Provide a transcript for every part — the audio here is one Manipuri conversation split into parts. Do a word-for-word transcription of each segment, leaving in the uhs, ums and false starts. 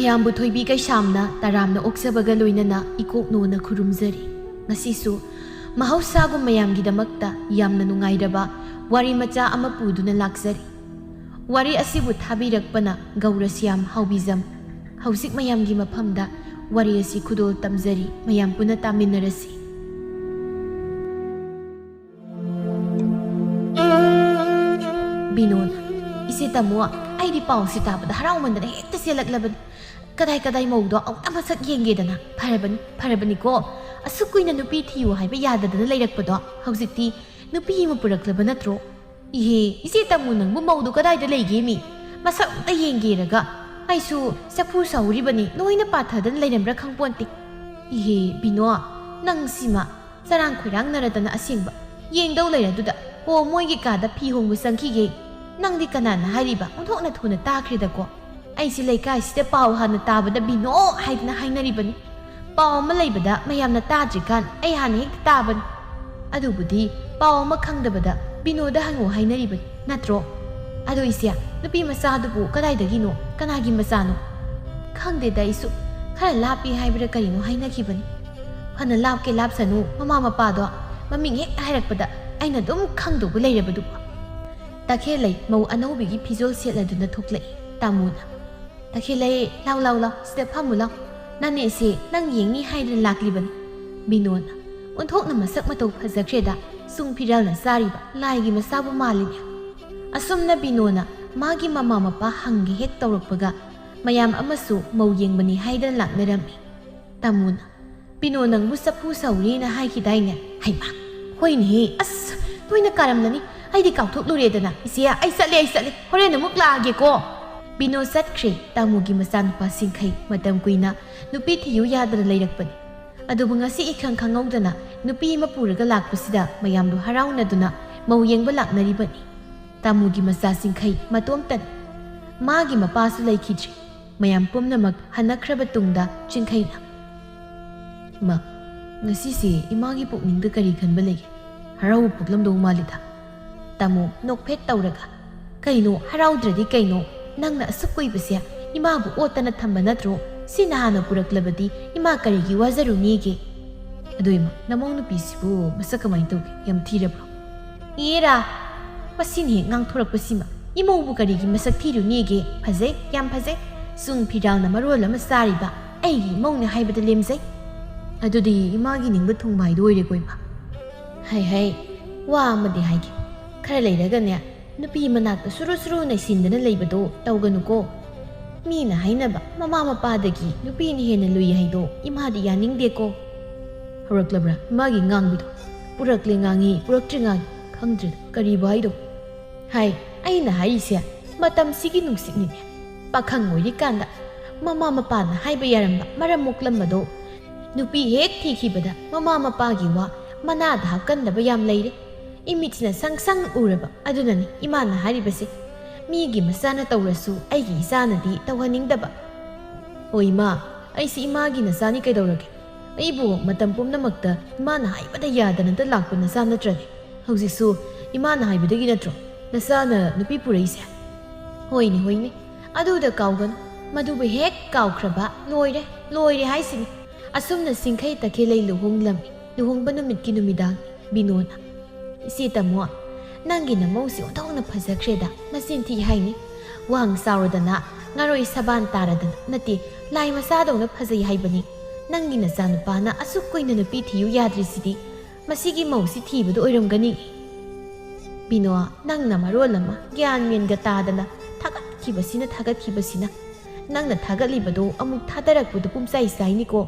ꯃꯌꯥꯝꯕꯨ ꯊꯣꯏꯕꯤ ꯀꯩꯁꯥꯝꯅ ꯇꯔꯥꯝꯅ ꯑꯣꯛꯆꯕꯒ ꯂꯣꯏꯅꯅ ꯏꯀꯣꯛꯅꯣꯅ ꯈꯨꯔꯨꯝꯖꯔꯤ꯫ ꯉꯁꯤꯁꯨ ꯃꯍꯧꯁꯥꯒꯨꯝ ꯃꯌꯥꯝꯒꯤꯗꯃꯛꯇ ꯌꯥꯝꯅ ꯅꯨꯡꯉꯥꯏꯔꯕ ꯋꯥꯔꯤ ꯃꯆꯥ ꯑꯃ ꯄꯨꯗꯨꯅ ꯂꯥꯛꯆꯔꯤ꯫ ꯋꯥꯔꯤ ꯑꯁꯤꯕꯨ ꯊꯥꯕꯤꯔꯛꯄꯅ ꯒꯧꯔꯁ꯭ꯌꯥꯝ ꯍꯥꯎꯕꯤꯖꯝ꯫ ꯍꯧꯖꯤꯛ ꯃꯌꯥꯝꯒꯤ ꯃꯐꯝꯗ ꯋꯥꯔꯤ ꯑꯁꯤ ꯈꯨꯗꯣꯜ ꯇꯝꯖꯔꯤ, ꯃꯌꯥꯝ ꯄꯨꯟꯅ ꯇꯥꯃꯤꯟꯅꯔꯁꯤ꯫ ꯕꯤꯅꯣꯟ, "ꯏꯆꯦ ꯇꯥꯃꯣ, ꯑꯩꯗꯤ ꯄꯥꯎꯁꯤ ꯇꯥꯕꯗ ꯍꯔꯥꯎꯃꯟꯗꯅ ꯍꯦꯛꯇ ꯆꯦꯜꯂꯛꯂꯕꯅꯤ꯫ ꯀꯗꯥꯏ ꯀꯗꯥꯏ ꯃꯧꯗꯣ ꯑꯃꯨꯛꯇ ꯃꯁꯛ ꯌꯦꯡꯒꯦꯗꯅ꯫ ꯐꯔꯕꯅꯤ, ꯐꯔꯕꯅꯤꯀꯣ꯫ ꯑꯁꯨꯛ ꯀꯨꯏꯅ ꯅꯨꯄꯤ ꯊꯤꯌꯨ ꯍꯥꯏꯕ ꯌꯥꯗꯗꯅ ꯂꯩꯔꯛꯄꯗꯣ ꯍꯧꯖꯤꯛꯇꯤ ꯅꯨꯄꯤ ꯑꯃ ꯄꯨꯔꯛꯂꯕ ꯅꯠꯇ꯭ꯔꯣ? ꯏꯍꯦ, ꯏꯆꯦ ꯇꯥꯃꯣ, ꯅꯪꯕꯨ ꯃꯧꯗꯣ ꯀꯗꯥꯏꯗ ꯂꯩꯒꯦ ꯃꯤ? ꯃꯁꯛ ꯑꯝꯇ ꯌꯦꯡꯒꯦꯔꯒ꯫ ꯑꯩꯁꯨ ꯆꯐꯨ ꯁꯧꯔꯤꯕꯅꯤ, ꯂꯣꯏꯅ ꯄꯥꯊꯗꯅ ꯂꯩꯔꯝꯕ꯭ꯔꯥ ꯈꯪꯄꯣꯟꯇꯦ꯫ ꯏꯍꯦ ꯕꯤꯅꯣ, ꯅꯪ ꯁꯤꯃ ꯆꯔꯥꯡ ꯈꯣꯏꯔꯥꯡꯅꯔꯗꯅ ꯑꯁꯦꯡꯕ꯫ ꯌꯦꯡꯗꯧ ꯂꯩꯔꯗꯨꯗ꯫ ꯑꯣ, ꯃꯣꯏꯒꯤ ꯀꯥꯗ ꯐꯤ ꯍꯣꯡꯕ ꯆꯪꯈꯤꯒꯦ꯫ ꯅꯪꯗꯤ ꯀꯅꯥꯅ ꯍꯥꯏꯔꯤꯕ? ꯑꯣꯟꯊꯣꯛꯅ ꯊꯨꯅ ꯇꯥꯈ꯭ꯔꯦꯗꯀꯣ꯫ ꯑꯩꯁꯦ ꯂꯩꯀꯥꯏꯁꯤꯗ ꯄꯥꯎ ꯍꯥꯟꯅ ꯇꯥꯕꯗ ꯕꯤꯅꯣ ꯍꯥꯏꯗꯅ ꯍꯥꯏꯅꯔꯤꯕꯅꯤ꯫ ꯄꯥꯎ ꯑꯃ ꯂꯩꯕꯗ ꯃꯌꯥꯝꯅ ꯇꯥꯗ꯭ꯔꯤꯀꯥꯟ ꯑꯩ ꯍꯥꯟꯅ ꯍꯦꯛꯇ ꯇꯥꯕꯅꯤ꯫ ꯑꯗꯨꯕꯨꯗꯤ ꯄꯥꯎ ꯑꯃ ꯈꯪꯗꯕꯗ ꯕꯤꯅꯣꯗ ꯍꯪꯉꯣ ꯍꯥꯏꯅꯔꯤꯕꯅꯤ ꯅꯠꯇ꯭ꯔꯣ? ꯑꯗꯣ ꯏꯆꯦ, ꯅꯨꯄꯤ ꯃꯆꯥꯗꯨꯕꯨ ꯀꯗꯥꯏꯗꯒꯤꯅꯣ? ꯀꯅꯥꯒꯤ ꯃꯆꯥꯅꯣ? ꯈꯪꯗꯦꯗ ꯑꯩꯁꯨ꯫ ꯈꯔ ꯂꯥꯞꯄꯤ ꯍꯥꯏꯕ꯭ꯔꯥ ꯀꯔꯤꯅꯣ ꯍꯥꯏꯅꯈꯤꯕꯅꯤ꯫ ꯐꯅ ꯂꯥꯞꯀꯦ ꯂꯥꯞꯁꯅꯨ, ꯃꯃꯥ ꯃꯄꯥꯗꯣ ꯃꯃꯤꯡ ꯍꯦꯛ ꯍꯥꯏꯔꯛꯄꯗ ꯑꯩꯅ ꯑꯗꯨꯝ ꯈꯪꯗꯧꯕ ꯂꯩꯔꯕꯗꯨꯕꯨ꯫ ꯇꯈꯦꯜꯂꯩ ꯃꯧ ꯑꯅꯧꯕꯤꯒꯤ ꯐꯤꯖꯣꯜ ꯁꯦꯠꯂꯗꯨꯅ ꯊꯣꯛꯂꯛꯏ꯫ ꯇꯥꯃꯣꯅ, "ꯇꯈꯦꯜꯂꯩ, ꯂꯥꯎ, ꯂꯥꯎ, ꯂꯥꯎ, ꯁꯤꯗ ꯐꯝꯃꯨ ꯂꯥꯎ꯫ ꯅꯅꯦꯁꯦ ꯅꯪ ꯌꯦꯡꯅꯤ ꯍꯥꯏꯗꯅ ꯂꯥꯛꯂꯤꯕꯅꯤ꯫" ꯕꯤꯅꯣꯅ, "ꯑꯣꯟꯊꯣꯛꯅ ꯃꯁꯛ ꯃꯇꯧ ꯐꯖꯈ꯭ꯔꯦꯗ, ꯁꯨꯡ ꯐꯤꯔꯥꯜꯅ ꯆꯥꯔꯤꯕ ꯂꯥꯏꯒꯤ ꯃꯆꯥꯕꯨ ꯃꯥꯜꯂꯤꯅꯦ꯫" ꯑꯁꯨꯝꯅ ꯕꯤꯅꯣꯅ ꯃꯥꯒꯤ ꯃꯃꯥ ꯃꯄꯥ ꯍꯪꯒꯦ ꯍꯦꯛ ꯇꯧꯔꯛꯄꯒ ꯃꯌꯥꯝ ꯑꯃꯁꯨ ꯃꯧ ꯌꯦꯡꯕꯅꯤ ꯍꯥꯏꯗꯅ ꯂꯥꯛꯅꯔꯝꯃꯤ꯫ ꯇꯥꯃꯣꯅ, "ꯕꯤꯅꯣ ꯅꯪꯕꯨ ꯆꯐꯨ ꯁꯧꯔꯤꯅ ꯍꯥꯏꯈꯤꯗꯥꯏꯅꯦ?" "ꯍꯩꯃꯥ, ꯍꯣꯏꯅꯦꯍꯦ, ꯑꯁ, ꯂꯣꯏꯅ ꯀꯥꯔꯝꯂꯅꯤ꯫ ꯑꯩꯗꯤ ꯀꯥꯎꯊꯣꯛꯂꯨꯔꯦꯗꯅ꯫ ꯏꯆꯦ, ꯑꯩ ꯆꯠꯂꯦ, ꯑꯩ ꯆꯠꯂꯦ, ꯍꯣꯔꯦꯟ ꯑꯃꯨꯛ ꯂꯥꯛꯑꯒꯦꯀꯣ꯫" ꯕꯤꯅꯣ ꯆꯠꯈ꯭ꯔꯦ꯫ ꯇꯥꯃꯣꯒꯤ ꯃꯆꯥꯅꯨꯄꯥ ꯁꯤꯡꯈꯩ ꯃꯇꯝ ꯀꯨꯏꯅ ꯅꯨꯄꯤ ꯊꯤꯌꯨ ꯌꯥꯗꯅ ꯂꯩꯔꯛꯄꯅꯤ꯫ ꯑꯗꯨꯕꯨ ꯉꯁꯤ ꯏꯈꯪ ꯈꯪꯍꯧꯗꯅ ꯅꯨꯄꯤ ꯑꯃ ꯄꯨꯔꯒ ꯂꯥꯛꯄꯁꯤꯗ ꯃꯌꯥꯝꯗꯣ ꯍꯔꯥꯎꯅꯗꯨꯅ ꯃꯧ ꯌꯦꯡꯕ ꯂꯥꯛꯅꯔꯤꯕꯅꯤ꯫ ꯇꯥꯃꯣꯒꯤ ꯃꯆꯥ ꯁꯤꯡꯈꯩ ꯃꯇꯣꯝꯇꯅꯤ꯫ ꯃꯥꯒꯤ ꯃꯄꯥꯁꯨ ꯂꯩꯈꯤꯗ꯭ꯔꯤ꯫ ꯃꯌꯥꯝ ꯄꯨꯝꯅꯃꯛ ꯍꯟꯅꯈ꯭ꯔꯕ ꯇꯨꯡꯗ ꯆꯤꯡꯈꯩꯅ, "ꯏꯃꯥ, ꯉꯁꯤꯁꯦ ꯏꯃꯥꯒꯤ ꯄꯨꯛꯅꯤꯡꯗ ꯀꯔꯤ ꯈꯟꯕ ꯂꯩꯒꯦ? ꯍꯔꯥꯎꯕ ꯄꯣꯛꯂꯝꯗꯧ ꯃꯥꯜꯂꯤꯗ꯫" ꯇꯥꯃꯣ ꯅꯣꯛꯐꯦꯠ ꯇꯧꯔꯒ, "ꯀꯩꯅꯣ, ꯍꯔꯥꯎꯗ꯭ꯔꯗꯤ ꯀꯩꯅꯣ? ꯅꯪꯅ ꯑꯁꯨꯛ ꯀꯨꯏꯕꯁꯦ ꯏꯃꯥꯕꯨ ꯑꯣꯠꯇꯅ ꯊꯝꯕ ꯅꯠꯇ꯭ꯔꯣ? ꯁꯤꯅ ꯍꯥꯟꯅ ꯄꯨꯔꯛꯂꯕꯗꯤ ꯏꯃꯥ ꯀꯔꯤꯒꯤ ꯋꯥꯖꯔꯨꯅꯤꯒꯦ? ꯑꯗꯣ ꯏꯃꯥ, ꯅꯃꯧ ꯅꯨꯄꯤꯁꯤꯕꯨ ꯃꯁꯛ ꯀꯃꯥꯏꯅ ꯇꯧꯒꯦ? ꯌꯥꯝ ꯊꯤꯔꯕ꯭ꯔꯣ? ꯏꯔꯥ, ꯃꯁꯤꯅ ꯍꯦꯛ ꯉꯥꯡꯊꯣꯔꯛꯄꯁꯤꯃ, ꯏꯃꯧꯕꯨ ꯀꯔꯤꯒꯤ ꯃꯁꯛ ꯊꯤꯔꯨꯅꯤꯒꯦ? ꯐꯖꯩ, ꯌꯥꯝ ꯐꯖꯩ꯫ ꯁꯨꯝ ꯐꯤꯔꯥꯜꯅ ꯃꯔꯣꯜ ꯑꯃ ꯆꯥꯔꯤꯕ, ꯑꯩꯒꯤ ꯏꯃꯧꯅꯦ ꯍꯥꯏꯕꯗ ꯂꯦꯝꯖꯩ꯫ ꯑꯗꯨꯗꯤ ꯏꯃꯥꯒꯤ ꯅꯤꯡꯕ ꯊꯨꯡꯕ ꯍꯥꯏꯗꯣ ꯑꯣꯏꯔꯦꯀꯣ ꯏꯃꯥ? ꯍꯩ ꯍꯩ, ꯋꯥ ꯑꯃꯗꯤ ꯍꯥꯏꯒꯦ꯫ ꯈꯔ ꯂꯩꯔꯒꯅꯦ, ꯅꯨꯄꯤ ꯃꯅꯥꯛꯇ ꯁꯨꯔꯨ ꯁꯨꯔꯨ ꯅꯩꯁꯤꯟꯗꯅ ꯂꯩꯕꯗꯣ ꯇꯧꯒꯅꯨꯀꯣ꯫ ꯃꯤꯅ ꯍꯥꯏꯅꯕ ꯃꯃꯥ ꯃꯄꯥꯗꯒꯤ ꯅꯨꯄꯤꯅ ꯍꯦꯟꯅ ꯂꯨꯏ ꯍꯥꯏꯗꯣ ꯏꯃꯥꯗꯤ ꯌꯥꯅꯤꯡꯗꯦꯀꯣ꯫ ꯍꯧꯔꯛꯂꯕ꯭ꯔꯥ ꯏꯃꯥꯒꯤ ꯉꯥꯡꯕꯗꯣ? ꯄꯨꯔꯛꯂꯦ ꯉꯥꯡꯉꯤ, ꯄꯨꯔꯛꯇ꯭ꯔꯦ ꯉꯥꯡꯉꯤ, ꯈꯪꯗ꯭ꯔꯦꯗ ꯀꯔꯤꯕꯨ ꯍꯥꯏꯗꯣ꯫ ꯍꯥꯏ, ꯑꯩꯅ ꯍꯥꯏꯔꯤꯁꯦ ꯃꯇꯝꯁꯤꯒꯤ ꯅꯨꯡꯁꯤꯠꯅꯤꯅꯦ꯫ ꯄꯥꯈꯪ ꯑꯣꯏꯔꯤꯀꯥꯟꯗ ꯃꯃꯥ ꯃꯄꯥꯅ ꯍꯥꯏꯕ ꯌꯥꯔꯝꯕ ꯃꯔꯝ ꯃꯣꯛꯂꯝꯕꯗꯣ ꯅꯨꯄꯤ ꯍꯦꯛ ꯊꯤꯈꯤꯕꯗ ꯃꯃꯥ ꯃꯄꯥꯒꯤ ꯋꯥ ꯃꯅꯥꯗ ꯍꯥꯞꯀꯟꯗꯕ ꯌꯥꯝ ꯂꯩꯔꯦ꯫ ꯏꯃꯤꯠꯁꯤꯅ ꯁꯪ ꯁꯪ ꯎꯔꯕ ꯑꯗꯨꯅꯅꯤ ꯏꯃꯥꯅ ꯍꯥꯏꯔꯤꯕꯁꯦ꯫ ꯃꯤꯒꯤ ꯃꯆꯥꯅ ꯇꯧꯔꯁꯨ ꯑꯩꯒꯤ ꯏꯆꯥꯅꯗꯤ ꯇꯧꯍꯟꯅꯤꯡꯗꯕ꯫ ꯍꯣꯏ ꯏꯃꯥ, ꯑꯩꯁꯤ ꯏꯃꯥꯒꯤ ꯅꯆꯥꯅꯤ ꯀꯩꯗꯧꯔꯒꯦ? ꯑꯩꯕꯨ ꯃꯇꯝ ꯄꯨꯝꯅꯃꯛꯇ ꯏꯃꯥꯅ ꯍꯥꯏꯕꯗ ꯌꯥꯗꯅꯇ ꯂꯥꯛꯄ ꯅꯆꯥ ꯅꯠꯇ꯭ꯔꯅꯦ? ꯍꯧꯖꯤꯛꯁꯨ ꯏꯃꯥꯅ ꯍꯥꯏꯕꯗꯒꯤ ꯅꯠꯇ꯭ꯔꯣ ꯅꯆꯥꯅ ꯅꯨꯄꯤ ꯄꯨꯔꯛꯏꯁꯦ? ꯍꯣꯏꯅꯦ, ꯍꯣꯏꯅꯦ, ꯑꯗꯨꯗ ꯀꯥꯎꯒꯅꯨ꯫ ꯃꯗꯨꯕꯨ ꯍꯦꯛ ꯀꯥꯎꯈ꯭ꯔꯕ ꯂꯣꯏꯔꯦ, ꯂꯣꯏꯔꯦ ꯍꯥꯏꯁꯤꯅꯤ꯫ ꯑꯁꯨꯝꯅ ꯁꯤꯡꯈꯩ ꯇꯈꯦꯜꯂꯩ ꯂꯨꯍꯣꯡꯂꯝꯃꯤ꯫ ꯂꯨꯍꯣꯡꯕ ꯅꯨꯃꯤꯠꯀꯤ ꯅꯨꯃꯤꯗꯥꯡ ꯕꯤꯅꯣꯅ, "ꯏꯆꯦ ꯇꯥꯃꯣ, ꯅꯪꯒꯤ ꯅꯃꯧꯁꯤ ꯑꯣꯟꯊꯣꯛꯅ ꯐꯖꯈ꯭ꯔꯦꯗ, ꯃꯆꯤꯟ ꯊꯤ ꯍꯥꯏꯅꯤ꯫ ꯋꯥꯡ ꯆꯥꯎꯔꯗꯅ ꯉꯥꯔꯣꯏ ꯁꯕꯥꯟ ꯇꯥꯔꯗꯅ ꯅꯠꯇꯦ, ꯂꯥꯏ ꯃꯆꯥꯗꯧꯅ ꯐꯖꯩ ꯍꯥꯏꯕꯅꯤ꯫ ꯅꯪꯒꯤ ꯅꯆꯥꯅꯨꯄꯥꯅ ꯑꯁꯨꯛ ꯀꯨꯏꯅ ꯅꯨꯄꯤ ꯊꯤꯌꯨ ꯌꯥꯗ꯭ꯔꯤꯁꯤꯗꯤ ꯃꯁꯤꯒꯤ ꯃꯧꯁꯤ ꯊꯤꯕꯗ ꯑꯣꯏꯔꯝꯒꯅꯤ꯫" ꯕꯤꯅꯣ, ꯅꯪꯅ ꯃꯔꯣꯜ ꯑꯃ ꯒ꯭ꯌꯥꯟ ꯃꯦꯟꯒ ꯇꯥꯗꯅ ꯊꯥꯒꯠꯈꯤꯕꯁꯤꯅ ꯊꯥꯒꯠꯈꯤꯕꯁꯤꯅ꯫ ꯅꯪꯅ ꯊꯥꯒꯠꯂꯤꯕꯗꯣ ꯑꯃꯨꯛ ꯊꯥꯗꯔꯛꯄꯗ ꯄꯨꯝꯆꯥꯏ ꯆꯥꯏꯅꯤꯀꯣ꯫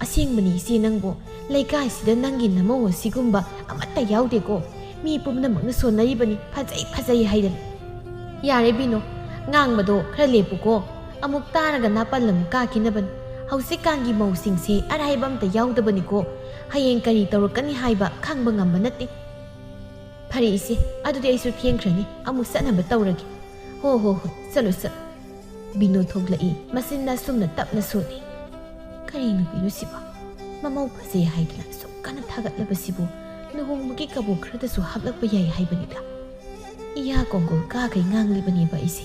ꯑꯁꯦꯡꯕꯅꯤ ꯏꯆꯦ, ꯅꯪꯕꯨ ꯂꯩꯀꯥꯏꯁꯤꯗ ꯅꯪꯒꯤ ꯅꯃꯧ ꯑꯁꯤꯒꯨꯝꯕ ꯑꯃꯠꯇ ꯌꯥꯎꯗꯦꯀꯣ꯫ ꯃꯤ ꯄꯨꯝꯅꯃꯛꯅ ꯁꯣꯟꯅꯔꯤꯕꯅꯤ, ꯐꯖꯩ ꯐꯖꯩ ꯍꯥꯏꯗꯅ꯫ ꯌꯥꯔꯦ ꯕꯤꯅꯣ, ꯉꯥꯡꯕꯗꯣ ꯈꯔ ꯂꯦꯞꯄꯨꯀꯣ꯫ ꯑꯃꯨꯛ ꯇꯥꯔꯒ ꯅꯥꯄꯜ ꯑꯃꯨꯛ ꯀꯥꯈꯤꯅꯕꯅꯤ꯫ ꯍꯧꯖꯤꯛꯀꯥꯟꯒꯤ ꯃꯧꯁꯤꯡꯁꯦ ꯑꯔꯥꯏꯕ ꯑꯝꯇ ꯌꯥꯎꯗꯕꯅꯤꯀꯣ꯫ ꯍꯌꯦꯡ ꯀꯔꯤ ꯇꯧꯔꯛꯀꯅꯤ ꯍꯥꯏꯕ ꯈꯪꯕ ꯉꯝꯕ ꯅꯠꯇꯦ꯫ ꯐꯔꯦ ꯏꯆꯦ, ꯑꯗꯨꯗꯤ ꯑꯩꯁꯨ ꯊꯦꯡꯈ꯭ꯔꯅꯤ, ꯑꯃꯨꯛ ꯆꯠꯅꯕ ꯇꯧꯔꯒꯦ꯫ ꯍꯣ ꯍꯣ ꯍꯣꯏ, ꯆꯠꯂꯨ ꯆꯠꯂꯨ꯫ ꯕꯤꯅꯣ ꯊꯣꯛꯂꯛꯏ꯫ ꯃꯆꯤꯟꯅ ꯑꯁꯨꯝꯅ ꯇꯞꯅ ꯁꯣꯜꯂꯤ꯫ ꯀꯔꯤ ꯅꯨꯄꯤꯅꯣ ꯁꯤꯕꯣ? ꯃꯃꯧ ꯐꯖꯩ ꯍꯥꯏꯗꯅ ꯑꯁꯨꯛ ꯀꯟꯅ ꯊꯥꯒꯠꯂꯕꯁꯤꯕꯨ ꯂꯨꯍꯣꯡꯕꯒꯤ ꯀꯕꯣꯛ ꯈꯔꯗꯁꯨ ꯍꯥꯞꯂꯛꯄ ꯌꯥꯏ ꯍꯥꯏꯕꯅꯤꯗ꯫ ꯏꯌꯥ ꯀꯣꯡꯒꯣꯜ ꯀꯥꯈꯩ ꯉꯥꯡꯂꯤꯕꯅꯦꯕ ꯑꯩꯁꯦ꯫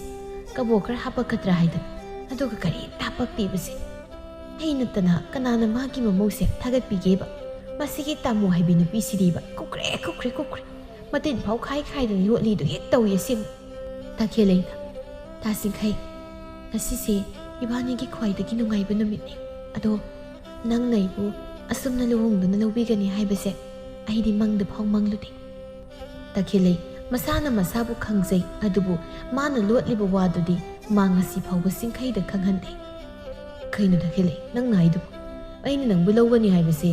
ꯀꯕꯣꯛ ꯈꯔ ꯍꯥꯄꯛꯀꯗ꯭ꯔꯥ ꯍꯥꯏꯗꯅ, ꯑꯗꯨꯒ ꯀꯔꯤꯝꯇ ꯍꯥꯄꯛꯇꯦꯕꯁꯦ꯫ ꯑꯩ ꯅꯠꯇꯅ ꯀꯅꯥꯅ ꯃꯥꯒꯤ ꯃꯃꯧꯁꯦ ꯊꯥꯒꯠꯄꯤꯒꯦꯕ? ꯃꯁꯤꯒꯤ ꯇꯥꯃꯣ ꯍꯥꯏꯕꯤ ꯅꯨꯄꯤꯁꯤꯗꯤꯕ ꯀꯨꯀ꯭ꯔꯦ ꯀꯨꯀ꯭ꯔꯦ ꯀꯨꯀ꯭ꯔꯦ, ꯃꯇꯤꯟ ꯐꯥꯎ ꯈꯥꯏ ꯈꯥꯏꯗꯅ ꯌꯣꯠꯂꯤꯗꯨ ꯍꯦꯛ ꯇꯧꯏ ꯑꯁꯦꯡꯕ꯫ ꯇꯈꯦꯜꯂꯩꯅ, ꯇꯥꯁꯤꯡꯈꯩ, ꯉꯁꯤꯁꯦ ꯏꯕꯥꯅꯤꯒꯤ ꯈ꯭ꯋꯥꯏꯗꯒꯤ ꯅꯨꯡꯉꯥꯏꯕ ꯅꯨꯃꯤꯠꯅꯤ꯫ ꯑꯗꯣ ꯅꯪꯅ ꯑꯩꯕꯨ ꯑꯁꯨꯝꯅ ꯂꯨꯍꯣꯡꯗꯨꯅ ꯂꯧꯕꯤꯒꯅꯤ ꯍꯥꯏꯕꯁꯦ ꯑꯩꯗꯤ ꯃꯪꯗ ꯐꯥꯎ ꯃꯪꯂꯨꯗꯦ꯫ ꯇꯈꯦꯜꯂꯩ ꯃꯁꯥꯅ ꯃꯁꯥꯕꯨ ꯈꯪꯖꯩ, ꯑꯗꯨꯕꯨ ꯃꯥꯅ ꯂꯣꯠꯂꯤꯕ ꯋꯥꯗꯨꯗꯤ ꯃꯥ ꯉꯁꯤ ꯐꯥꯎꯕ ꯁꯤꯡꯈꯩꯗ ꯈꯪꯍꯟꯗꯦ꯫ ꯀꯩꯅꯣ ꯇꯈꯦꯜꯂꯩ, ꯅꯪꯅ ꯍꯥꯏꯗꯨꯕꯨ? ꯑꯩꯅ ꯅꯪꯕꯨ ꯂꯧꯒꯅꯤ ꯍꯥꯏꯕꯁꯦ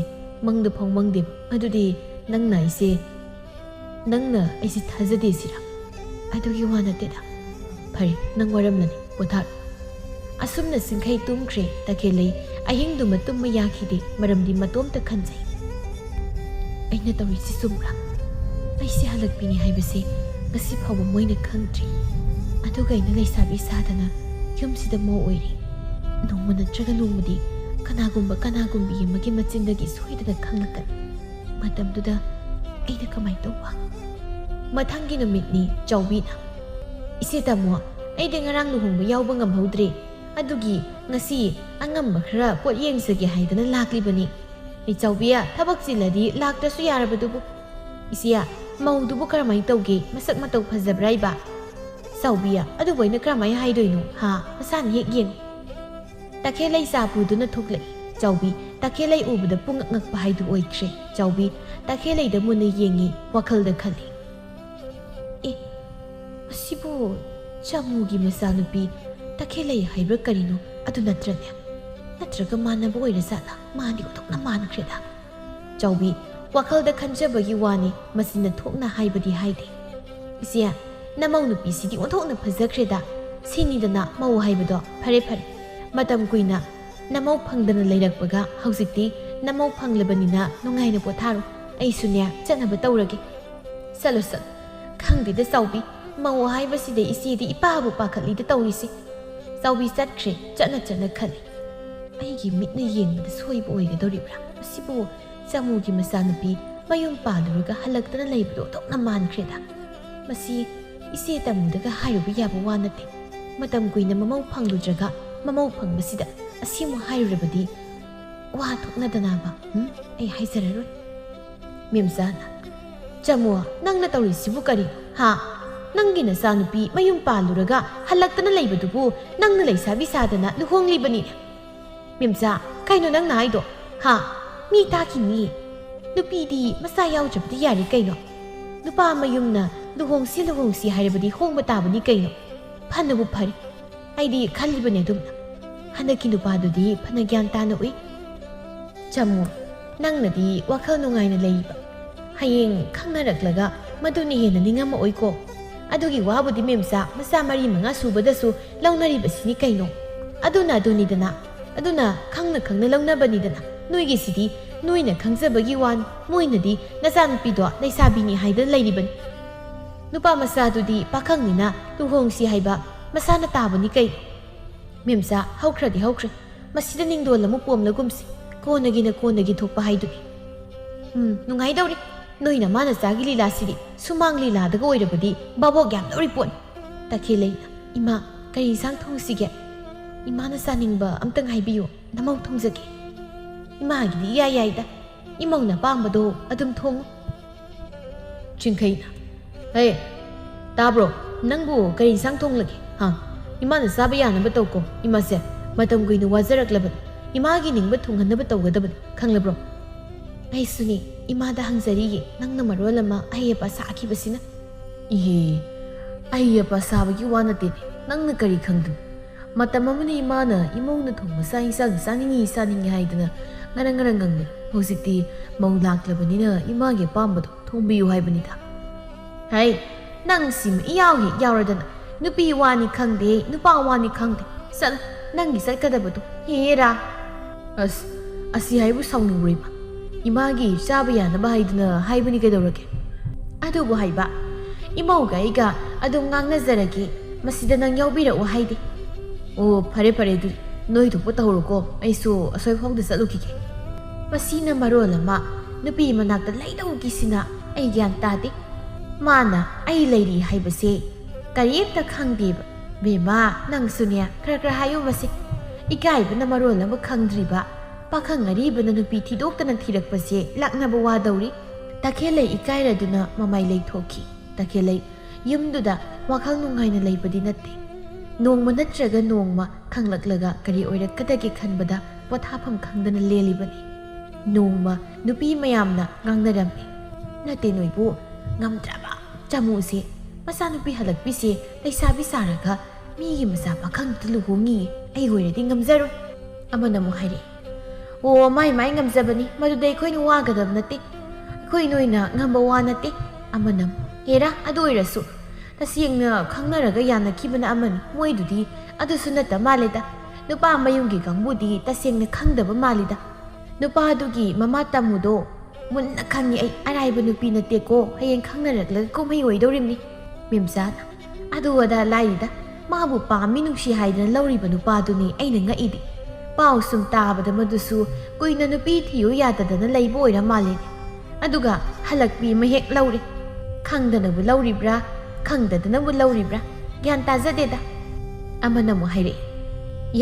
ꯃꯪꯗ ꯐꯥꯎ ꯃꯪꯗꯦꯕ꯫ ꯑꯗꯨꯗꯤ ꯅꯪꯅ ꯑꯩꯁꯦ, ꯅꯪꯅ ꯑꯩꯁꯦ ꯊꯥꯖꯗꯦ ꯁꯤꯔꯥ? ꯑꯗꯨꯒꯤ ꯋꯥ ꯅꯠꯇꯦꯗ꯫ ꯐꯔꯦ, ꯅꯪ ꯋꯥꯔꯝꯂꯅꯤ, ꯄꯣꯊꯥꯔꯣ꯫ ꯑꯁꯨꯝꯅ ꯁꯤꯡꯈꯩ ꯇꯨꯝꯈ꯭ꯔꯦ꯫ ꯇꯈꯦꯜꯂꯩ ꯑꯍꯤꯡꯗꯨꯃ ꯇꯨꯝꯕ ꯌꯥꯈꯤꯗꯦ, ꯃꯔꯝꯗꯤ ꯃꯇꯣꯝꯇ ꯈꯟꯖꯩ꯫ ꯑꯩꯅ ꯇꯧꯔꯤꯁꯤ ꯆꯨꯝꯕ꯭ꯔꯥ? ꯑꯩꯁꯦ ꯍꯜꯂꯛꯄꯤꯅꯤ ꯍꯥꯏꯕꯁꯦ ꯉꯁꯤ ꯐꯥꯎꯕ ꯃꯣꯏꯅ ꯈꯪꯗ꯭ꯔꯤ꯫ ꯑꯗꯨꯒ ꯑꯩꯅ ꯂꯩꯁꯥꯕꯤ ꯁꯥꯗꯅ ꯌꯨꯝꯁꯤꯗ ꯃꯧ ꯑꯣꯏꯔꯤ꯫ ꯅꯣꯡꯃ ꯅꯠꯇ꯭ꯔꯒ ꯅꯣꯡꯃꯗꯤ ꯀꯅꯥꯒꯨꯝꯕ ꯀꯅꯥꯒꯨꯝꯕꯤ ꯑꯃꯒꯤ ꯃꯆꯤꯟꯗꯒꯤ ꯁꯣꯏꯗꯅ ꯈꯪꯂꯛꯀꯅꯤ꯫ ꯃꯇꯝꯗꯨꯗ ꯑꯩꯅ ꯀꯃꯥꯏ ꯇꯧꯕ? ꯃꯊꯪꯒꯤ ꯅꯨꯃꯤꯠꯅꯤ꯫ ꯆꯥꯎꯕꯤꯅ, "ꯏꯆꯦ ꯇꯥꯃꯣ, ꯑꯩꯗꯤ ꯉꯔꯥꯡ ꯂꯨꯍꯣꯡꯕ ꯌꯥꯎꯕ ꯉꯝꯍꯧꯗ꯭ꯔꯦ꯫ ꯑꯗꯨꯒꯤ ꯉꯁꯤ ꯑꯉꯝꯕ ꯈꯔ ꯄꯣꯠ ꯌꯦꯡꯖꯒꯦ ꯍꯥꯏꯗꯅ ꯂꯥꯛꯂꯤꯕꯅꯤ꯫" "ꯑꯩ ꯆꯥꯎꯕꯤ, ꯊꯕꯛ ꯆꯤꯜꯂꯗꯤ ꯂꯥꯛꯇ꯭ꯔꯁꯨ ꯌꯥꯔꯕꯗꯨꯕꯨ꯫ ꯏꯆꯦ, ꯃꯧꯗꯨꯕꯨ ꯀꯔꯝꯍꯥꯏꯅ ꯇꯧꯒꯦ? ꯃꯁꯛ ꯃꯇꯧ ꯐꯖꯕ꯭ꯔꯥ ꯏꯕ?" "ꯆꯥꯎꯕꯤ, ꯑꯗꯨꯕꯨ ꯑꯩꯅ ꯀꯔꯝꯍꯥꯏꯅ ꯍꯥꯏꯗꯣꯏꯅꯣ? ꯍꯥ? ꯃꯁꯥꯅ ꯍꯦꯛ ꯌꯦꯡꯉꯨ꯫" ꯇꯈꯦꯜꯂꯩ ꯆꯥ ꯄꯨꯗꯨꯅ ꯊꯣꯛꯂꯛꯏ꯫ ꯆꯥꯎꯕꯤ ꯇꯈꯦꯜꯂꯩ ꯎꯕꯗ ꯄꯨꯡꯉꯛ ꯉꯛꯄ ꯍꯥꯏꯗꯨ ꯑꯣꯏꯈ꯭ꯔꯦ꯫ ꯆꯥꯎꯕꯤ ꯇꯈꯦꯜꯂꯩꯗ ꯃꯨꯟꯅ ꯌꯦꯡꯉꯤ, ꯋꯥꯈꯜꯗ ꯈꯜꯂꯤ, "ꯑꯦ, ꯑꯁꯤꯕꯨ ꯆꯥꯃꯨꯒꯤ ꯃꯆꯥꯅꯨꯄꯤ ꯇꯈꯦꯜꯂꯩ ꯍꯥꯏꯕ꯭ꯔꯥ ꯀꯔꯤꯅꯣ ꯑꯗꯨ ꯅꯠꯇ꯭ꯔꯅꯦ? ꯅꯠꯇ꯭ꯔꯒ ꯃꯥꯟꯅꯕ ꯑꯣꯏꯔꯖꯥꯠꯂꯥ? ꯃꯥꯗꯤ ꯑꯣꯟꯊꯣꯛꯅ ꯃꯥꯟꯈ꯭ꯔꯦꯗ꯫" ꯆꯥꯎꯕꯤ ꯋꯥꯈꯜꯗ ꯈꯟꯖꯕꯒꯤ ꯋꯥꯅꯤ, ꯃꯆꯤꯟꯅ ꯊꯣꯛꯅ ꯍꯥꯏꯕꯗꯤ ꯍꯥꯏꯗꯦ꯫ "ꯏꯆꯦ, ꯅꯃꯧ ꯅꯨꯄꯤꯁꯤꯗꯤ ꯑꯣꯟꯊꯣꯛꯅ ꯐꯖꯈ꯭ꯔꯦꯗ꯫ ꯁꯤꯅꯤꯗꯅ ꯃꯧ ꯍꯥꯏꯕꯗꯣ꯫ ꯐꯔꯦ ꯐꯔꯦ, ꯃꯇꯝ ꯀꯨꯏꯅ ꯅꯃꯧ ꯐꯪꯗꯅ ꯂꯩꯔꯛꯄꯒ ꯍꯧꯖꯤꯛꯇꯤ ꯅꯃꯧ ꯐꯪꯂꯕꯅꯤꯅ ꯅꯨꯡꯉꯥꯏꯅ ꯄꯣꯊꯥꯔꯣ꯫ ꯑꯩꯁꯨꯅꯦ ꯆꯠꯅꯕ ꯇꯧꯔꯒꯦ꯫" "ꯆꯠꯂꯣ ꯆꯠꯂꯣ꯫ ꯈꯪꯗꯦꯗ ꯆꯥꯎꯕꯤ, ꯃꯧ ꯍꯥꯏꯕꯁꯤꯗ ꯏꯆꯦꯗꯤ ꯏꯄꯥꯕꯨ ꯄꯥꯈꯠꯂꯤꯗ ꯇꯧꯔꯤꯁꯦ꯫" ꯆꯥꯎꯕꯤ ꯆꯠꯈ꯭ꯔꯦ꯫ ꯆꯠꯅ ꯆꯠꯅ ꯈꯜꯂꯤ, "ꯑꯩꯒꯤ ꯃꯤꯠꯅ ꯌꯦꯡꯕꯗ ꯁꯣꯏꯕ ꯑꯣꯏꯒꯗꯧꯔꯤꯕ꯭ꯔꯥ? ꯑꯁꯤꯕꯨ ꯆꯥꯃꯨꯒꯤ ꯃꯆꯥꯅꯨꯄꯤ ꯃꯌꯨꯝ ꯄꯥꯜꯂꯨꯔꯒ ꯍꯜꯂꯛꯇꯅ ꯂꯩꯕꯗꯣ ꯑꯣꯟꯊꯣꯛꯅ ꯃꯥꯟꯈ꯭ꯔꯦꯗ꯫ ꯃꯁꯤ ꯏꯆꯦ ꯇꯥꯃꯨꯗꯒ ꯍꯥꯏꯔꯨꯕ ꯌꯥꯕ ꯋꯥ ꯅꯠꯇꯦ꯫" ꯃꯇꯝ ꯀꯨꯏꯅ ꯃꯃꯧ ꯐꯪꯂꯨꯗ꯭ꯔꯒ ꯃꯃꯧ ꯐꯪꯕꯁꯤꯗ ꯑꯁꯤꯃꯨꯛ ꯍꯥꯏꯔꯨꯔꯕꯗꯤ ꯋꯥ ꯊꯣꯛꯅꯗꯅꯕ, ꯎꯝ? ꯑꯩ ꯍꯥꯏꯖꯔꯔꯣꯏ꯫ ꯃꯦꯝꯆꯥꯅ, "ꯆꯃꯨ, ꯅꯪꯅ ꯇꯧꯔꯤꯁꯤꯕꯨ ꯀꯔꯤ? ꯍꯥ? ꯅꯪꯒꯤ ꯅꯆꯥꯅꯨꯄꯤ ꯃꯌꯨꯝ ꯄꯥꯜꯂꯨꯔꯒ ꯍꯜꯂꯛꯇꯅ ꯂꯩꯕꯗꯨꯕꯨ ꯅꯪꯅ ꯂꯩꯁꯥꯕꯤ ꯁꯥꯗꯅ ꯂꯨꯍꯣꯡꯂꯤꯕꯅꯤ꯫ ꯃꯦꯝꯆꯥ, ꯀꯩꯅꯣ ꯅꯪꯅ ꯍꯥꯏꯗꯣ? ꯍꯥ? ꯃꯤ ꯇꯥꯈꯤꯅꯤ꯫ ꯅꯨꯄꯤꯗꯤ ꯃꯆꯥ ꯌꯥꯎꯗ꯭ꯔꯕꯗꯤ ꯌꯥꯔꯦ ꯀꯩꯅꯣ? ꯅꯨꯄꯥ ꯃꯌꯨꯝꯅ ꯂꯨꯍꯣꯡꯁꯤ ꯂꯨꯍꯣꯡꯁꯤ ꯍꯥꯏꯔꯕꯗꯤ ꯍꯣꯡꯕ ꯇꯥꯕꯅꯤ ꯀꯩꯅꯣ? ꯐꯅꯕꯨ ꯐꯔꯦ꯫ ꯑꯩꯗꯤ ꯈꯜꯂꯤꯕꯅꯦ ꯑꯗꯨꯝꯅ꯫ ꯍꯟꯗꯛꯀꯤ ꯅꯨꯄꯥꯗꯨꯗꯤ ꯐꯅ ꯒ꯭ꯌꯥꯟ ꯇꯥꯅ ꯎꯏ꯫ ꯆꯃꯨ, ꯅꯪꯅꯗꯤ ꯋꯥꯈꯜ ꯅꯨꯡꯉꯥꯏꯅ ꯂꯩꯕ꯫ ꯍꯌꯦꯡ ꯈꯪꯅꯔꯛꯂꯒ ꯃꯗꯨꯅ ꯍꯦꯟꯅ ꯅꯤꯡꯉꯝꯃꯛꯑꯣꯏꯀꯣ꯫ ꯑꯗꯨꯒꯤ ꯋꯥꯕꯨꯗꯤ ꯃꯦꯝꯆꯥ ꯃꯆꯥ ꯃꯔꯤ ꯃꯉꯥ ꯁꯨꯕꯗꯁꯨ ꯂꯧꯅꯔꯤꯕꯁꯤꯅꯤ ꯀꯩꯅꯣ꯫ ꯑꯗꯨꯅ ꯑꯗꯨꯅꯤꯗꯅ꯫ ꯑꯗꯨꯅ ꯈꯪꯅ ꯈꯪꯅ ꯂꯧꯅꯕꯅꯤꯗꯅ꯫ ꯅꯣꯏꯒꯤꯁꯤꯗꯤ ꯅꯣꯏꯅ ꯈꯪꯖꯕꯒꯤ ꯋꯥꯅꯤ꯫ ꯃꯣꯏꯅꯗꯤ ꯅꯆꯥꯅꯨꯄꯤꯗꯣ ꯂꯩꯁꯥꯕꯤꯅꯤ ꯍꯥꯏꯗꯅ ꯂꯩꯔꯤꯕꯅꯤ꯫ ꯅꯨꯄꯥ ꯃꯆꯥꯗꯨꯗꯤ ꯄꯥꯈꯪꯅꯤꯅ ꯂꯨꯍꯣꯡꯁꯤ ꯍꯥꯏꯕ ꯃꯁꯥꯅ ꯇꯥꯕꯅꯤ ꯀꯩ꯫ ꯃꯦꯝꯆꯥ, ꯍꯧꯈ꯭ꯔꯗꯤ ꯍꯧꯈ꯭ꯔꯦ꯫ ꯃꯁꯤꯗ ꯅꯤꯡꯗꯣꯜ ꯑꯃꯨꯛ ꯄꯣꯝꯂꯒꯨꯝꯁꯤ꯫ ꯀꯣꯟꯅꯒꯤꯅ ꯀꯣꯟꯅꯒꯤ ꯊꯣꯛꯄ ꯍꯥꯏꯗꯨꯅꯤ꯫ ꯎꯝ, ꯅꯨꯡꯉꯥꯏꯗꯧꯔꯤ꯫ ꯅꯣꯏ ꯅꯃꯥ ꯅꯆꯥꯒꯤ ꯂꯤꯂꯥꯁꯤꯗꯤ ꯁꯨꯃꯥꯡ ꯂꯤꯂꯥꯗꯒ ꯑꯣꯏꯔꯕꯗꯤ ꯚꯥꯕꯣꯛ ꯌꯥꯝꯗꯧꯔꯤ ꯄꯣꯠꯅꯤ꯫ ꯇꯈꯦꯜꯂꯩꯅ, "ꯏꯃꯥ, ꯀꯔꯤ ꯏꯟꯁꯥꯡ ꯊꯣꯡꯁꯤꯒꯦ?" "ꯏꯃꯥꯅ ꯆꯥꯅꯤꯡꯕ ꯑꯝꯇꯪ ꯍꯥꯏꯕꯤꯌꯨ, ꯅꯃꯧ ꯊꯣꯡꯖꯒꯦ꯫" "ꯏꯃꯥꯒꯤꯗꯤ ꯏꯌꯥ ꯌꯥꯏꯗ, ꯏꯃꯧꯅ ꯑꯄꯥꯝꯕꯗꯣ ꯑꯗꯨꯝ ꯊꯣꯡꯉꯨ꯫" ꯆꯤꯡꯈꯩꯅ, "ꯍꯦ, ꯇꯥꯕ꯭ꯔꯣ? ꯅꯪꯕꯨ ꯀꯔꯤ ꯏꯟꯁꯥꯡ ꯊꯣꯡꯂꯒꯦ? ꯍꯥ? ꯏꯃꯥꯅ ꯆꯥꯕ ꯌꯥꯅꯕ ꯇꯧꯀꯣ꯫ ꯏꯃꯥꯁꯦ ꯃꯇꯝ ꯀꯨꯏꯅ ꯋꯥꯖꯔꯛꯂꯕꯅꯤ꯫ ꯏꯃꯥꯒꯤ ꯅꯤꯡꯕ ꯊꯨꯡꯍꯟꯅꯕ ꯇꯧꯒꯗꯕꯅꯤ, ꯈꯪꯂꯕ꯭ꯔꯣ?" "ꯑꯩꯁꯨꯅꯦ, ꯏꯃꯥꯗ ꯍꯪꯖꯔꯤꯌꯦ, ꯅꯪꯅ ꯃꯔꯣꯜ ꯑꯃ ꯑꯍꯩ ꯑꯄꯥ ꯁꯥꯈꯤꯕꯁꯤꯅ꯫" "ꯏꯍꯦ, ꯑꯍꯩ ꯑꯄꯥ ꯁꯥꯕꯒꯤ ꯋꯥ ꯅꯠꯇꯦꯅꯦ, ꯅꯪꯅ ꯀꯔꯤ ꯈꯪꯗꯣꯏꯅꯣ? ꯃꯇꯝ ꯑꯃꯅ ꯏꯃꯥꯅ ꯏꯃꯧꯅ ꯊꯣꯡꯕ ꯆꯥꯛ ꯏꯟꯁꯥꯡ ꯆꯥꯅꯤꯡꯉꯤ ꯆꯥꯅꯤꯡꯉꯤ ꯍꯥꯏꯗꯅ ꯉꯔꯪ ꯉꯔꯪ ꯉꯪꯕꯅꯤ꯫ ꯍꯧꯖꯤꯛꯇꯤ ꯃꯧ ꯂꯥꯛꯂꯕꯅꯤꯅ ꯏꯃꯥꯒꯤ ꯑꯄꯥꯝꯕꯗꯣ ꯊꯣꯡꯕꯤꯌꯨ ꯍꯥꯏꯕꯅꯤꯗ꯫" "ꯍꯩ, ꯅꯪ ꯁꯤꯃ ꯏꯌꯥꯎ ꯍꯦꯛ ꯌꯥꯎꯔꯗꯅ꯫ ꯅꯨꯄꯤ ꯋꯥꯅꯤ ꯈꯪꯗꯦ, ꯅꯨꯄꯥ ꯋꯥꯅꯤ ꯈꯪꯗꯦ꯫ ꯆꯠꯂꯣ, ꯅꯪꯒꯤ ꯆꯠꯀꯗꯕꯗꯣ꯫ ꯍꯦꯔꯥ!" "ꯑꯁ, ꯑꯁꯤ ꯍꯥꯏꯕꯨ ꯁꯥꯎꯅꯤꯡꯕ꯭ꯔꯣ ꯏꯃꯥ? ꯏꯃꯥꯒꯤ ꯆꯥꯕ ꯌꯥꯅꯕ ꯍꯥꯏꯗꯨꯅ ꯍꯥꯏꯕꯅꯤ ꯀꯩꯗꯧꯔꯒꯦ?" "ꯑꯗꯨꯕꯨ ꯍꯥꯏꯕ, ꯏꯃꯧꯒ ꯑꯩꯒ ꯑꯗꯨꯝ ꯉꯥꯡꯅꯖꯔꯒꯦ, ꯃꯁꯤꯗ ꯅꯪ ꯌꯥꯎꯕꯤꯔꯛꯑꯣ ꯍꯥꯏꯗꯦ꯫" "ꯑꯣ, ꯐꯔꯦ ꯐꯔꯦ, ꯑꯗꯨꯗꯤ ꯅꯣꯏ ꯊꯣꯛꯄ ꯇꯧꯔꯣꯀꯣ, ꯑꯩꯁꯨ ꯑꯁꯣꯏꯐꯥꯎꯗ ꯆꯠꯂꯨꯈꯤꯒꯦ꯫" ꯃꯁꯤꯅ ꯃꯔꯣꯜ ꯑꯃ ꯅꯨꯄꯤ ꯃꯅꯥꯛꯇ ꯂꯩꯗꯧꯒꯤꯁꯤꯅ ꯑꯩ ꯒ꯭ꯌꯥꯟ ꯇꯥꯗꯦ꯫ ꯃꯥꯅ ꯑꯩ ꯂꯩꯔꯤ ꯍꯥꯏꯕꯁꯦ ꯀꯔꯤꯝꯇ ꯈꯪꯗꯦꯕ꯫ ꯕꯦꯝꯃ, ꯅꯪꯁꯨꯅꯦ ꯈꯔ ꯈꯔ ꯍꯥꯏꯌꯨ ꯃꯁꯦ꯫ ꯏꯀꯥꯏꯕꯅ ꯃꯔꯣꯜ ꯑꯃ ꯈꯪꯗ꯭ꯔꯤꯕ ꯄꯥꯈꯪ ꯑꯔꯤꯕꯅ ꯅꯨꯄꯤ ꯊꯤꯗꯣꯛꯇꯅ ꯊꯤꯔꯛꯄꯁꯦ ꯂꯥꯛꯅꯕ ꯋꯥꯗꯧꯔꯤ꯫ ꯇꯈꯦꯜꯂꯩ ꯏꯀꯥꯏꯔꯗꯨꯅ ꯃꯃꯥꯏ ꯂꯩꯊꯣꯛꯈꯤ꯫ ꯇꯈꯦꯜꯂꯩ ꯌꯨꯝꯗꯨꯗ ꯋꯥꯈꯜ ꯅꯨꯡꯉꯥꯏꯅ ꯂꯩꯕꯗꯤ ꯅꯠꯇꯦ꯫ ꯅꯣꯡꯃ ꯅꯠꯇ꯭ꯔꯒ ꯅꯣꯡꯃ ꯈꯪꯂꯛꯂꯒ ꯀꯔꯤ ꯑꯣꯏꯔꯛꯀꯗꯒꯦ ꯈꯟꯕꯗ ꯄꯣꯊꯥꯐꯝ ꯈꯪꯗꯅ ꯂꯦꯜꯂꯤꯕꯅꯤ꯫ ꯅꯣꯡꯃ ꯅꯨꯄꯤ ꯃꯌꯥꯝꯅ ꯉꯥꯡꯅꯔꯝꯃꯤ꯫ "ꯅꯠꯇꯦ ꯅꯣꯏꯕꯨ, ꯉꯝꯗ꯭ꯔꯕ ꯆꯥꯃꯨꯁꯦ, ꯃꯆꯥꯅꯨꯄꯤ ꯍꯜꯂꯛꯄꯤꯁꯦ ꯂꯩꯁꯥꯕꯤ ꯁꯥꯔꯒ ꯃꯤꯒꯤ ꯃꯆꯥ ꯄꯥꯈꯪꯗꯨꯗ ꯂꯨꯍꯣꯡꯉꯤ, ꯑꯩ ꯑꯣꯏꯔꯗꯤ ꯉꯝꯖꯔꯣꯏ"꯫ ꯑꯃꯅ ꯑꯃꯨꯛ ꯍꯥꯏꯔꯛꯏ, "ꯑꯣ, ꯃꯥꯏ ꯃꯥꯏ ꯉꯝꯖꯕꯅꯤ, ꯃꯗꯨꯗ ꯑꯩꯈꯣꯏꯅ ꯋꯥꯒꯗꯕ ꯅꯠꯇꯦ, ꯑꯩꯈꯣꯏ ꯅꯣꯏꯅ ꯉꯝꯕ ꯋꯥ ꯅꯠꯇꯦ"꯫ ꯑꯃꯅ ꯑꯃꯨꯛ, "ꯍꯦꯔꯥ, ꯑꯗꯨ ꯑꯣꯏꯔꯁꯨ ꯇꯁꯦꯡꯅ ꯈꯪꯅꯔꯒ ꯌꯥꯅꯈꯤꯕꯅ ꯑꯃꯅꯤ, ꯃꯣꯏꯗꯨꯗꯤ ꯑꯗꯨꯁꯨ ꯅꯠꯇ ꯃꯥꯜꯂꯦꯗ꯫ ꯅꯨꯄꯥ ꯃꯌꯨꯝꯒꯤ ꯀꯥꯡꯕꯨꯗꯤ ꯇꯁꯦꯡꯅ ꯈꯪꯗꯕ ꯃꯥꯜꯂꯤꯗ꯫ ꯅꯨꯄꯥꯗꯨꯒꯤ ꯃꯃꯥ ꯇꯥꯃꯨꯗꯣ ꯃꯨꯟꯅ ꯈꯪꯉꯤ ꯑꯩ, ꯑꯔꯥꯏꯕ ꯅꯨꯄꯤ ꯅꯠꯇꯦꯀꯣ, ꯍꯌꯦꯡ ꯈꯪꯅꯔꯛꯂꯒ ꯀꯨꯝꯍꯩ ꯑꯣꯏꯗꯧꯔꯤꯕꯅꯤ"꯫ ꯃꯦꯝꯆꯥꯅ, "ꯑꯗꯨ ꯑꯗꯥ ꯂꯥꯏꯔꯤꯗ, ꯃꯥꯕꯨ ꯄꯥꯝꯃꯤ ꯅꯨꯡꯁꯤ ꯍꯥꯏꯗꯅ ꯂꯧꯔꯤꯕ ꯅꯨꯄꯥꯗꯨꯅꯤ ꯑꯩꯅ ꯉꯛꯏꯗꯤ꯫ ꯄꯥꯎ ꯁꯨꯝ ꯇꯥꯕꯗ ꯃꯗꯨꯁꯨ ꯀꯨꯏꯅ ꯅꯨꯄꯤ ꯊꯤꯌꯨ ꯌꯥꯗꯗꯅ ꯂꯩꯕ ꯑꯣꯏꯔ ꯃꯥꯜꯂꯦꯅꯦ꯫ ꯑꯗꯨꯒ ꯍꯜꯂꯛꯄꯤ ꯑꯃ ꯍꯦꯛ ꯂꯧꯔꯦ꯫ ꯈꯪꯗꯅꯕꯨ ꯂꯧꯔꯤꯕ꯭ꯔꯥ, ꯈꯪꯗꯗꯅꯕꯨ ꯂꯧꯔꯤꯕ꯭ꯔꯥ, ꯒ꯭ꯌꯥꯟ ꯇꯥꯖꯗꯦꯗ"꯫ ꯑꯃꯅ ꯑꯃꯨꯛ ꯍꯥꯏꯔꯛꯏ,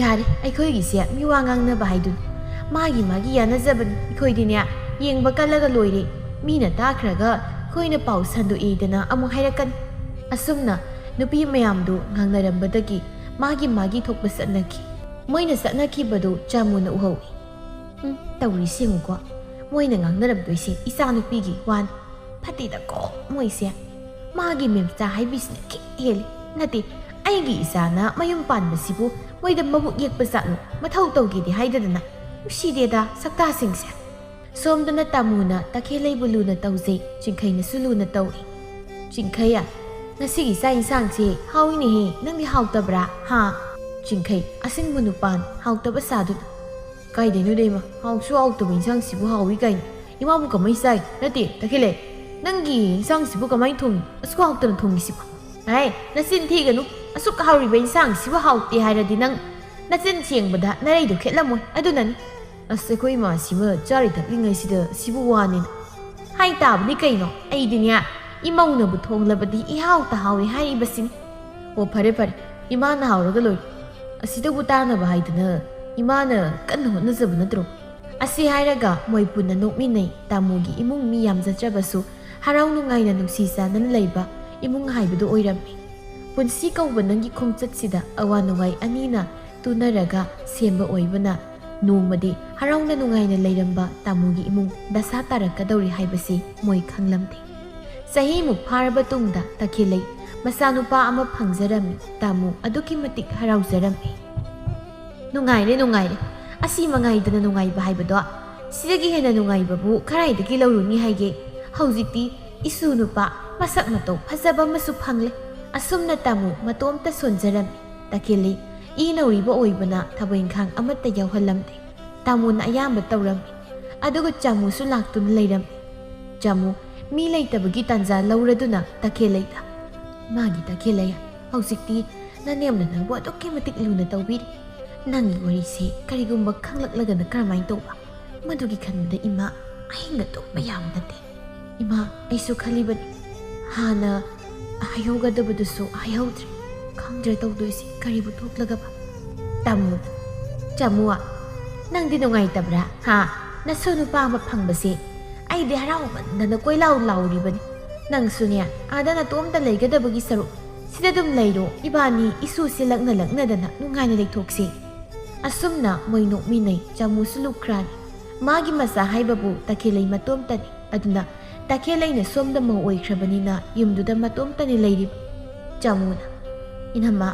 "ꯌꯥꯔꯦ, ꯑꯩꯈꯣꯏꯒꯤꯁꯦ ꯃꯤꯋꯥ ꯉꯥꯡꯅꯕ ꯍꯥꯏꯗꯨꯅꯤ꯫ ꯃꯥꯒꯤ ꯃꯥꯒꯤ ꯌꯥꯅꯖꯕꯅꯤ, ꯑꯩꯈꯣꯏꯗꯤꯅꯦ ꯌꯦꯡꯕ ꯀꯜꯂꯒ ꯂꯣꯏꯔꯦ꯫ ꯃꯤꯅ ꯇꯥꯈ꯭ꯔꯒ ꯑꯩꯈꯣꯏꯅ ꯄꯥꯎ ꯁꯟꯗꯣꯛꯏꯗꯅ ꯑꯃꯨꯛ ꯍꯥꯏꯔꯛꯀꯅꯤ"꯫ ꯑꯁꯨꯝꯅ ꯅꯨꯄꯤ ꯃꯌꯥꯝꯗꯨ ꯉꯥꯡꯅꯔꯝꯕꯗꯒꯤ ꯃꯥꯒꯤ ꯃꯥꯒꯤ ꯊꯣꯛꯄ ꯆꯠꯅꯈꯤ꯫ ꯃꯣꯏꯅ ꯆꯠꯅꯈꯤꯕꯗꯨ ꯆꯥꯃꯨꯅ ꯎꯍꯧꯏ꯫ "ꯎꯝ, ꯇꯧꯔꯤꯁꯤ ꯌꯦꯡꯉꯨꯀꯣ, ꯃꯣꯏꯅ ꯉꯥꯡꯅꯔꯝꯗꯣꯏꯁꯦ ꯏꯆꯥꯅꯨꯄꯤꯒꯤ ꯋꯥꯅꯤ꯫ ꯐꯠꯇꯦꯗꯀꯣ ꯃꯣꯏꯁꯦ꯫ ꯃꯥꯒꯤ ꯃꯦꯝꯆꯥ ꯍꯥꯏꯕꯤꯁꯤꯅ ꯈꯤꯛ ꯍꯦꯜꯂꯤ꯫ ꯅꯠꯇꯦ, ꯑꯩꯒꯤ ꯏꯆꯥꯅ ꯃꯌꯨꯝ ꯄꯥꯟꯕꯁꯤꯕꯨ ꯃꯣꯏꯗ ꯃꯕꯨꯛ ꯌꯦꯛꯄ ꯖꯥꯠꯂꯣ? ꯃꯊꯧ ꯇꯧꯒꯦꯗꯤ ꯍꯥꯏꯗꯗꯅ꯫ ꯅꯨꯡꯁꯤꯗꯦꯗ ꯁꯛꯇꯥꯁꯤꯡꯁꯦ"꯫ ꯁꯣꯝꯗꯅ ꯇꯥꯃꯨꯅ ꯇꯈꯦꯜꯂꯩꯕꯨ ꯂꯨꯅ ꯇꯧꯖꯩ, ꯆꯤꯡꯈꯩꯅꯁꯨ ꯂꯨꯅ ꯇꯧꯏ꯫ "ꯆꯤꯡꯈꯩ, ꯉꯁꯤꯒꯤ ꯆꯥꯛ ꯏꯟꯁꯥꯡꯁꯦ ꯍꯥꯎꯏꯅꯦꯍꯦ, ꯅꯪꯗꯤ ꯍꯥꯎꯇꯕ꯭ꯔꯥ? ꯍꯥ?" ꯆꯤꯡꯈꯩ, ꯑꯁꯤꯡꯕ ꯅꯨꯄꯥꯅꯤ, ꯍꯥꯎꯇꯕ ꯁꯥꯗꯨꯅ꯫ "ꯀꯥꯏꯗꯩꯅꯣꯗ ꯏꯃꯥ, ꯍꯥꯎꯁꯨ ꯍꯥꯎꯇꯕ ꯏꯟꯁꯥꯡꯁꯤꯕꯨ ꯍꯥꯎꯏ ꯀꯥꯏꯅ? ꯏꯃꯥꯕꯨ ꯀꯃꯥꯏ ꯆꯥꯏ? ꯅꯠꯇꯦ, ꯇꯈꯦꯜꯂꯩ, ꯅꯪꯒꯤ ꯏꯟꯁꯥꯡꯁꯤꯕꯨ ꯀꯃꯥꯏꯅ ꯊꯣꯡꯉꯤ? ꯑꯁꯨꯛ ꯍꯥꯎꯇꯅ ꯊꯣꯡꯉꯤꯁꯤꯕꯨ?" "ꯑꯦ, ꯅꯆꯤꯟ ꯊꯤꯒꯅꯨ, ꯑꯁꯨꯛ ꯍꯥꯎꯔꯤꯕ ꯏꯟꯁꯥꯡꯁꯤꯕꯨ ꯍꯥꯎꯇꯦ ꯍꯥꯏꯔꯗꯤ ꯅꯪ ꯅꯆꯤꯟ ꯁꯦꯡꯕꯗ ꯅꯔꯩꯗꯨ ꯈꯦꯠꯂꯝꯃꯣꯏ, ꯑꯗꯨꯅꯅꯤ꯫ ꯑꯁ, ꯑꯩꯈꯣꯏ ꯏꯃꯥꯁꯤꯃ ꯆꯥꯔꯤ ꯊꯛꯂꯤꯉꯩꯁꯤꯗ ꯁꯤꯕꯨ ꯋꯥꯅꯤꯅ" ꯍꯥꯏ ꯇꯥꯕꯅꯤ ꯀꯩꯅꯣ꯫ ꯑꯩꯗꯤꯅꯦ, ꯏꯃꯧꯅꯕꯨ ꯊꯣꯡꯂꯕꯗꯤ ꯏꯍꯥꯎꯇ ꯍꯥꯎꯏ ꯍꯥꯏꯔꯤꯕꯁꯤꯅꯤ꯫ ꯑꯣ, ꯐꯔꯦ ꯐꯔꯦ, "ꯏꯃꯥꯅ ꯍꯥꯎꯔꯒ ꯂꯣꯏꯔꯦ꯫ ꯑꯁꯤꯗꯕꯨ ꯇꯥꯅꯕ ꯍꯥꯏꯗꯅ ꯏꯃꯥꯅ ꯀꯟꯅ ꯍꯣꯠꯅꯖꯕ ꯅꯠꯇ꯭ꯔꯣ?" ꯑꯁꯤ ꯍꯥꯏꯔꯒ ꯃꯣꯏ ꯄꯨꯟꯅ ꯅꯣꯛꯃꯤꯟꯅꯩ꯫ ꯇꯥꯃꯨꯒꯤ ꯏꯃꯨꯡ ꯃꯤ ꯌꯥꯝꯖꯗ꯭ꯔꯕꯁꯨ ꯍꯔꯥꯎ ꯅꯨꯡꯉꯥꯏꯅ ꯅꯨꯡꯁꯤ ꯆꯥꯟꯅꯅ ꯂꯩꯕ ꯏꯃꯨꯡ ꯍꯥꯏꯕꯗꯨ ꯑꯣꯏꯔꯝꯃꯤ꯫ ꯄꯨꯟꯁꯤ ꯀꯧꯕ ꯅꯪꯒꯤ ꯈꯣꯡꯆꯠꯁꯤꯗ ꯑꯋꯥ ꯅꯨꯡꯉꯥꯏ ꯑꯅꯤꯅ ꯇꯨꯅꯔꯒ ꯁꯦꯝꯕ ꯑꯣꯏꯕꯅ ꯅꯣꯡꯃꯗꯤ ꯍꯔꯥꯎꯅ ꯅꯨꯡꯉꯥꯏꯅ ꯂꯩꯔꯝꯕ ꯇꯥꯃꯨꯒꯤ ꯏꯃꯨꯡ ꯗꯁꯥ ꯇꯥꯔꯛꯀꯗꯧꯔꯤ ꯍꯥꯏꯕꯁꯤ ꯃꯣꯏ ꯈꯪꯂꯝꯗꯦ꯫ ꯆꯍꯤꯃꯨꯛ ꯐꯥꯔꯕ ꯇꯨꯡꯗ ꯇꯈꯦꯜꯂꯩ ꯃꯆꯥꯅꯨꯄꯥ ꯑꯃ ꯐꯪꯖꯔꯝꯃꯤ꯫ ꯇꯥꯃꯨ ꯑꯗꯨꯛꯀꯤ ꯃꯇꯤꯛ ꯍꯔꯥꯎꯖꯔꯝꯃꯤ꯫ "ꯅꯨꯡꯉꯥꯏꯔꯦ, ꯅꯨꯡꯉꯥꯏꯔꯦ꯫ ꯑꯁꯤ ꯃꯉꯥꯏꯗꯅ ꯅꯨꯡꯉꯥꯏꯕ ꯍꯥꯏꯕꯗꯣ꯫ ꯁꯤꯗꯒꯤ ꯍꯦꯟꯅ ꯅꯨꯡꯉꯥꯏꯕꯕꯨ ꯀꯔꯥꯏꯗꯒꯤ ꯂꯧꯔꯨꯅꯤ ꯍꯥꯏꯒꯦ? ꯍꯧꯖꯤꯛꯇꯤ ꯏꯁꯨ ꯅꯨꯄꯥ ꯃꯁꯛ ꯃꯇꯧ ꯐꯖꯕ ꯑꯃꯁꯨ ꯐꯪꯂꯦ꯫" ꯑꯁꯨꯝꯅ ꯇꯥꯃꯨ ꯃꯇꯣꯝꯇ ꯁꯣꯟꯖꯔꯝꯃꯤ꯫ ꯇꯈꯦꯜꯂꯩ ꯏ ꯅꯧꯔꯤꯕ ꯑꯣꯏꯕꯅ ꯊꯕꯛ ꯏꯪꯈꯥꯡ ꯑꯃꯠꯇ ꯌꯥꯎꯍꯜꯂꯝꯗꯦ꯫ ꯇꯥꯃꯨꯅ ꯑꯌꯥꯝꯕ ꯇꯧꯔꯝꯃꯤ꯫ ꯑꯗꯨꯒ ꯆꯥꯃꯨꯁꯨ ꯂꯥꯛꯇꯨꯅ ꯂꯩꯔꯝꯃꯤ꯫ ꯆꯥꯃꯨ ꯃꯤ ꯂꯩꯇꯕꯒꯤ ꯇꯥꯟꯖꯥ ꯂꯧꯔꯗꯨꯅ ꯇꯈꯦꯜꯂꯩꯗ, "ꯃꯥꯒꯤ ꯇꯈꯦꯜꯂꯩ, ꯍꯧꯖꯤꯛꯇꯤ ꯅꯅꯦꯝꯅ ꯅꯪꯕꯨ ꯑꯗꯨꯛꯀꯤ ꯃꯇꯤꯛ ꯂꯨꯅ ꯇꯧꯕꯤꯔꯤ꯫ ꯅꯪꯒꯤ ꯋꯥꯔꯤꯁꯦ ꯀꯔꯤꯒꯨꯝꯕ ꯈꯪꯂꯛꯂꯒꯅ ꯀꯔꯝꯍꯥꯏꯅ ꯇꯧꯕ? ꯃꯗꯨꯒꯤ ꯈꯟꯕꯗ ꯏꯃꯥ ꯑꯍꯤꯡꯒ ꯇꯨꯝꯕ ꯌꯥꯕ ꯅꯠꯇꯦ꯫" "ꯏꯃꯥ, ꯑꯩꯁꯨ ꯈꯜꯂꯤꯕꯅꯤ꯫ ꯍꯥꯟꯅ ꯍꯥꯏꯍꯧꯒꯗꯕꯗꯨꯁꯨ ꯍꯥꯏꯍꯧꯗ꯭ꯔꯦ꯫ ꯈꯪꯗ꯭ꯔꯦ ꯇꯧꯗꯣꯏꯁꯦ, ꯀꯔꯤꯕꯨ ꯊꯣꯛꯂꯒꯕ?" ꯇꯥꯃꯨ, "ꯆꯥꯃꯨ, ꯅꯪꯗꯤ ꯅꯨꯡꯉꯥꯏꯇꯕ꯭ꯔꯥ? ꯍꯥ? ꯅꯁꯨ ꯅꯨꯄꯥ ꯑꯃ ꯐꯪꯕꯁꯦ ꯑꯩꯗꯤ ꯍꯔꯥꯎꯃꯟꯗꯅ ꯀꯣꯏꯂꯥꯎ ꯂꯥꯎꯔꯤꯕꯅꯤ꯫ ꯅꯪꯁꯨꯅꯦ, ꯑꯥꯗ ꯅꯇꯣꯝꯇ ꯂꯩꯒꯗꯕꯒꯤ ꯁꯔꯨꯛ ꯁꯤꯗ ꯑꯗꯨꯝ ꯂꯩꯔꯣ꯫ ꯏꯕꯥꯅꯤ ꯏꯁꯨꯁꯦ ꯂꯛꯅ ꯂꯛꯅꯗꯅ ꯅꯨꯡꯉꯥꯏꯅ ꯂꯩꯊꯣꯛꯁꯤ꯫" ꯑꯁꯨꯝꯅ ꯃꯣꯏ ꯅꯣꯛꯃꯤꯟꯅꯩ꯫ ꯆꯥꯃꯨꯁꯨ ꯂꯨꯞꯈ꯭ꯔꯥꯅꯤ꯫ ꯃꯥꯒꯤ ꯃꯆꯥ ꯍꯥꯏꯕꯕꯨ ꯇꯈꯦꯜꯂꯩ ꯃꯇꯣꯝꯇꯅꯤ꯫ ꯑꯗꯨꯅ ꯇꯈꯦꯜꯂꯩꯅ ꯁꯣꯝꯗ ꯃꯧ ꯑꯣꯏꯈ꯭ꯔꯕꯅꯤꯅ ꯌꯨꯝꯗꯨꯗ ꯃꯇꯣꯝꯇꯅꯤ ꯂꯩꯔꯤꯕ꯫ ꯆꯥꯃꯨꯅ, "ꯏꯅꯝꯃ,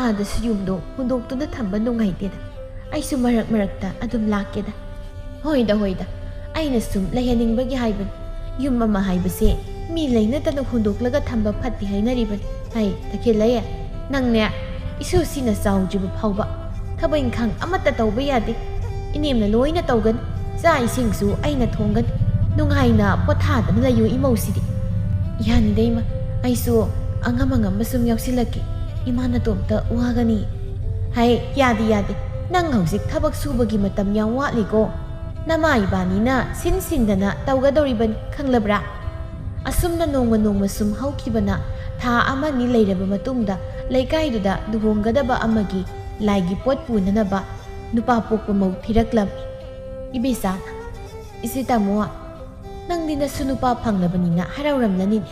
ꯑꯥꯗꯁꯨ ꯌꯨꯝꯗꯣ ꯍꯨꯟꯗꯣꯛꯇꯨꯅ ꯊꯝꯕ ꯅꯨꯡꯉꯥꯏꯇꯦꯗ꯫ ꯑꯩꯁꯨ ꯃꯔꯛ ꯃꯔꯛꯇ ꯑꯗꯨꯝ ꯂꯥꯛꯀꯦꯗ꯫" "ꯍꯣꯏꯗ, ꯍꯣꯏꯗ, ꯑꯩꯅ ꯁꯨꯝ ꯂꯩꯍꯟꯅꯤꯡꯕꯒꯤ ꯍꯥꯏꯕꯅꯤ꯫ ꯌꯨꯝ ꯑꯃ ꯍꯥꯏꯕꯁꯦ ꯃꯤ ꯂꯩꯅꯗꯅ ꯍꯨꯟꯗꯣꯛꯂꯒ ꯊꯝꯕ ꯐꯠꯇꯦ ꯍꯥꯏꯅꯔꯤꯕꯅꯤ꯫ ꯍꯩ, ꯇꯈꯦꯜꯂꯩ, ꯅꯪꯅꯦ, ꯏꯁꯨꯁꯤꯅ ꯆꯥꯎꯗ꯭ꯔꯤꯕ ꯐꯥꯎꯕ ꯊꯕꯛ ꯏꯪꯈꯥꯡ ꯑꯃꯠꯇ ꯇꯧꯕ ꯌꯥꯗꯦ꯫ ꯏꯅꯦꯝꯅ ꯂꯣꯏꯅ ꯇꯧꯒꯅꯤ꯫ ꯆꯥꯛ ꯏꯁꯤꯡꯁꯨ ꯑꯩꯅ ꯊꯣꯡꯒꯅꯤ꯫ ꯅꯨꯡꯉꯥꯏꯅ ꯄꯣꯊꯥꯗꯅ ꯂꯩꯌꯨ ꯏꯃꯧꯁꯤꯗꯤ꯫" "ꯌꯥꯅꯤꯗ ꯏꯃꯥ, ꯑꯩꯁꯨ ꯑꯉꯝ ꯑꯉꯝꯕ ꯁꯨꯝ ꯌꯥꯎꯁꯤꯜꯂꯛꯀꯦ꯫ ꯏꯃꯥ ꯅꯇꯣꯝꯇ ꯋꯥꯒꯅꯤ꯫" "ꯍꯩ, ꯌꯥꯗꯦ, ꯌꯥꯗꯦ꯫ ꯅꯪ ꯍꯧꯖꯤꯛ ꯊꯕꯛ ꯁꯨꯕꯒꯤ ꯃꯇꯝ ꯌꯥꯝ ꯋꯥꯠꯂꯤꯀꯣ꯫ ꯅꯃꯥ ꯏꯕꯥꯅꯤꯅ ꯁꯤꯟ ꯁꯤꯟꯗꯅ ꯇꯧꯒꯗꯧꯔꯤꯕꯅꯤ, ꯈꯪꯂꯕ꯭ꯔꯥ?" ꯑꯁꯨꯝꯅ ꯅꯣꯡꯃ ꯅꯣꯡꯃ ꯁꯨꯝ ꯍꯧꯈꯤꯕꯅ ꯊꯥ ꯑꯃꯅꯤ ꯂꯩꯔꯕ ꯃꯇꯨꯡꯗ ꯂꯩꯀꯥꯏꯗꯨꯗ ꯂꯨꯍꯣꯡꯒꯗꯕ ꯑꯃꯒꯤ ꯂꯥꯏꯒꯤ ꯄꯣꯠ ꯄꯨꯅꯅꯕ ꯅꯨꯄꯥ ꯄꯣꯛꯄ ꯃꯧ ꯊꯤꯔꯛꯂꯝꯃꯤ꯫ ꯏꯕꯦꯆꯥꯅ, "ꯏꯆꯦ ꯇꯥꯃꯣ, ꯅꯪꯗꯤ ꯅꯁꯨ ꯅꯨꯄꯥ ꯐꯪꯂꯕꯅꯤꯅ ꯍꯔꯥꯎꯔꯝꯂꯅꯤꯅꯦ꯫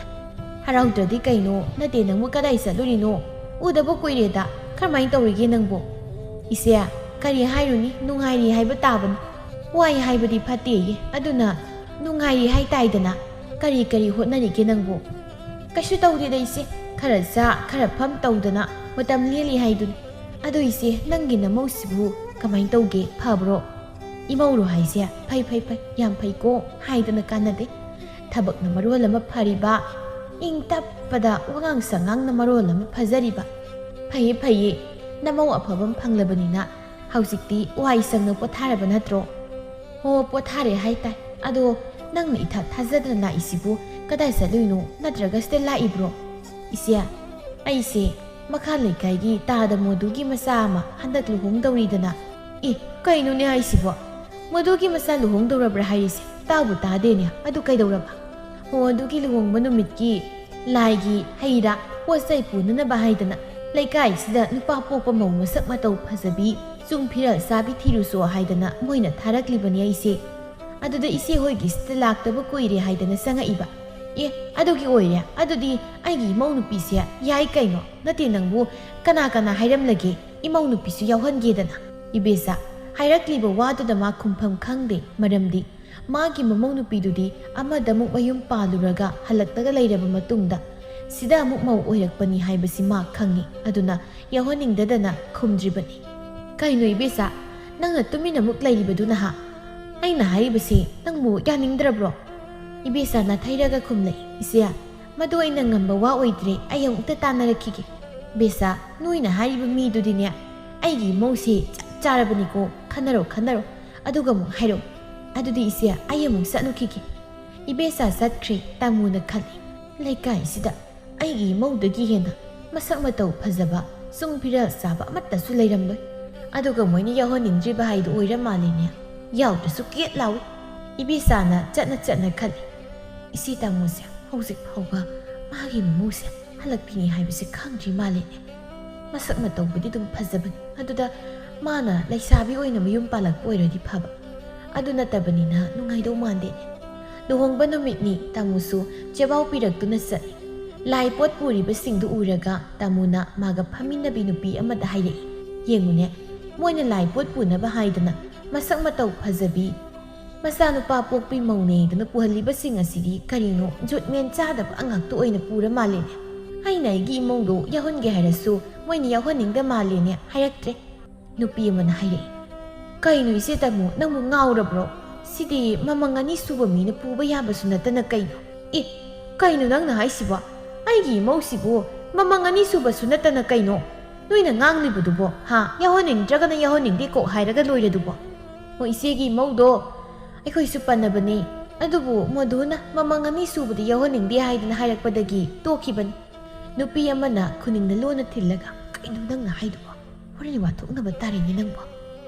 ꯍꯔꯥꯎꯗ꯭ꯔꯗꯤ ꯀꯩꯅꯣ, ꯅꯠꯇꯦ ꯅꯪꯕꯨ ꯀꯗꯥꯏ ꯆꯠꯂꯨꯔꯤꯅꯣ? ꯎꯗꯕ ꯀꯨꯏꯔꯦꯗ꯫ ꯀꯔꯝꯍꯥꯏꯅ ꯇꯧꯔꯤꯒꯦ ꯅꯪꯕꯨ?" "ꯏꯆꯦ, ꯀꯔꯤ ꯍꯥꯏꯔꯨꯅꯤ, ꯅꯨꯡꯉꯥꯏꯔꯤ ꯍꯥꯏꯕ ꯇꯥꯕꯅꯤ꯫ ꯋꯥꯏ ꯍꯥꯏꯕꯗꯤ ꯐꯠꯇꯦꯌꯦ, ꯑꯗꯨꯅ ꯅꯨꯡꯉꯥꯏꯔꯤ ꯍꯥꯏꯇꯥꯏꯗꯅ꯫ ꯀꯔꯤ ꯀꯔꯤ ꯍꯣꯠꯅꯔꯤꯒꯦ ꯅꯪꯕꯨ?" "ꯀꯩꯁꯨ ꯇꯧꯗꯦꯗ ꯏꯆꯦ, ꯈꯔ ꯆꯥ ꯈꯔ ꯐꯝ ꯇꯧꯗꯅ ꯃꯇꯝ ꯂꯦꯜꯂꯤ ꯍꯥꯏꯗꯨꯅꯤ꯫ ꯑꯗꯣ ꯏꯆꯦ, ꯅꯪꯒꯤ ꯅꯃꯧꯁꯤꯕꯨ ꯀꯃꯥꯏꯅ ꯇꯧꯒꯦ, ꯐꯕ꯭ꯔꯣ?" "ꯏꯃꯧꯔꯣ ꯍꯥꯏꯁꯦ? ꯐꯩ ꯐꯩ ꯐꯩ, ꯌꯥꯝ ꯐꯩꯀꯣ, ꯍꯥꯏꯗꯅ ꯀꯥꯟꯅꯗꯦ꯫ ꯊꯕꯛꯅ ꯃꯔꯣꯜ ꯑꯃ ꯐꯔꯤꯕ, ꯏꯪ ꯇꯞꯄꯗ ꯋꯥꯉꯥꯡ ꯁꯉꯥꯡꯅ ꯃꯔꯣꯜ ꯑꯃ ꯐꯖꯔꯤꯕ꯫ ꯐꯩꯌꯦ ꯐꯩꯌꯦ, ꯅꯃꯧ ꯑꯐꯕ ꯑꯃ ꯐꯪꯂꯕꯅꯤꯅ ꯍꯧꯖꯤꯛꯇꯤ ꯋꯥꯏ ꯁꯪꯅ ꯄꯣꯊꯥꯔꯕ ꯅꯠꯇ꯭ꯔꯣ?" "ꯍꯣ, ꯄꯣꯊꯥꯔꯦ ꯍꯥꯏꯇꯥꯏ꯫ ꯑꯗꯣ ꯅꯪꯅ ꯏꯊꯥ ꯊꯥꯖꯗꯅ ꯂꯥꯛꯏꯁꯤꯕꯨ ꯀꯗꯥꯏ ꯆꯠꯂꯨꯏꯅꯣ? ꯅꯠꯇ꯭ꯔꯒ ꯁꯤꯗ ꯂꯥꯛꯏꯕ꯭ꯔꯣ?" "ꯏꯆꯦ, ꯑꯩꯁꯦ ꯃꯈꯥ ꯂꯩꯀꯥꯏꯒꯤ ꯇꯥꯗ ꯃꯣꯗꯨꯒꯤ ꯃꯆꯥ ꯑꯃ ꯍꯟꯗꯛ ꯂꯨꯍꯣꯡꯗꯧꯔꯤꯗꯅ꯫" "ꯑꯦ, ꯀꯩꯅꯣꯅꯦ ꯍꯥꯏꯁꯤꯕꯣ? ꯃꯣꯗꯨꯒꯤ ꯃꯆꯥ ꯂꯨꯍꯣꯡꯗꯧꯔꯕ꯭ꯔꯥ ꯍꯥꯏꯔꯤꯁꯦ? ꯇꯥꯕꯨ ꯇꯥꯗꯦꯅꯦ꯫ ꯑꯗꯨ ꯀꯩꯗꯧꯔꯕ?" "ꯑꯣ, ꯑꯗꯨꯒꯤ ꯂꯨꯍꯣꯡꯕ ꯅꯨꯃꯤꯠꯀꯤ ꯂꯥꯏꯒꯤ ꯍꯩ ꯔꯥ ꯄꯣꯠ ꯆꯩ ꯄꯨꯅꯅꯕ ꯍꯥꯏꯗꯅ ꯂꯩꯀꯥꯏꯁꯤꯗ ꯅꯨꯄꯥ ꯄꯣꯛꯄ ꯃꯧ ꯃꯁꯛ ꯃꯇꯧ ꯐꯖꯕꯤ ꯆꯨꯡ ꯐꯤꯔꯥꯜ ꯆꯥꯕꯤ ꯊꯤꯔꯨꯁꯣ ꯍꯥꯏꯗꯅ ꯃꯣꯏꯅ ꯊꯥꯔꯛꯂꯤꯕꯅꯤ ꯑꯩꯁꯦ꯫ ꯑꯗꯨꯗ ꯏꯆꯦ ꯍꯣꯏꯒꯤꯁꯤꯗ ꯂꯥꯛꯇꯕ ꯀꯨꯏꯔꯦ ꯍꯥꯏꯗꯅ ꯆꯪꯉꯛꯏꯕ꯫" "ꯑꯦ, ꯑꯗꯨꯒꯤ ꯑꯣꯏꯔꯦ? ꯑꯗꯨꯗꯤ ꯑꯩꯒꯤ ꯏꯃꯧ ꯅꯨꯄꯤꯁꯦ ꯌꯥꯏ ꯀꯩꯅꯣ꯫ ꯅꯠꯇꯦ ꯅꯪꯕꯨ, ꯀꯅꯥ ꯀꯅꯥ ꯍꯥꯏꯔꯝꯂꯒꯦ ꯏꯃꯧ ꯅꯨꯄꯤꯁꯨ ꯌꯥꯎꯍꯟꯒꯦꯗꯅ?" ꯏꯕꯦꯆꯥ, ꯍꯥꯏꯔꯛꯂꯤꯕ ꯋꯥꯗꯨꯗ ꯃꯥ ꯈꯨꯝꯐꯝ ꯈꯪꯗꯦ꯫ ꯃꯔꯝꯗꯤ ꯃꯥꯒꯤ ꯃꯃꯧ ꯅꯨꯄꯤꯗꯨꯗꯤ ꯑꯃꯗ ꯑꯃꯨꯛ ꯃꯌꯨꯝ ꯄꯥꯜꯂꯨꯔꯒ ꯍꯜꯂꯛꯇꯒ ꯂꯩꯔꯕ ꯃꯇꯨꯡꯗ ꯁꯤꯗ ꯑꯃꯨꯛ ꯃꯧ ꯑꯣꯏꯔꯛꯄꯅꯤ ꯍꯥꯏꯕꯁꯤ ꯃꯥ ꯈꯪꯉꯤ꯫ ꯑꯗꯨꯅ ꯌꯥꯎꯍꯟꯅꯤꯡꯗꯗꯅ ꯈꯨꯝꯗ꯭ꯔꯤꯕꯅꯤ꯫ "ꯀꯩꯅꯣ ꯏꯕꯦꯆꯥ, ꯅꯪꯅ ꯇꯨꯃꯤꯟꯅ ꯑꯃꯨꯛ ꯂꯩꯔꯤꯕꯗꯨꯅ ꯍꯥ? ꯑꯩꯅ ꯍꯥꯏꯔꯤꯕꯁꯤ ꯅꯪꯕꯨ ꯌꯥꯅꯤꯡꯗ꯭ꯔꯕ꯭ꯔꯣ?" ꯏꯕꯦꯆꯥ ꯅꯥꯊꯩꯔꯒ ꯈꯨꯝꯂꯛꯏ꯫ "ꯏꯆꯦ, ꯃꯗꯨ ꯑꯩꯅ ꯉꯝꯕ ꯋꯥ ꯑꯣꯏꯗ꯭ꯔꯦ꯫ ꯑꯩ ꯑꯃꯨꯛꯇ ꯇꯥꯟꯅꯔꯛꯈꯤꯒꯦ꯫" "ꯕꯦꯆꯥ, ꯅꯣꯏꯅ ꯍꯥꯏꯔꯤꯕ ꯃꯤꯗꯨꯗꯤꯅꯦ, ꯑꯩꯒꯤ ꯏꯃꯧꯁꯦ ꯆꯞ ꯆꯥꯔꯕꯅꯤꯀꯣ꯫ ꯈꯟꯅꯔꯣ, ꯈꯟꯅꯔꯣ꯫ ꯑꯗꯨꯒ ꯑꯃꯨꯛ ꯍꯥꯏꯔꯛꯎ꯫ ꯑꯗꯨꯗꯤ ꯏꯆꯦ, ꯑꯩ ꯑꯃꯨꯛ ꯆꯠꯂꯨꯈꯤꯒꯦ꯫" ꯏꯕꯦꯆꯥ ꯆꯠꯈ꯭ꯔꯦ꯫ ꯇꯥꯃꯣꯅ ꯈꯜꯂꯤ, "ꯂꯩꯀꯥꯏꯁꯤꯗ ꯑꯩꯒꯤ ꯏꯃꯧꯗꯒꯤ ꯍꯦꯟꯅ ꯃꯁꯛ ꯃꯇꯧ ꯐꯖꯕ, ꯆꯨꯡ ꯐꯤꯔꯥꯜ ꯆꯥꯕ ꯑꯃꯠꯇꯁꯨ ꯂꯩꯔꯝꯂꯣꯏ꯫ ꯑꯗꯨꯒ ꯃꯣꯏꯅ ꯌꯥꯎꯍꯟꯅꯤꯡꯗ꯭ꯔꯤꯕ ꯍꯥꯏꯗꯨ ꯑꯣꯏꯔ ꯃꯥꯜꯂꯦꯅꯦ꯫" ꯌꯥꯎꯗ꯭ꯔꯁꯨ ꯀꯦꯠ ꯂꯥꯎꯏ꯫ ꯏꯕꯦꯆꯥꯅ ꯆꯠꯅ ꯆꯠꯅ ꯈꯜꯂꯤ, "ꯏꯆꯦ ꯇꯥꯃꯣꯁꯦ ꯍꯧꯖꯤꯛ ꯐꯥꯎꯕ ꯃꯥꯒꯤ ꯃꯃꯧꯁꯦ ꯍꯜꯂꯛꯄꯤꯅꯤ ꯍꯥꯏꯕꯁꯦ ꯈꯪꯗ꯭ꯔꯤ ꯃꯥꯜꯂꯦꯅꯦ꯫ ꯃꯁꯛ ꯃꯇꯧꯕꯨꯗꯤ ꯑꯗꯨꯝ ꯐꯖꯕꯅꯤ, ꯑꯗꯨꯗ ꯃꯥꯅ ꯂꯩꯁꯥꯕꯤ ꯑꯣꯏꯅ ꯃꯌꯨꯝ ꯄꯥꯜꯂꯛꯄ ꯑꯣꯏꯔꯗꯤ ꯐꯕ꯫ ꯑꯗꯨ ꯅꯠꯇꯕꯅꯤꯅ ꯅꯨꯡꯉꯥꯏꯗꯧ ꯃꯥꯟꯗꯦꯅꯦ꯫ ꯂꯨꯍꯣꯡꯕ ꯅꯨꯃꯤꯠꯅꯤ, ꯇꯥꯃꯣꯁꯨ ꯆꯦꯕꯥꯎ ꯄꯤꯔꯛꯇꯨꯅ ꯆꯠꯂꯤ꯫ ꯂꯥꯏ ꯄꯣꯠ ꯄꯨꯔꯤꯕꯁꯤꯡꯗꯨ ꯎꯔꯒ ꯇꯥꯃꯣꯅ ꯃꯥꯒ ꯐꯝꯃꯤꯟꯅꯕꯤ ꯅꯨꯄꯤ ꯑꯃꯗ ꯍꯥꯏꯔꯛꯏ, "ꯌꯦꯡꯉꯨꯅꯦ, ꯃꯣꯏꯅ ꯂꯥꯏ ꯄꯣꯠ ꯄꯨꯅꯕ ꯍꯥꯏꯗꯅ ꯃꯁꯛ ꯃꯇꯧ ꯐꯖꯕꯤ, ꯃꯆꯥꯅꯨꯄꯥ ꯄꯣꯛꯄꯤ ꯃꯧꯅꯦꯗꯅ ꯄꯨꯍꯜꯂꯤꯕꯁꯤꯡ ꯑꯁꯤꯗꯤ ꯀꯔꯤꯅꯣ, ꯖꯨꯠ ꯃꯦꯟ ꯆꯥꯗꯕ ꯉꯥꯛꯇ ꯑꯣꯏꯅ ꯄꯨꯔ ꯃꯥꯜꯂꯦꯅꯦ꯫ ꯑꯩꯅ ꯑꯩꯒꯤ ꯏꯃꯧꯗꯣ ꯌꯥꯎꯍꯟꯒꯦ ꯍꯥꯏꯔꯁꯨ ꯃꯣꯏꯅ ꯌꯥꯎꯍꯟꯅꯤꯡꯗ ꯃꯥꯜꯂꯦꯅꯦ" ꯍꯥꯏꯔꯛꯇ꯭ꯔꯦ꯫ ꯅꯨꯄꯤ ꯑꯃꯅ ꯍꯥꯏꯔꯛꯏ, "ꯀꯩꯅꯣ ꯏꯆꯦ ꯇꯥꯃꯣ, ꯅꯪꯕꯨ ꯉꯥꯎꯔꯕ꯭ꯔꯣ? ꯁꯤꯗꯤ ꯃꯃꯪ ꯑꯅꯤ ꯁꯨꯕ ꯃꯤꯅ ꯄꯨꯕ ꯌꯥꯕꯁꯨ ꯅꯠꯇꯅ ꯀꯩꯅꯣ?" "ꯑꯦ, ꯀꯩꯅꯣ ꯅꯪꯅ ꯍꯥꯏꯁꯤꯕꯣ? ꯑꯩꯒꯤ ꯏꯃꯧꯁꯤꯕꯨ ꯃꯃꯪ ꯑꯅꯤ ꯁꯨꯕꯁꯨ ꯅꯠꯇꯅ ꯀꯩꯅꯣ? ꯅꯣꯏꯅ ꯉꯥꯡꯂꯤꯕꯗꯨꯕꯣ, ꯍꯥ? ꯌꯥꯎꯍꯟꯅꯤꯡꯗ꯭ꯔꯒꯅ ꯌꯥꯎꯍꯟꯅꯤꯡꯗꯦ ꯀꯣꯛ ꯍꯥꯏꯔꯒ ꯂꯣꯏꯔꯗꯨꯕꯣ?" "ꯍꯣꯏ, ꯏꯆꯦꯒꯤ ꯏꯃꯧꯗꯣ ꯑꯩꯈꯣꯏꯁꯨ ꯄꯟꯅꯕꯅꯦ, ꯑꯗꯨꯕꯨ ꯃꯗꯨꯅ ꯃꯃꯪ ꯑꯅꯤ ꯁꯨꯕꯗ ꯌꯥꯎꯍꯟꯅꯤꯡꯗꯦ ꯍꯥꯏꯗꯅ ꯍꯥꯏꯔꯛꯄꯗꯒꯤ ꯇꯣꯛꯈꯤꯕꯅꯤ꯫" ꯅꯨꯄꯤ ꯑꯃꯅ ꯈꯨꯅꯤꯡꯅ ꯂꯣꯟꯅ ꯊꯤꯜꯂꯒ, "ꯀꯩꯅꯣ ꯅꯪꯅ ꯍꯥꯏꯗꯨꯕꯣ? ꯍꯣꯔꯦꯟ ꯋꯥꯊꯣꯛꯅꯕ ꯇꯥꯔꯦꯅꯦ ꯅꯪꯕꯣ꯫"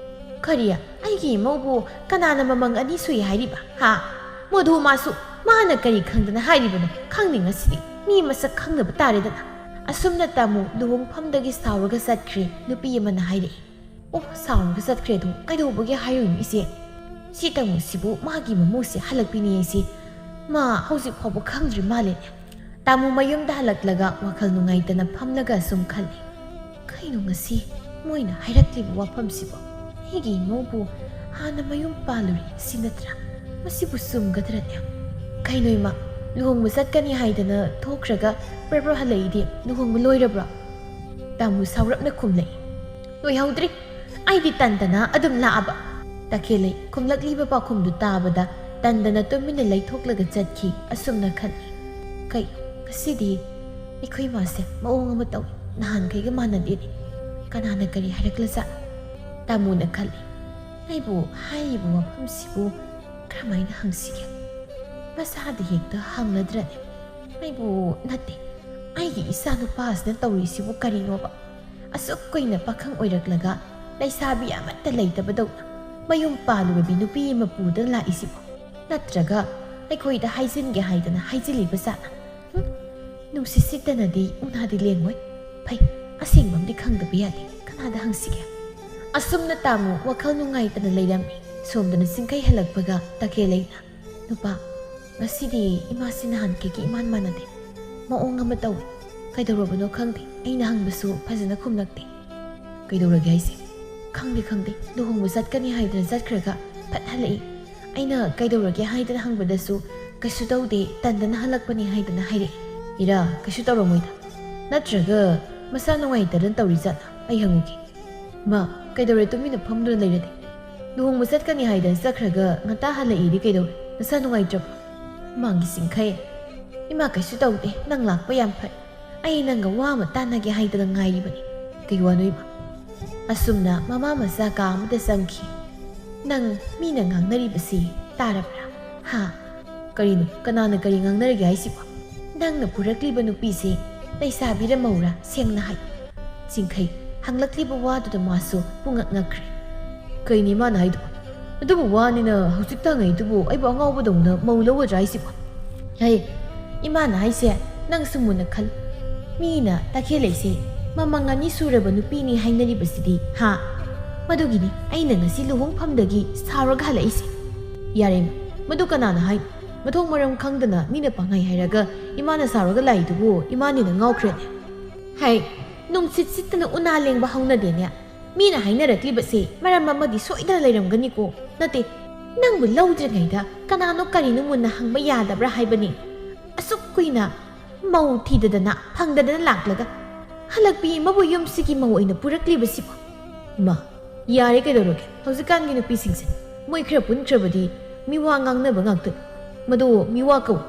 "ꯀꯔꯤ? ꯑꯩꯒꯤ ꯏꯃꯧꯕꯨ ꯀꯅꯥꯅ ꯃꯃꯪ ꯑꯅꯤ ꯁꯨꯏ ꯍꯥꯏꯔꯤꯕ? ꯍꯥ? ꯃꯗꯨ ꯃꯥꯁꯨ ꯃꯥꯅ ꯀꯔꯤ ꯈꯪꯗꯅ ꯍꯥꯏꯔꯤꯕꯅꯣ? ꯈꯪꯅꯤꯡꯉꯁꯤꯗꯤ ꯃꯤ ꯃꯁꯛ ꯈꯪꯅꯕ ꯇꯥꯔꯦꯗꯅ꯫" ꯑꯁꯨꯝꯅ ꯇꯥꯃꯨ ꯂꯨꯍꯣꯡꯐꯝꯗꯒꯤ ꯁꯥꯎꯔꯒ ꯆꯠꯈ꯭ꯔꯦ꯫ ꯅꯨꯄꯤ ꯑꯃꯅ ꯍꯥꯏꯔꯛꯏ, "ꯑꯣ, ꯁꯥꯎꯔꯒ ꯆꯠꯈ꯭ꯔꯦ ꯑꯗꯨ ꯀꯩꯗꯧꯕꯒꯤ ꯍꯥꯏꯔꯨꯏꯅꯣ ꯏꯆꯦ? ꯁꯤ ꯇꯥꯃꯨꯁꯤꯕꯨ ꯃꯥꯒꯤ ꯃꯃꯧꯁꯦ ꯍꯜꯂꯛꯄꯤꯅꯦ ꯏꯆꯦ꯫ ꯃꯥ ꯍꯧꯖꯤꯛ ꯐꯥꯎꯕ ꯈꯪꯗ꯭ꯔꯤ ꯃꯥꯜꯂꯦꯅꯦ꯫" ꯇꯥꯃꯨ ꯃꯌꯨꯝꯗ ꯍꯜꯂꯛꯂꯒ ꯋꯥꯈꯜ ꯅꯨꯡꯉꯥꯏꯇꯅ ꯐꯝꯂꯒ ꯁꯨꯝ ꯈꯜꯂꯤ, "ꯀꯩꯅꯣ ꯉꯁꯤ ꯃꯣꯏꯅ ꯍꯥꯏꯔꯛꯂꯤꯕ ꯋꯥꯐꯝꯁꯤꯕꯣ? ꯑꯩꯒꯤ ꯏꯃꯧꯕꯨ ꯍꯥꯟꯅ ꯃꯌꯨꯝ ꯄꯥꯜꯂꯨꯔꯦ ꯁꯤ ꯅꯠꯇ꯭ꯔꯥ? ꯃꯁꯤꯕꯨ ꯆꯨꯝꯒꯗ꯭ꯔꯅꯦ? ꯀꯩꯅꯣ ꯏꯃꯥ, ꯂꯨꯍꯣꯡꯕ ꯆꯠꯀꯅꯤ ꯍꯥꯏꯗꯅ ꯊꯣꯛꯈ꯭ꯔꯒ ꯄ꯭ꯔꯞ ꯄ꯭ꯔꯞ ꯍꯜꯂꯛꯏꯗꯤ ꯂꯨꯍꯣꯡꯕ ꯂꯣꯏꯔꯕ꯭ꯔꯣ?" ꯇꯥꯃꯨ ꯁꯥꯎꯔꯞꯅ ꯈꯨꯝꯂꯛꯏ, "ꯂꯣꯏꯍꯧꯗ꯭ꯔꯤ꯫ ꯑꯩꯗꯤ ꯇꯟꯗꯅ ꯑꯗꯨꯝ ꯂꯥꯛꯑꯕ꯫" ꯇꯈꯦꯜꯂꯩ ꯈꯨꯝꯂꯛꯂꯤꯕ ꯄꯥꯎꯈꯨꯝꯗꯨ ꯇꯥꯕꯗ ꯇꯟꯗꯅ ꯇꯨꯃꯤꯟꯅ ꯂꯩꯊꯣꯛꯂꯒ ꯆꯠꯈꯤ꯫ ꯑꯁꯨꯝꯅ ꯈꯜꯂꯤ, "ꯀꯩ, ꯉꯁꯤꯗꯤ ꯑꯩꯈꯣꯏ ꯃꯥꯁꯦ ꯃꯑꯣꯡ ꯑꯃ ꯇꯧꯏ, ꯅꯍꯥꯟꯈꯩꯒ ꯃꯥꯟꯅꯗꯦꯅꯦ꯫ ꯀꯅꯥꯅ ꯀꯔꯤ ꯍꯥꯏꯔꯛꯂꯖꯥꯠꯅꯣ?" ꯇꯥꯃꯨꯅ ꯈꯜꯂꯤ, "ꯑꯩꯕꯨ ꯍꯥꯏꯔꯤꯕ ꯋꯥꯐꯝꯁꯤꯕꯨ ꯀꯔꯝꯍꯥꯏꯅ ꯍꯪꯁꯤꯒꯦ? ꯃꯁꯥꯗ ꯍꯦꯛꯇ ꯍꯪꯂꯗ꯭ꯔꯅꯦ? ꯑꯩꯕꯨ ꯅꯠꯇꯦ, ꯑꯩꯒꯤ ꯏꯆꯥ ꯅꯨꯄꯥꯁꯤꯅ ꯇꯧꯔꯤꯁꯤꯕꯨ ꯀꯔꯤꯅꯣꯕ? ꯑꯁꯨꯛ ꯀꯨꯏꯅ ꯄꯥꯈꯪ ꯑꯣꯏꯔꯛꯂꯒ ꯂꯩꯁꯥꯕꯤ ꯑꯃꯠꯇ ꯂꯩꯇꯕꯗꯧꯅ ꯃꯌꯨꯝ ꯄꯥꯜꯂꯨꯔꯕꯤ ꯅꯨꯄꯤ ꯑꯃ ꯄꯨꯗꯨꯅ ꯂꯥꯛꯏꯁꯤꯕꯨ? ꯅꯠꯇ꯭ꯔꯒ ꯑꯩꯈꯣꯏꯗ ꯍꯥꯏꯖꯤꯟꯒꯦ ꯍꯥꯏꯗꯅ ꯍꯥꯏꯖꯤꯜꯂꯤꯕ ꯖꯥꯠꯂ? ꯍꯨꯝ? ꯅꯨꯡꯁꯤꯠ ꯁꯤꯠꯇꯅꯗꯤ ꯎꯅꯥꯗꯤ ꯂꯦꯡꯉꯣꯏ꯫ ꯐꯩ, ꯑꯁꯦꯡꯕ ꯑꯃꯗꯤ ꯈꯪꯗꯕ ꯌꯥꯗꯦ꯫ ꯀꯅꯥꯗ ꯍꯪꯁꯤꯒꯦ? ꯑꯁꯨꯝꯅ ꯇꯥꯃꯨ ꯋꯥꯈꯜ ꯅꯨꯡꯉꯥꯏꯇꯅ ꯂꯩꯔꯝꯃꯤ꯫ ꯁꯣꯝꯗꯅ ꯆꯤꯡꯈꯩ ꯍꯜꯂꯛꯄꯒ ꯇꯈꯦꯜꯂꯩꯅ, "ꯅꯨꯄꯥ, ꯉꯁꯤꯗꯤ ꯏꯃꯥꯁꯤ ꯅꯍꯥꯟꯈꯩꯒ ꯏꯃꯥꯟ ꯃꯥꯟꯅꯗꯦ꯫ ꯃꯑꯣꯡ ꯑꯃ ꯇꯧꯏ꯫ ꯀꯩꯗꯧꯔꯕꯅꯣ ꯈꯪꯗꯦ꯫ ꯑꯩꯅ ꯍꯪꯕꯁꯨ ꯐꯖꯅ ꯈꯨꯝꯂꯛꯇꯦ꯫" "ꯀꯩꯗꯧꯔꯒꯦ ꯍꯥꯏꯁꯦ?" "ꯈꯪꯗꯦ, ꯈꯪꯗꯦ꯫ ꯂꯨꯍꯣꯡꯕ ꯆꯠꯀꯅꯤ ꯍꯥꯏꯗꯅ ꯆꯠꯈ꯭ꯔꯒ ꯐꯠ ꯍꯜꯂꯛꯏ꯫ ꯑꯩꯅ ꯀꯩꯗꯧꯔꯒꯦ ꯍꯥꯏꯗꯅ ꯍꯪꯕꯗꯁꯨ ꯀꯩꯁꯨ ꯇꯧꯗꯦ, ꯇꯟꯗꯅ ꯍꯜꯂꯛꯄꯅꯤ ꯍꯥꯏꯗꯅ ꯍꯥꯏꯔꯛꯏ꯫" "ꯏꯔꯥ, ꯀꯩꯁꯨ ꯇꯧꯔꯝꯃꯣꯏꯗ꯫ ꯅꯠꯇ꯭ꯔꯒ ꯃꯁꯥ ꯅꯨꯡꯉꯥꯏꯇꯗꯅ ꯇꯧꯔꯤ ꯖꯥꯠꯂ? ꯑꯩ ꯍꯪꯉꯨꯒꯦ꯫" "ꯃꯥ, ꯀꯩꯗꯧꯔꯦ ꯇꯨꯃꯤꯟꯅ ꯐꯝꯗꯨꯅ ꯂꯩꯔꯗꯤ? ꯂꯨꯍꯣꯡꯕ ꯆꯠꯀꯅꯤ ꯍꯥꯏꯗꯅ ꯆꯠꯈ꯭ꯔꯒ ꯉꯟꯇꯥ ꯍꯜꯂꯛꯏꯗꯤ ꯀꯩꯗꯧꯔꯦ? ꯅꯁꯥ ꯅꯨꯡꯉꯥꯏꯇ꯭ꯔꯕꯣ?" ꯃꯥꯡꯒꯤ ꯆꯤꯡꯈꯩ, "ꯏꯃꯥ, ꯀꯩꯁꯨ ꯇꯧꯗꯦ, ꯅꯪ ꯂꯥꯛꯄ ꯌꯥꯝ ꯐꯔꯦ꯫ ꯑꯩ ꯅꯪꯒ ꯋꯥ ꯑꯃ ꯇꯥꯟꯅꯒꯦ ꯍꯥꯏꯗꯅ ꯉꯥꯏꯔꯤꯕꯅꯤ꯫" "ꯀꯩ ꯋꯥꯅꯣ ꯏꯃꯥ?" ꯑꯁꯨꯝꯅ ꯃꯃꯥ ꯃꯆꯥ ꯀꯥ ꯑꯃꯗ ꯆꯪꯈꯤ꯫ "ꯅꯪ ꯃꯤꯅ ꯉꯥꯡꯅꯔꯤꯕꯁꯤ ꯇꯥꯔꯕ꯭ꯔꯥ? ꯍꯥ? ꯀꯔꯤꯅꯣ? ꯀꯅꯥꯅ ꯀꯔꯤ ꯉꯥꯡꯅꯔꯒꯦ ꯍꯥꯏꯁꯤꯕꯣ? ꯅꯪꯅ ꯄꯨꯔꯛꯂꯤꯕ ꯅꯨꯄꯤꯁꯤ ꯂꯩꯁꯥꯕꯤꯔ ꯃꯧꯔꯥ? ꯁꯦꯡꯅ ꯍꯥꯏ꯫" ꯆꯤꯡꯈꯩ ꯍꯪꯂꯛꯂꯤꯕ ꯋꯥꯗꯨꯗ ꯃꯥꯁꯨ ꯄꯨꯡꯉꯛ ꯉꯛꯈ꯭ꯔꯦ꯫ "ꯀꯩꯅꯤ ꯃꯥꯅ ꯍꯥꯏꯗꯨꯕꯣ? ꯑꯗꯨꯕꯨ ꯋꯥꯅꯤꯅ ꯍꯧꯖꯤꯛ ꯇꯥꯡꯉꯩꯗꯨꯕꯨ ꯑꯩꯕꯨ ꯑꯉꯥꯎꯕꯗꯧꯅ ꯃꯧ ꯂꯧꯒꯗ꯭ꯔꯥ ꯍꯥꯏꯁꯤꯕꯣ?" "ꯍꯩ, ꯏꯃꯥꯅ ꯍꯥꯏꯁꯦ ꯅꯪꯁꯨ ꯃꯨꯟꯅ ꯈꯜ꯫ ꯃꯤꯅ ꯇꯈꯦꯜꯂꯩꯁꯦ ꯃꯃꯪ ꯑꯅꯤ ꯁꯨꯔꯕ ꯅꯨꯄꯤꯅꯤ ꯍꯥꯏꯅꯔꯤꯕꯁꯤꯗꯤ, ꯍꯥ? ꯃꯗꯨꯒꯤꯅꯤ ꯑꯩꯅ ꯉꯁꯤ ꯂꯨꯍꯣꯡꯐꯝꯗꯒꯤ ꯁꯥꯎꯔꯒ ꯍꯜꯂꯛꯏꯁꯦ꯫" "ꯌꯥꯔꯦ ꯏꯃꯥ, ꯃꯗꯨ ꯀꯅꯥꯅ ꯍꯥꯏꯅꯣ? ꯃꯊꯣꯡ ꯃꯔꯝ ꯈꯪꯗꯅ ꯃꯤꯅ ꯄꯪꯍꯥꯏ ꯍꯥꯏꯔꯒ ꯏꯃꯥꯅ ꯁꯥꯎꯔꯒ ꯂꯥꯛꯏꯗꯨꯕꯨ ꯏꯃꯥꯅꯤꯅ ꯉꯥꯎꯈ꯭ꯔꯦꯅꯦ꯫" "ꯍꯩ, ꯅꯨꯡꯁꯤꯠ ꯁꯤꯠꯇꯅ ꯎꯅꯥ ꯂꯦꯡꯕ ꯍꯧꯅꯗꯦꯅꯦ꯫ ꯃꯤꯅ ꯍꯥꯏꯅꯔꯛꯂꯤꯕꯁꯦ ꯃꯔꯝ ꯑꯃꯗꯤ ꯁꯣꯏꯗꯅ ꯂꯩꯔꯝꯒꯅꯤꯀꯣ꯫ ꯅꯠꯇꯦ, ꯅꯪꯕꯨ ꯂꯧꯗ꯭ꯔꯤꯉꯩꯗ ꯀꯅꯥꯅꯣ ꯀꯔꯤꯅꯣ ꯃꯨꯟꯅ ꯍꯪꯕ ꯌꯥꯗꯕ꯭ꯔꯥ ꯍꯥꯏꯕꯅꯤ꯫ ꯑꯁꯨꯛ ꯀꯨꯏꯅ ꯃꯧ ꯊꯤꯗꯗꯅ ꯐꯪꯗꯗꯅ ꯂꯥꯛꯂꯒ ꯍꯜꯂꯛꯄꯤ ꯑꯃꯕꯨ ꯌꯨꯝꯁꯤꯒꯤ ꯃꯧ ꯑꯣꯏꯅ ꯄꯨꯔꯛꯂꯤꯕꯁꯤꯕꯨ?" "ꯏꯃꯥ, ꯌꯥꯔꯦ, ꯀꯩꯗꯧꯔꯒꯦ? ꯍꯧꯖꯤꯛꯀꯥꯟꯒꯤ ꯅꯨꯄꯤꯁꯤꯡꯁꯦ ꯃꯣꯏ ꯈꯔ ꯄꯨꯟꯈ꯭ꯔꯕꯗꯤ ꯃꯤꯋꯥ ꯉꯥꯡꯅꯕ ꯉꯥꯛꯇꯅꯤ꯫ ꯃꯗꯨ ꯃꯤꯋꯥ ꯀꯧ꯫"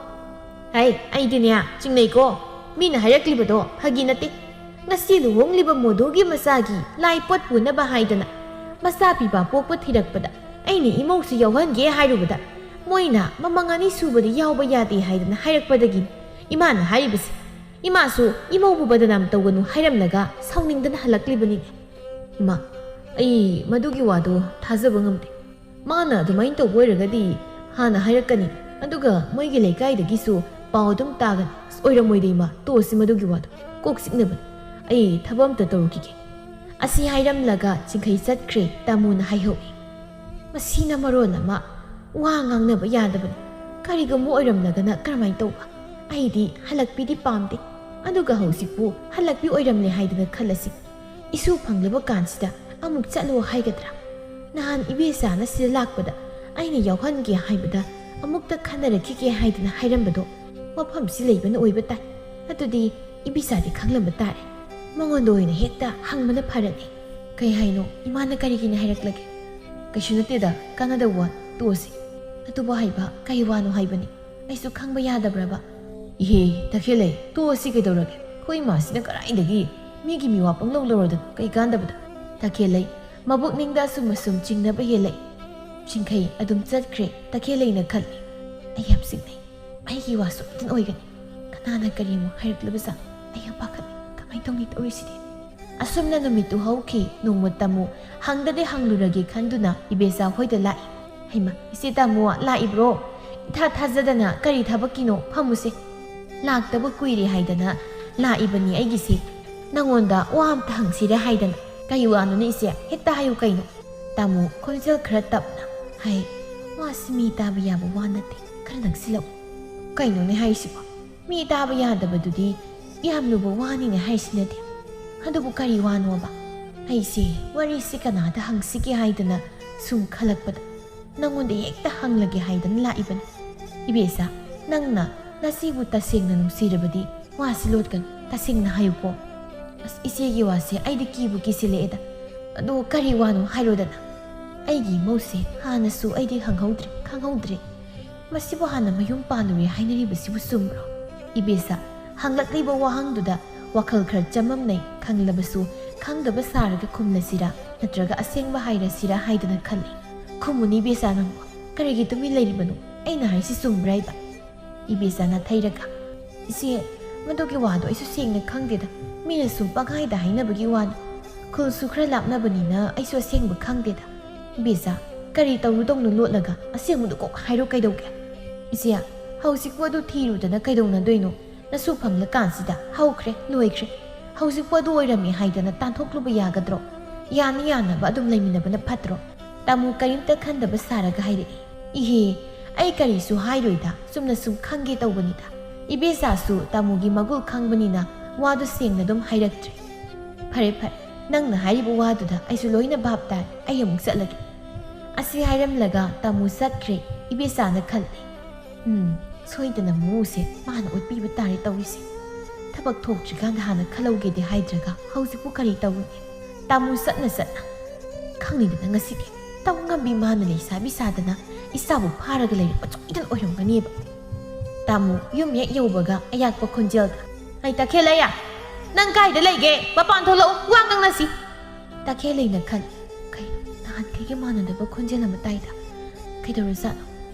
"ꯍꯩ, ꯑꯩꯗꯤꯅꯦ ꯆꯤꯡꯅꯩꯀꯣ꯫ ꯃꯤꯅ ꯍꯥꯏꯔꯛꯂꯤꯕꯗꯣ ꯐꯥꯒꯤ ꯅꯠꯇꯦ꯫ ꯉꯁꯤ ꯂꯨꯍꯣꯡꯂꯤꯕ ꯃꯣꯗꯨꯒꯤ ꯃꯆꯥꯒꯤ ꯂꯥꯏ ꯄꯣꯠ ꯄꯨꯅꯕ ꯍꯥꯏꯗꯅ ꯃꯆꯥ ꯄꯤꯕ ꯄꯣꯛꯄ ꯊꯤꯔꯛꯄꯗ ꯑꯩꯅ ꯏꯃꯧꯁꯨ ꯌꯥꯎꯍꯟꯒꯦ ꯍꯥꯏꯔꯨꯕꯗ ꯃꯣꯏꯅ ꯃꯃꯪ ꯑꯅꯤ ꯁꯨꯕꯗꯤ ꯌꯥꯎꯕ ꯌꯥꯗꯦ ꯍꯥꯏꯗꯅ ꯍꯥꯏꯔꯛꯄꯗꯒꯤ ꯏꯃꯥꯅ ꯍꯥꯏꯔꯤꯕꯁꯦ꯫ ꯏꯃꯥꯁꯨ ꯏꯃꯧꯕꯨ ꯕꯗꯅꯥꯝ ꯇꯧꯒꯅꯨ ꯍꯥꯏꯔꯝꯂꯒ ꯁꯥꯎꯅꯤꯡꯗꯅ ꯍꯜꯂꯛꯂꯤꯕꯅꯤꯅꯦ꯫" "ꯏꯃꯥ, ꯑꯩ ꯃꯗꯨꯒꯤ ꯋꯥꯗꯣ ꯊꯥꯖꯕ ꯉꯝꯗꯦ꯫ ꯃꯥꯅ ꯑꯗꯨꯃꯥꯏꯅ ꯇꯧꯕ ꯑꯣꯏꯔꯒꯗꯤ ꯍꯥꯟꯅ ꯍꯥꯏꯔꯛꯀꯅꯤ꯫ ꯑꯗꯨꯒ ꯃꯣꯏꯒꯤ ꯂꯩꯀꯥꯏꯗꯒꯤꯁꯨ ꯄꯥꯎ ꯑꯗꯨꯝ ꯇꯥꯒꯅꯤ꯫ "ꯑꯁ, ꯑꯣꯏꯔꯝꯃꯣꯏꯗ ꯏꯃꯥ, ꯇꯣꯛꯑꯁꯤ ꯃꯗꯨꯒꯤ ꯋꯥꯗꯣ꯫ ꯀꯣꯛ ꯆꯤꯛꯅꯕꯅꯤ꯫ ꯑꯩ ꯊꯕꯛ ꯑꯝꯇ ꯇꯧꯔꯨꯈꯤꯒꯦ"꯫ ꯑꯁꯤ ꯍꯥꯏꯔꯝꯂꯒ ꯆꯤꯡꯈꯩ ꯆꯠꯈ꯭ꯔꯦ꯫ ꯇꯥꯃꯣꯅ ꯍꯥꯏꯍꯧꯏ꯫ ꯃꯁꯤꯅ ꯃꯔꯣꯟ ꯑꯃ ꯋꯥ ꯉꯥꯡꯅꯕ ꯌꯥꯗꯕꯅꯤ꯫ ꯀꯔꯤꯒꯨꯝꯕ ꯑꯣꯏꯔꯝꯂꯒꯅ ꯀꯔꯝꯍꯥꯏꯅ ꯇꯧꯕ? ꯑꯩꯗꯤ ꯍꯜꯂꯛꯄꯤꯗꯤ ꯄꯥꯝꯗꯦ꯫ ꯑꯗꯨꯒ ꯍꯧꯖꯤꯛꯄꯨ ꯍꯜꯂꯛꯄꯤ ꯑꯣꯏꯔꯝꯂꯦ ꯍꯥꯏꯗꯅ ꯈꯜꯂꯁꯤ꯫ ꯏꯁꯨ ꯐꯪꯂꯕ ꯀꯥꯟꯁꯤꯗ ꯑꯃꯨꯛ ꯆꯠꯂꯣ ꯍꯥꯏꯒꯗ꯭ꯔꯥ? ꯅꯍꯥꯟ ꯏꯕꯦꯆꯥꯅ ꯁꯤꯗ ꯂꯥꯛꯄꯗ ꯑꯩꯅ ꯌꯥꯎꯍꯟꯒꯦ ꯍꯥꯏꯕꯗ ꯑꯃꯨꯛꯇ ꯈꯟꯅꯔꯛꯈꯤꯒꯦ ꯍꯥꯏꯗꯅ ꯍꯥꯏꯔꯝꯕꯗꯣ ꯃꯐꯝꯁꯤ ꯂꯩꯕꯅ ꯑꯣꯏꯕ ꯇꯥꯏ꯫ ꯑꯗꯨꯗꯤ ꯏꯕꯦꯆꯥꯗꯤ ꯈꯪꯂꯝꯕ ꯇꯥꯔꯦ꯫ ꯃꯉꯣꯟꯗ ꯑꯣꯏꯅ ꯍꯦꯛꯇ ꯍꯪꯕꯅ ꯐꯔꯅꯤ꯫ "ꯀꯩ ꯍꯥꯏꯅꯣ? ꯏꯃꯥꯅ ꯀꯔꯤꯒꯤꯅ ꯍꯥꯏꯔꯛꯂꯒꯦ?" "ꯀꯩꯁꯨ ꯅꯠꯇꯦꯗ, ꯀꯥꯟꯅꯗꯕ ꯋꯥ, ꯇꯣꯛꯑꯁꯤ꯫ ꯑꯗꯨꯕꯨ ꯍꯥꯏꯕ ꯀꯩ ꯋꯥꯅꯣ ꯍꯥꯏꯕꯅꯤ? ꯑꯩꯁꯨ ꯈꯪꯕ ꯌꯥꯗꯕ꯭ꯔꯕ?" "ꯏꯍꯦ, ꯇꯈꯦꯜꯂꯩ, ꯇꯣꯛꯑꯁꯤ ꯀꯩꯗꯧꯔꯒꯦ? ꯑꯩꯈꯣꯏ ꯏꯃꯥꯁꯤꯅ ꯀꯔꯥꯏꯗꯒꯤ ꯃꯤꯒꯤ ꯃꯤꯋꯥ ꯄꯪꯂꯧ ꯂꯧꯔꯗꯅ ꯀꯩ ꯀꯥꯟꯗꯕꯗ?" ꯇꯈꯦꯜꯂꯩ ꯃꯕꯨꯛꯅꯤꯡꯗ ꯑꯁꯨꯝ ꯑꯁꯨꯝ ꯆꯤꯡꯅꯕ ꯍꯦꯜꯂꯛꯏ꯫ ꯆꯤꯡꯈꯩ ꯑꯗꯨꯝ ꯆꯠꯈ꯭ꯔꯦ꯫ ꯇꯈꯦꯜꯂꯩꯅ ꯈꯜꯂꯤ, "ꯑꯩ ꯌꯥꯝ ꯆꯤꯡꯅꯩ꯫ ꯑꯩꯒꯤ ꯋꯥ ꯁꯣꯏꯗꯅ ꯑꯣꯏꯒꯅꯤ꯫ ꯀꯅꯥꯅ ꯀꯔꯤꯃꯨꯛ ꯍꯥꯏꯔꯛꯂꯕꯖꯥꯠꯅꯣ? ꯑꯩ ꯌꯥꯝ ꯄꯥꯈꯠꯂꯤ꯫ ꯀꯃꯥꯏꯅ ꯇꯧꯅꯤ ꯇꯧꯔꯤꯁꯤꯗꯤ?" ꯑꯁꯨꯝꯅ ꯅꯨꯃꯤꯠꯇꯨ ꯍꯧꯈꯤ꯫ ꯅꯣꯡꯃ ꯇꯥꯃꯨ ꯍꯪꯗꯗꯤ ꯍꯪꯂꯨꯔꯒꯦ ꯈꯟꯗꯨꯅ ꯏꯕꯦꯆꯥ ꯍꯣꯏꯗ ꯂꯥꯛꯏ꯫ "ꯍꯩꯃ, ꯏꯆꯦ ꯇꯥꯃꯨ ꯂꯥꯛꯏꯕ꯭ꯔꯣ? ꯏꯊꯥ ꯊꯥꯖꯗꯅ, ꯀꯔꯤ ꯊꯕꯛꯀꯤꯅꯣ? ꯐꯝꯃꯨꯁꯦ꯫ ꯂꯥꯛꯇꯕ ꯀꯨꯏꯔꯦ ꯍꯥꯏꯗꯅ ꯂꯥꯛꯏꯕꯅꯤ ꯑꯩꯒꯤꯁꯦ꯫ ꯅꯪꯉꯣꯟꯗ ꯋꯥ ꯑꯝꯇ ꯍꯪꯁꯤꯔꯦ ꯍꯥꯏꯗꯅ꯫" "ꯀꯩ ꯋꯥꯅꯣꯅꯦ ꯏꯆꯦ? ꯍꯦꯛꯇ ꯍꯥꯏꯌꯨ ꯀꯩꯅꯣ?" ꯇꯥꯃꯨ ꯈꯣꯟꯖꯦꯜ ꯈꯔ ꯇꯞꯅ ꯍꯥꯏ꯫ "ꯋꯥꯁꯤ ꯃꯤ ꯇꯥꯕ ꯌꯥꯕ ꯋꯥ ꯅꯠꯇꯦ꯫ ꯈꯔ ꯅꯛꯁꯤꯜꯂꯛꯎ꯫" "ꯀꯩꯅꯣꯅꯦ ꯍꯥꯏꯁꯤꯕꯣ? ꯃꯤ ꯇꯥꯕ ꯌꯥꯗꯕꯗꯨꯗꯤ ꯌꯥꯝ ꯂꯨꯕ ꯋꯥꯅꯤꯅꯦ ꯍꯥꯏꯁꯤꯅꯗꯤ꯫ ꯑꯗꯨꯕꯨ ꯀꯔꯤ ꯋꯥꯅꯣꯕ? ꯑꯩꯁꯦ ꯋꯥꯔꯤꯁꯤ ꯀꯅꯥꯗ ꯍꯪꯁꯤꯒꯦ ꯍꯥꯏꯗꯅ ꯁꯨꯝ ꯈꯜꯂꯛꯄꯗ ꯅꯪꯉꯣꯟꯗ ꯍꯦꯛꯇ ꯍꯪꯂꯒꯦ ꯍꯥꯏꯗꯅ ꯂꯥꯛꯏꯕꯅꯤ꯫ ꯏꯕꯦꯆꯥ, ꯅꯪꯅ ꯅꯆꯦꯕꯨ ꯇꯁꯦꯡꯅ ꯅꯨꯡꯁꯤꯔꯕꯗꯤ ꯋꯥꯁꯤ ꯂꯣꯠꯀꯅꯨ, ꯇꯁꯦꯡꯅ ꯍꯥꯏꯌꯨꯀꯣ꯫" "ꯑꯁ, ꯏꯆꯦꯒꯤ ꯋꯥꯁꯦ ꯑꯩꯗꯤ ꯀꯤꯕꯨ ꯀꯤꯁꯤꯜꯂꯛꯑꯦꯗ꯫ ꯑꯗꯣ ꯀꯔꯤ ꯋꯥꯅꯣ ꯍꯥꯏꯔꯣꯗꯅ꯫ ꯑꯩꯒꯤ ꯏꯃꯧꯁꯦ ꯍꯥꯟꯅꯁꯨ ꯑꯩꯗꯤ ꯍꯪꯍꯧꯗ꯭ꯔꯦ, ꯈꯪꯍꯧꯗ꯭ꯔꯦ꯫ ꯃꯁꯤꯕꯨ ꯍꯥꯟꯅ ꯃꯌꯨꯝ ꯄꯥꯜꯂꯨꯔꯦ ꯍꯥꯏꯅꯔꯤꯕꯁꯤꯕꯨ ꯆꯨꯝꯕ꯭ꯔꯣ?" ꯏꯕꯦꯆꯥ, ꯍꯪꯂꯛꯂꯤꯕ ꯋꯥꯍꯪꯗꯨꯗ ꯋꯥꯈꯜ ꯈꯔ ꯆꯃꯝꯅꯩ꯫ ꯈꯪꯂꯕꯁꯨ ꯈꯪꯗꯕ ꯁꯥꯔꯒ ꯈꯨꯝꯂꯁꯤꯔꯥ, ꯅꯠꯇ꯭ꯔꯒ ꯑꯁꯦꯡꯕ ꯍꯥꯏꯔꯁꯤꯔꯥ ꯍꯥꯏꯗꯅ ꯈꯜꯂꯤ꯫ "ꯈꯨꯝꯃꯨꯅꯤ ꯏꯕꯦꯆꯥ, ꯅꯪꯕꯨ ꯀꯔꯤꯒꯤ ꯇꯨꯃꯤꯟ ꯂꯩꯔꯤꯕꯅꯣ? ꯑꯩꯅ ꯍꯥꯏꯁꯤ ꯆꯨꯝꯕ꯭ꯔꯥ ꯍꯥꯏꯕ?" ꯏꯕꯦꯆꯥꯅ ꯊꯩꯔꯒ, "ꯏꯆꯦ, ꯃꯗꯨꯒꯤ ꯋꯥꯗꯣ ꯑꯩꯁꯨ ꯁꯦꯡꯅ ꯈꯪꯗꯦꯗ꯫ ꯃꯤꯅ ꯁꯨꯝ ꯄꯪꯍꯥꯏꯗ ꯍꯥꯏꯅꯕꯒꯤ ꯋꯥꯅꯤ꯫ ꯈꯨꯜꯁꯨ ꯈꯔ ꯂꯥꯞꯅꯕꯅꯤꯅ ꯑꯩꯁꯨ ꯑꯁꯦꯡꯕ ꯈꯪꯗꯦꯗ꯫" "ꯏꯕꯦꯆꯥ, ꯀꯔꯤ ꯇꯧꯔꯨꯗꯧꯅꯣ ꯂꯣꯠꯂꯒ? ꯑꯁꯦꯡꯕꯗꯨ ꯀꯣꯛ ꯍꯥꯏꯔꯣ ꯀꯩꯗꯧꯒꯦ?" "ꯏꯆꯦ, ꯍꯧꯖꯤꯛꯄꯨ ꯑꯗꯨ ꯊꯤꯔꯨꯗꯅ ꯀꯩꯗꯧꯅꯗꯣꯏꯅꯣ? ꯅꯁꯨ ꯐꯪꯂꯀꯥꯟꯁꯤꯗ ꯍꯧꯈ꯭ꯔꯦ, ꯂꯣꯏꯈ꯭ꯔꯦ꯫ ꯍꯧꯖꯤꯛꯄꯨ ꯑꯗꯨ ꯑꯣꯏꯔꯝꯃꯤ ꯍꯥꯏꯗꯅ ꯇꯥꯟꯊꯣꯛꯂꯨꯕ ꯌꯥꯒꯗ꯭ꯔꯣ? ꯌꯥꯅ ꯌꯥꯅꯕ ꯑꯗꯨꯝ ꯂꯩꯃꯤꯟꯅꯕꯅ ꯐꯠꯇ꯭ꯔꯣ?" ꯇꯥꯃꯣ ꯀꯔꯤꯝꯇ ꯈꯟꯗꯕ ꯁꯥꯔꯒ ꯍꯥꯏꯔꯛꯏ꯫ "ꯏꯍꯦ, ꯑꯩ ꯀꯔꯤꯁꯨ ꯍꯥꯏꯔꯣꯏꯗ, ꯆꯨꯝꯅ ꯁꯨꯝ ꯈꯪꯒꯦ ꯇꯧꯕꯅꯤꯗ꯫ ꯏꯕꯦꯆꯥꯁꯨ ꯇꯥꯃꯣꯒꯤ ꯃꯒꯨꯜ ꯈꯪꯕꯅꯤꯅ ꯋꯥꯗꯨ ꯁꯦꯡꯅ ꯑꯗꯨꯝ ꯍꯥꯏꯔꯛꯇ꯭ꯔꯦ꯫ ꯐꯔꯦ, ꯐꯔꯦ, ꯅꯪꯅ ꯍꯥꯏꯔꯤꯕ ꯋꯥꯗꯨꯗ ꯑꯩꯁꯨ ꯂꯣꯏꯅ ꯚꯥꯞ ꯇꯥꯔꯦ꯫ ꯑꯩ ꯑꯃꯨꯛ ꯆꯠꯂꯒꯦ꯫" ꯑꯁꯤ ꯍꯥꯏꯔꯝꯂꯒ ꯇꯥꯃꯣ ꯆꯠꯈ꯭ꯔꯦ꯫ ꯏꯕꯦꯆꯥꯅ ꯈꯜꯂꯤ, "ꯎꯝ, ꯁꯣꯏꯗꯅ ꯃꯨꯁꯦ ꯃꯥꯅ ꯎꯠꯄꯤꯕ ꯇꯥꯔꯦ ꯇꯧꯔꯤꯁꯦ꯫ ꯊꯕꯛ ꯊꯣꯛꯇ꯭ꯔꯤꯀꯥꯟꯗ ꯍꯥꯟꯅ ꯈꯜꯍꯧꯒꯦꯗꯤ ꯍꯥꯏꯗ꯭ꯔꯒ ꯍꯧꯖꯤꯛꯄꯨ ꯀꯔꯤ ꯇꯧꯔꯨꯅꯤ?" ꯇꯥꯃꯣ ꯆꯠꯅ ꯆꯠꯅ, "ꯈꯪꯅꯤꯗꯅ ꯉꯁꯤꯗꯤ ꯇꯧ ꯉꯝꯕꯤ ꯃꯥꯅ ꯂꯩꯁꯥꯕꯤ ꯁꯥꯗꯅ ꯏꯆꯥꯕꯨ ꯐꯥꯔꯒ ꯂꯩꯔꯛꯄ ꯁꯣꯏꯗꯅ ꯑꯣꯏꯔꯝꯒꯅꯦꯕ꯫" ꯇꯥꯃꯣ ꯌꯨꯝ ꯍꯦꯛ ꯌꯧꯕꯒ ꯑꯌꯥꯛꯄ ꯈꯣꯟꯖꯦꯜꯗ, "ꯍꯩ ꯇꯈꯦꯜꯂꯩ, ꯅꯪ ꯀꯥꯏꯗ ꯂꯩꯒꯦ? ꯃꯄꯥꯟ ꯊꯣꯛꯂꯛꯎ, ꯋꯥ ꯉꯥꯡꯅꯁꯤ꯫" ꯇꯈꯦꯜꯂꯩꯅ ꯈꯜꯂꯤ, "ꯀꯩ, ꯅꯍꯥꯟꯈꯩꯒ ꯃꯥꯟꯅꯗꯕ ꯈꯣꯟꯖꯦꯜ ꯑꯃ ꯇꯥꯏꯗ꯫ ꯀꯩꯗꯧꯔꯖꯥꯠꯅꯣ?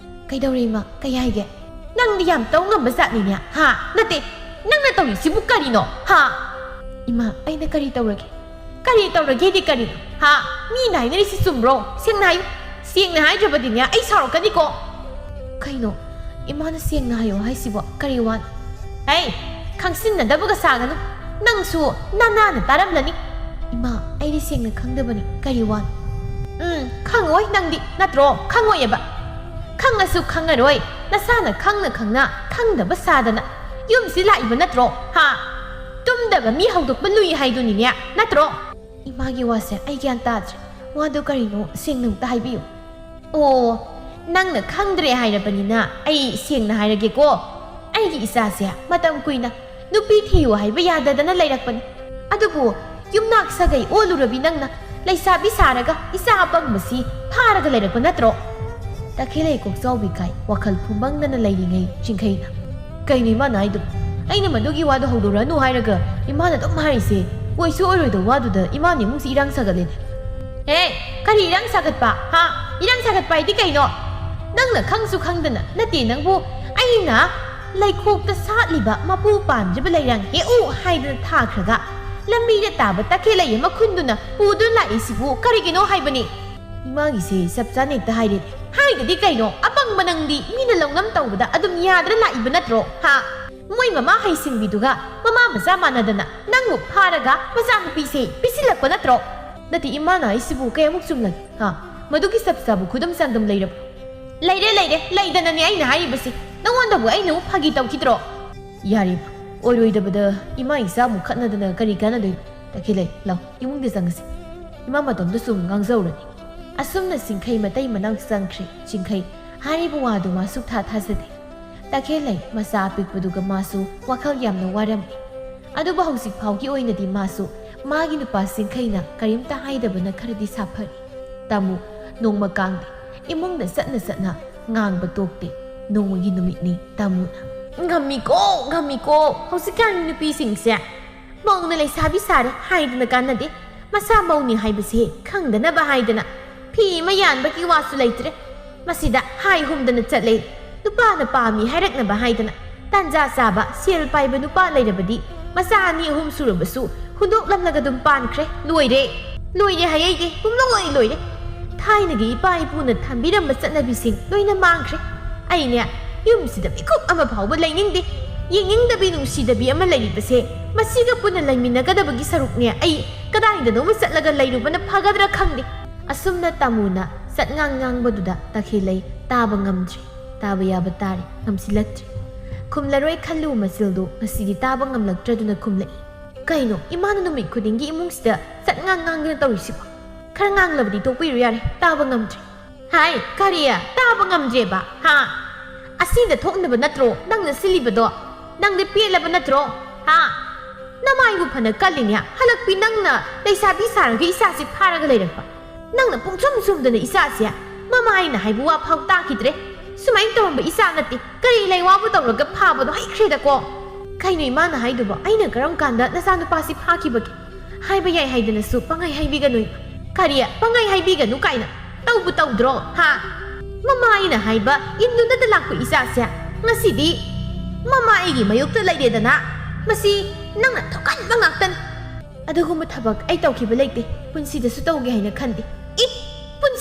ꯀꯩꯗꯧꯔꯦ ꯏꯃꯥ? ꯀꯩ ꯍꯥꯏꯒꯦ?" "ꯅꯪꯗꯤ ꯌꯥꯝ ꯇꯧ ꯉꯝꯕ ꯖꯥꯠꯅꯤꯅꯦ, ꯍꯥ? ꯅꯠꯇꯦ, ꯅꯪꯅ ꯇꯧꯔꯤꯁꯤꯕꯨ ꯀꯔꯤꯅꯣ, ꯍꯥ?" "ꯏꯃꯥ, ꯑꯩꯅ ꯀꯔꯤ ꯇꯧꯔꯒꯦ?" "ꯀꯔꯤ ꯇꯧꯔꯒꯦꯗꯤ ꯀꯔꯤꯅꯣ, ꯍꯥ? ꯃꯤꯅ ꯍꯥꯏꯅꯔꯤꯁꯤ ꯆꯨꯝꯕ꯭ꯔꯣ? ꯁꯦꯡꯅ ꯍꯥꯏꯌꯨ꯫ ꯁꯦꯡꯅ ꯍꯥꯏꯗ꯭ꯔꯕꯗꯤꯅꯦ, ꯑꯩ ꯁꯥꯎꯔꯛꯀꯅꯤꯀꯣ꯫" "ꯀꯩꯅꯣ? ꯏꯃꯥꯅ ꯁꯦꯡꯅ ꯍꯥꯏꯌꯣ ꯍꯥꯏꯁꯤꯕꯣ? ꯀꯔꯤ ꯋꯥꯅꯣ?" "ꯍꯩ, ꯈꯪꯁꯤꯟꯅꯗꯕꯒ ꯁꯥꯒꯅꯨ꯫ ꯅꯪꯁꯨ ꯅꯅꯥꯅ ꯇꯥꯔꯝꯂꯅꯤ꯫" "ꯏꯃꯥ, ꯑꯩꯗꯤ ꯁꯦꯡꯅ ꯈꯪꯗꯕꯅꯤ꯫ ꯀꯔꯤ ꯋꯥꯅꯣ?" "ꯎꯝ, ꯈꯪꯉꯣꯏ ꯅꯪꯗꯤ, ꯅꯠꯇ꯭ꯔꯣ? ꯈꯪꯉꯣꯏꯑꯕ꯫ ꯈꯪꯉꯁꯨ ꯈꯪꯉꯔꯣꯏ꯫ ꯅꯁꯥꯅ ꯈꯪꯅ ꯈꯪꯅ ꯈꯪꯗꯕ ꯁꯥꯗꯅ ꯌꯨꯝꯁꯤ ꯂꯥꯛꯏꯕ ꯅꯠꯇ꯭ꯔꯣ? ꯍꯥ? ꯇꯨꯝꯗꯕ ꯃꯤ ꯍꯧꯗꯣꯛꯄ ꯂꯨꯏ ꯍꯥꯏꯗꯨꯅꯤꯅꯦ, ꯅꯠꯇ꯭ꯔꯣ?" "ꯏꯃꯥꯒꯤ ꯋꯥꯁꯦ ꯑꯩ ꯒ꯭ꯌꯥꯟ ꯇꯥꯗ꯭ꯔꯦ꯫ ꯋꯥꯗꯣ ꯀꯔꯤꯅꯣ ꯁꯦꯡꯅ ꯑꯝꯇ ꯍꯥꯏꯕꯤꯌꯨ꯫" "ꯑꯣ, ꯅꯪꯅ ꯈꯪꯗ꯭ꯔꯦ ꯍꯥꯏꯔꯕꯅꯤꯅ ꯑꯩ ꯁꯦꯡꯅ ꯍꯥꯏꯔꯒꯦꯀꯣ꯫ ꯑꯩꯒꯤ ꯏꯆꯥꯁꯦ ꯃꯇꯝ ꯀꯨꯏꯅ ꯅꯨꯄꯤ ꯊꯤꯌꯨ ꯍꯥꯏꯕ ꯌꯥꯗꯗꯅ ꯂꯩꯔꯛꯄꯅꯤ꯫ ꯑꯗꯨꯕꯨ ꯌꯨꯝꯅꯥꯛ ꯁꯥꯒꯩ ꯑꯣꯜꯂꯨꯔꯕꯤ ꯅꯪꯅ ꯂꯩꯁꯥꯕꯤ ꯁꯥꯔꯒ ꯏꯆꯥ ꯑꯄꯪꯕꯁꯤ ꯐꯥꯔꯒ ꯂꯩꯔꯛꯄ ꯅꯠꯇ꯭ꯔꯣ?" ꯇꯈꯦꯜꯂꯩ ꯀꯣꯛꯆꯥꯎꯕꯤ ꯀꯥꯏ ꯋꯥꯈꯜ ꯐꯨꯝꯕꯪꯗꯅ ꯂꯩꯔꯤꯉꯩ ꯆꯤꯡꯈꯩꯅ, "ꯀꯩꯅꯣ ꯏꯃꯥꯅ ꯍꯥꯏꯗꯣ? ꯑꯩꯅ ꯃꯗꯨꯒꯤ ꯋꯥꯗꯣ ꯍꯧꯗꯣꯔꯛꯑꯅꯨ ꯍꯥꯏꯔꯒ ꯏꯃꯥꯅ ꯑꯗꯨꯝ ꯍꯥꯏꯔꯤꯁꯦ꯫ ꯑꯣꯏꯁꯨ ꯑꯣꯏꯔꯣꯏꯗꯧ ꯋꯥꯗꯨꯗ ꯏꯃꯥꯅ ꯏꯃꯨꯡꯁꯤ ꯏꯔꯥꯡ ꯁꯥꯒꯠꯂꯦꯅꯦ꯫" "ꯍꯦ, ꯀꯔꯤ ꯏꯔꯥꯡ ꯁꯥꯒꯠꯄ? ꯍꯥ? ꯏꯔꯥꯡ ꯁꯥꯒꯠꯄ ꯍꯥꯏꯗꯤ ꯀꯩꯅꯣ? ꯅꯪꯅ ꯈꯪꯁꯨ ꯈꯪꯗꯅ ꯅꯠꯇꯦ ꯅꯪꯕꯨ ꯑꯩꯅ ꯂꯩꯈꯣꯛꯇ ꯁꯥꯠꯂꯤꯕ ꯃꯄꯨ ꯄꯥꯟꯗ꯭ꯔꯤꯕ ꯂꯩꯔꯥꯡ ꯍꯦꯛꯎ ꯍꯥꯏꯗꯅ ꯊꯥꯈ꯭ꯔꯒ ꯂꯝꯕꯤꯗ ꯇꯥꯕ ꯇꯈꯦꯜꯂꯩ ꯑꯃ ꯈꯨꯟꯗꯨꯅ ꯄꯨꯗꯨꯅ ꯂꯥꯛꯏꯁꯤꯕꯨ ꯀꯔꯤꯒꯤꯅꯣ ꯍꯥꯏꯕꯅꯤ?" ꯏꯃꯥꯒꯤꯁꯦ ꯆꯞ ꯆꯥꯅ ꯍꯦꯛꯇ ꯍꯥꯏꯔꯦ꯫ ꯍꯥꯏꯗꯗꯤ ꯀꯩꯅꯣ, ꯑꯄꯪꯕ ꯅꯪꯗꯤ ꯃꯤꯅ ꯂꯧꯅꯝ ꯇꯧꯕꯗ ꯑꯗꯨꯝ ꯌꯥꯗ꯭ꯔ ꯂꯥꯛꯏꯕ ꯅꯠꯇ꯭ꯔꯣ? ꯍꯥ? ꯃꯣꯏ ꯃꯃꯥ ꯍꯩꯁꯤꯡꯕꯤꯗꯨꯒ ꯃꯃꯥ ꯃꯆꯥ ꯃꯥꯟꯅꯗꯅ ꯅꯪꯕꯨ ꯐꯥꯔꯒ ꯃꯆꯥꯅꯨꯄꯤꯁꯦ ꯄꯤꯁꯤꯜꯂꯛꯄ ꯅꯠꯇ꯭ꯔꯣ? ꯅꯠꯇꯦ, ꯏꯃꯥꯅ ꯍꯥꯏꯁꯤꯕꯨ ꯀꯌꯥꯃꯨꯛ ꯆꯨꯝꯂꯒꯦ? ꯍꯥ? ꯃꯗꯨꯒꯤ ꯆꯞ ꯆꯥꯕ ꯈꯨꯗꯝ ꯆꯥꯡꯗꯝ ꯂꯩꯔꯕ? ꯂꯩꯔꯦ, ꯂꯩꯔꯦ, ꯂꯩꯗꯅꯅꯦ ꯑꯩꯅ ꯍꯥꯏꯔꯤꯕꯁꯤ꯫ ꯅꯉꯣꯟꯗꯕꯨ ꯑꯩꯅ ꯑꯃꯨꯛ ꯐꯥꯒꯤ ꯇꯧꯈꯤꯗ꯭ꯔꯣ? ꯌꯥꯔꯦ, ꯑꯣꯏꯔꯣꯏꯗꯕꯗ ꯏꯃꯥ ꯏꯆꯥ ꯑꯃꯨꯛ ꯈꯠꯅꯗꯅ ꯀꯔꯤ ꯀꯥꯟꯅꯗꯣꯏꯅꯣ? ꯇꯈꯦꯜꯂꯩ, ꯂꯥꯎ, ꯏꯃꯨꯡꯗ ꯆꯪꯉꯁꯤ꯫ ꯏꯃꯥ ꯃꯇꯣꯝꯗꯁꯨ ꯑꯃꯨꯛ ꯉꯥꯡꯖꯧꯔꯅꯤ꯫ ꯑꯁꯨꯝꯅ ꯆꯤꯡꯈꯩ ꯃꯇꯩ ꯃꯅꯥꯎ ꯆꯪꯈ꯭ꯔꯦ꯫ ꯆꯤꯡꯈꯩ ꯍꯥꯏꯔꯤꯕ ꯋꯥꯗꯨ ꯃꯥ ꯁꯨꯛꯊꯥ ꯊꯥꯖꯗꯦ꯫ ꯇꯈꯦꯜꯂꯩ ꯃꯆꯥ ꯑꯄꯤꯛꯄꯗꯨꯒ ꯃꯥꯁꯨ ꯋꯥꯈꯜ ꯌꯥꯝꯅ ꯋꯥꯔꯝꯃꯤ꯫ ꯑꯗꯨꯕꯨ ꯍꯧꯖꯤꯛ ꯐꯥꯎꯒꯤ ꯑꯣꯏꯅꯗꯤ ꯃꯥꯁꯨ ꯃꯥꯒꯤ ꯅꯨꯄꯥ ꯆꯤꯡꯈꯩꯅ ꯀꯔꯤꯝꯇ ꯍꯥꯏꯗꯕꯅ ꯈꯔꯗꯤ ꯁꯥꯐꯔꯤ꯫ ꯇꯥꯃꯨ ꯅꯣꯡꯃ ꯀꯥꯡꯗꯦ꯫ ꯏꯃꯨꯡꯗ ꯆꯠꯅ ꯆꯠꯅ ꯉꯥꯡꯕ ꯇꯣꯛꯇꯦ꯫ ꯅꯣꯡꯃꯒꯤ ꯅꯨꯃꯤꯠꯅꯤ ꯇꯥꯃꯨꯅ꯫ ꯉꯝꯃꯤꯀꯣ, ꯉꯝꯃꯤꯀꯣ꯫ ꯍꯧꯖꯤꯛꯀꯥꯟꯒꯤ ꯅꯨꯄꯤꯁꯤꯡꯁꯦ ꯃꯧꯅ ꯂꯩꯁꯥꯕꯤ ꯁꯥꯔꯦ ꯍꯥꯏꯗꯅ ꯀꯥꯟꯅꯗꯦ꯫ ꯃꯁꯥ ꯃꯧꯅꯤ ꯍꯥꯏꯕꯁꯦ ꯈꯪꯗꯅꯕ ꯍꯥꯏꯗꯅ ꯐꯤ ꯑꯃ ꯌꯥꯟꯕꯒꯤ ꯋꯥꯁꯨ ꯂꯩꯇ꯭ꯔꯦ꯫ ꯃꯁꯤꯗ ꯍꯥꯏ ꯍꯨꯝꯗꯅ ꯆꯠꯂꯦ꯫ ꯅꯨꯄꯥꯅ ꯄꯥꯝꯃꯤ ꯍꯥꯏꯔꯛꯅꯕ ꯍꯥꯏꯗꯅ ꯇꯥꯟꯖꯥ ꯆꯥꯕ ꯁꯦꯜ ꯄꯥꯏꯕ ꯅꯨꯄꯥ ꯂꯩꯔꯕꯗꯤ ꯃꯆꯥ ꯑꯅꯤ ꯑꯍꯨꯝ ꯁꯨꯔꯕꯁꯨ ꯍꯨꯟꯗꯣꯛꯂꯝꯂꯒ ꯑꯗꯨꯝ ꯄꯥꯟꯈ꯭ꯔꯦ꯫ ꯂꯣꯏꯔꯦ꯫ ꯂꯣꯏꯔꯦ ꯍꯥꯏꯌꯩꯗꯦ, ꯄꯨꯝꯂꯣꯏ ꯂꯣꯏꯔꯦ꯫ ꯊꯥꯏꯅꯒꯤ ꯏꯄꯥ ꯏꯄꯨꯅ ꯊꯝꯕꯤꯔꯝꯕ ꯆꯠꯅꯕꯤꯁꯤꯡ ꯂꯣꯏꯅ ꯃꯥꯡꯈ꯭ꯔꯦ꯫ ꯑꯩꯅꯦ ꯌꯨꯝꯁꯤꯗ ꯃꯤꯀꯨꯞ ꯑꯃ ꯐꯥꯎꯕ ꯂꯩꯅꯤꯡꯗꯦ, ꯌꯦꯡꯅꯤꯡꯗꯕꯤ ꯅꯨꯡꯁꯤꯗꯕꯤ ꯑꯃ ꯂꯩꯔꯤꯕꯁꯦ꯫ ꯃꯁꯤꯒ ꯄꯨꯟꯅ ꯂꯩꯃꯤꯟꯅꯒꯗꯕꯒꯤ ꯁꯔꯨꯛꯅꯦ ꯑꯩ ꯀꯗꯥꯏꯗꯅꯣꯃ ꯆꯠꯂꯒ ꯂꯩꯔꯨꯕꯅ ꯐꯒꯗ꯭ꯔꯥ ꯈꯪꯗꯦ꯫ ꯑꯁꯨꯝꯅ ꯇꯥꯃꯨꯅ ꯆꯠꯉꯥꯡ ꯉꯥꯡꯕꯗꯨꯗ ꯇꯈꯦꯜꯂꯩ ꯇꯥꯕ ꯉꯝꯗ꯭ꯔꯦ꯫ ꯇꯥꯕ ꯌꯥꯕ ꯇꯥꯔꯦ, ꯉꯝꯁꯤꯜꯂꯛꯇ꯭ꯔꯦ꯫ ꯈꯨꯝꯂꯔꯣꯏ ꯈꯜꯂꯨ ꯃꯆꯤꯜꯗꯨ ꯉꯁꯤꯗꯤ ꯇꯥꯕ ꯉꯝꯂꯛꯇ꯭ꯔꯗꯨꯅ ꯈꯨꯝꯂꯛꯏ꯫ ꯀꯩꯅꯣ, ꯏꯃꯥꯅ ꯅꯨꯃꯤꯠ ꯈꯨꯗꯤꯡꯒꯤ ꯏꯃꯨꯡꯁꯤꯗ ꯆꯠꯉꯥꯡ ꯉꯥꯡꯗꯅ ꯇꯧꯔꯤꯁꯤꯕꯣ? ꯈꯔ ꯉꯥꯡꯂꯕꯗꯤ ꯇꯣꯛꯄꯤꯔꯨ ꯌꯥꯔꯦ, ꯇꯥꯕ ꯉꯝꯗ꯭ꯔꯦ꯫ ꯍꯥꯏ, ꯀꯔꯤ? ꯇꯥꯕ ꯉꯝꯗ꯭ꯔꯦꯕ? ꯍꯥ? ꯑꯁꯤꯗ ꯊꯣꯛꯅꯕ ꯅꯠꯇ꯭ꯔꯣ ꯅꯪꯅ ꯁꯤꯜꯂꯤꯕꯗꯣ? ꯅꯪꯗꯤ ꯄꯦꯜꯂꯕ ꯅꯠꯇ꯭ꯔꯣ? ꯍꯥ? ꯅꯃꯥꯏꯕꯨ ꯐꯅ ꯀꯜꯂꯤꯅꯦ, ꯍꯜꯂꯛꯄꯤ ꯅꯪꯅ ꯂꯩꯁꯥꯕꯤ ꯁꯥꯔꯒ ꯏꯆꯥꯁꯤ ꯐꯥꯔꯒ ꯂꯩꯔꯛꯄ꯫ ꯅꯪꯅ ꯄꯨꯡꯁꯨꯝ ꯁꯨꯝꯗꯅ ꯏꯆꯥꯁꯦ ꯃꯃꯥꯏꯅ ꯍꯥꯏꯕ ꯋꯥ ꯐꯥꯎ ꯇꯥꯈꯤꯗ꯭ꯔꯦ꯫ ꯁꯨꯃꯥꯏꯅ ꯇꯧꯔꯝꯕ ꯏꯆꯥ ꯅꯠꯇꯦ꯫ ꯀꯔꯤ ꯂꯩꯋꯥꯕꯨ ꯇꯧꯔꯒ ꯐꯥꯕꯅꯣ? ꯍꯩꯈ꯭ꯔꯦꯗꯀꯣ꯫ ꯀꯩꯅꯣ ꯏꯃꯥꯅ ꯍꯥꯏꯗꯨꯕꯣ? ꯑꯩꯅ ꯀꯔꯝ ꯀꯥꯟꯗ ꯅꯆꯥꯅꯨꯄꯥꯁꯤ ꯐꯥꯈꯤꯕꯒꯦ? ꯍꯥꯏꯕ ꯌꯥꯏ ꯍꯥꯏꯗꯅꯁꯨ ꯄꯪꯍꯥꯏ ꯍꯥꯏꯕꯤꯒꯅꯨ꯫ ꯀꯔꯤ? ꯄꯪꯍꯥꯏ ꯍꯥꯏꯕꯤꯒꯅꯨ ꯀꯥꯏꯅ? ꯇꯧꯕꯨ ꯇꯧꯗ꯭ꯔꯣ? ꯍꯥ? ꯃꯃꯥ ꯑꯩꯅ ꯍꯥꯏꯕ ꯏꯟꯗꯨꯅꯇ ꯂꯥꯛꯄ ꯏꯆꯥꯁꯦ ꯉꯁꯤꯗꯤ ꯃꯃꯥ ꯑꯩꯒꯤ ꯃꯥꯌꯣꯛꯇ ꯂꯩꯔꯦꯗꯅ꯫ ꯃꯁꯤ ꯅꯪꯅ ꯊꯣꯛꯍꯟꯕ ꯉꯥꯛꯇꯅꯤ꯫ ꯑꯗꯨꯒꯨꯝꯕ ꯊꯕꯛ ꯑꯩ ꯇꯧꯈꯤꯕ ꯂꯩꯇꯦ, ꯄꯨꯟꯁꯤꯗꯁꯨ ꯇꯧꯒꯦ ꯍꯥꯏꯅ ꯈꯟꯗꯦ꯫ ꯏ!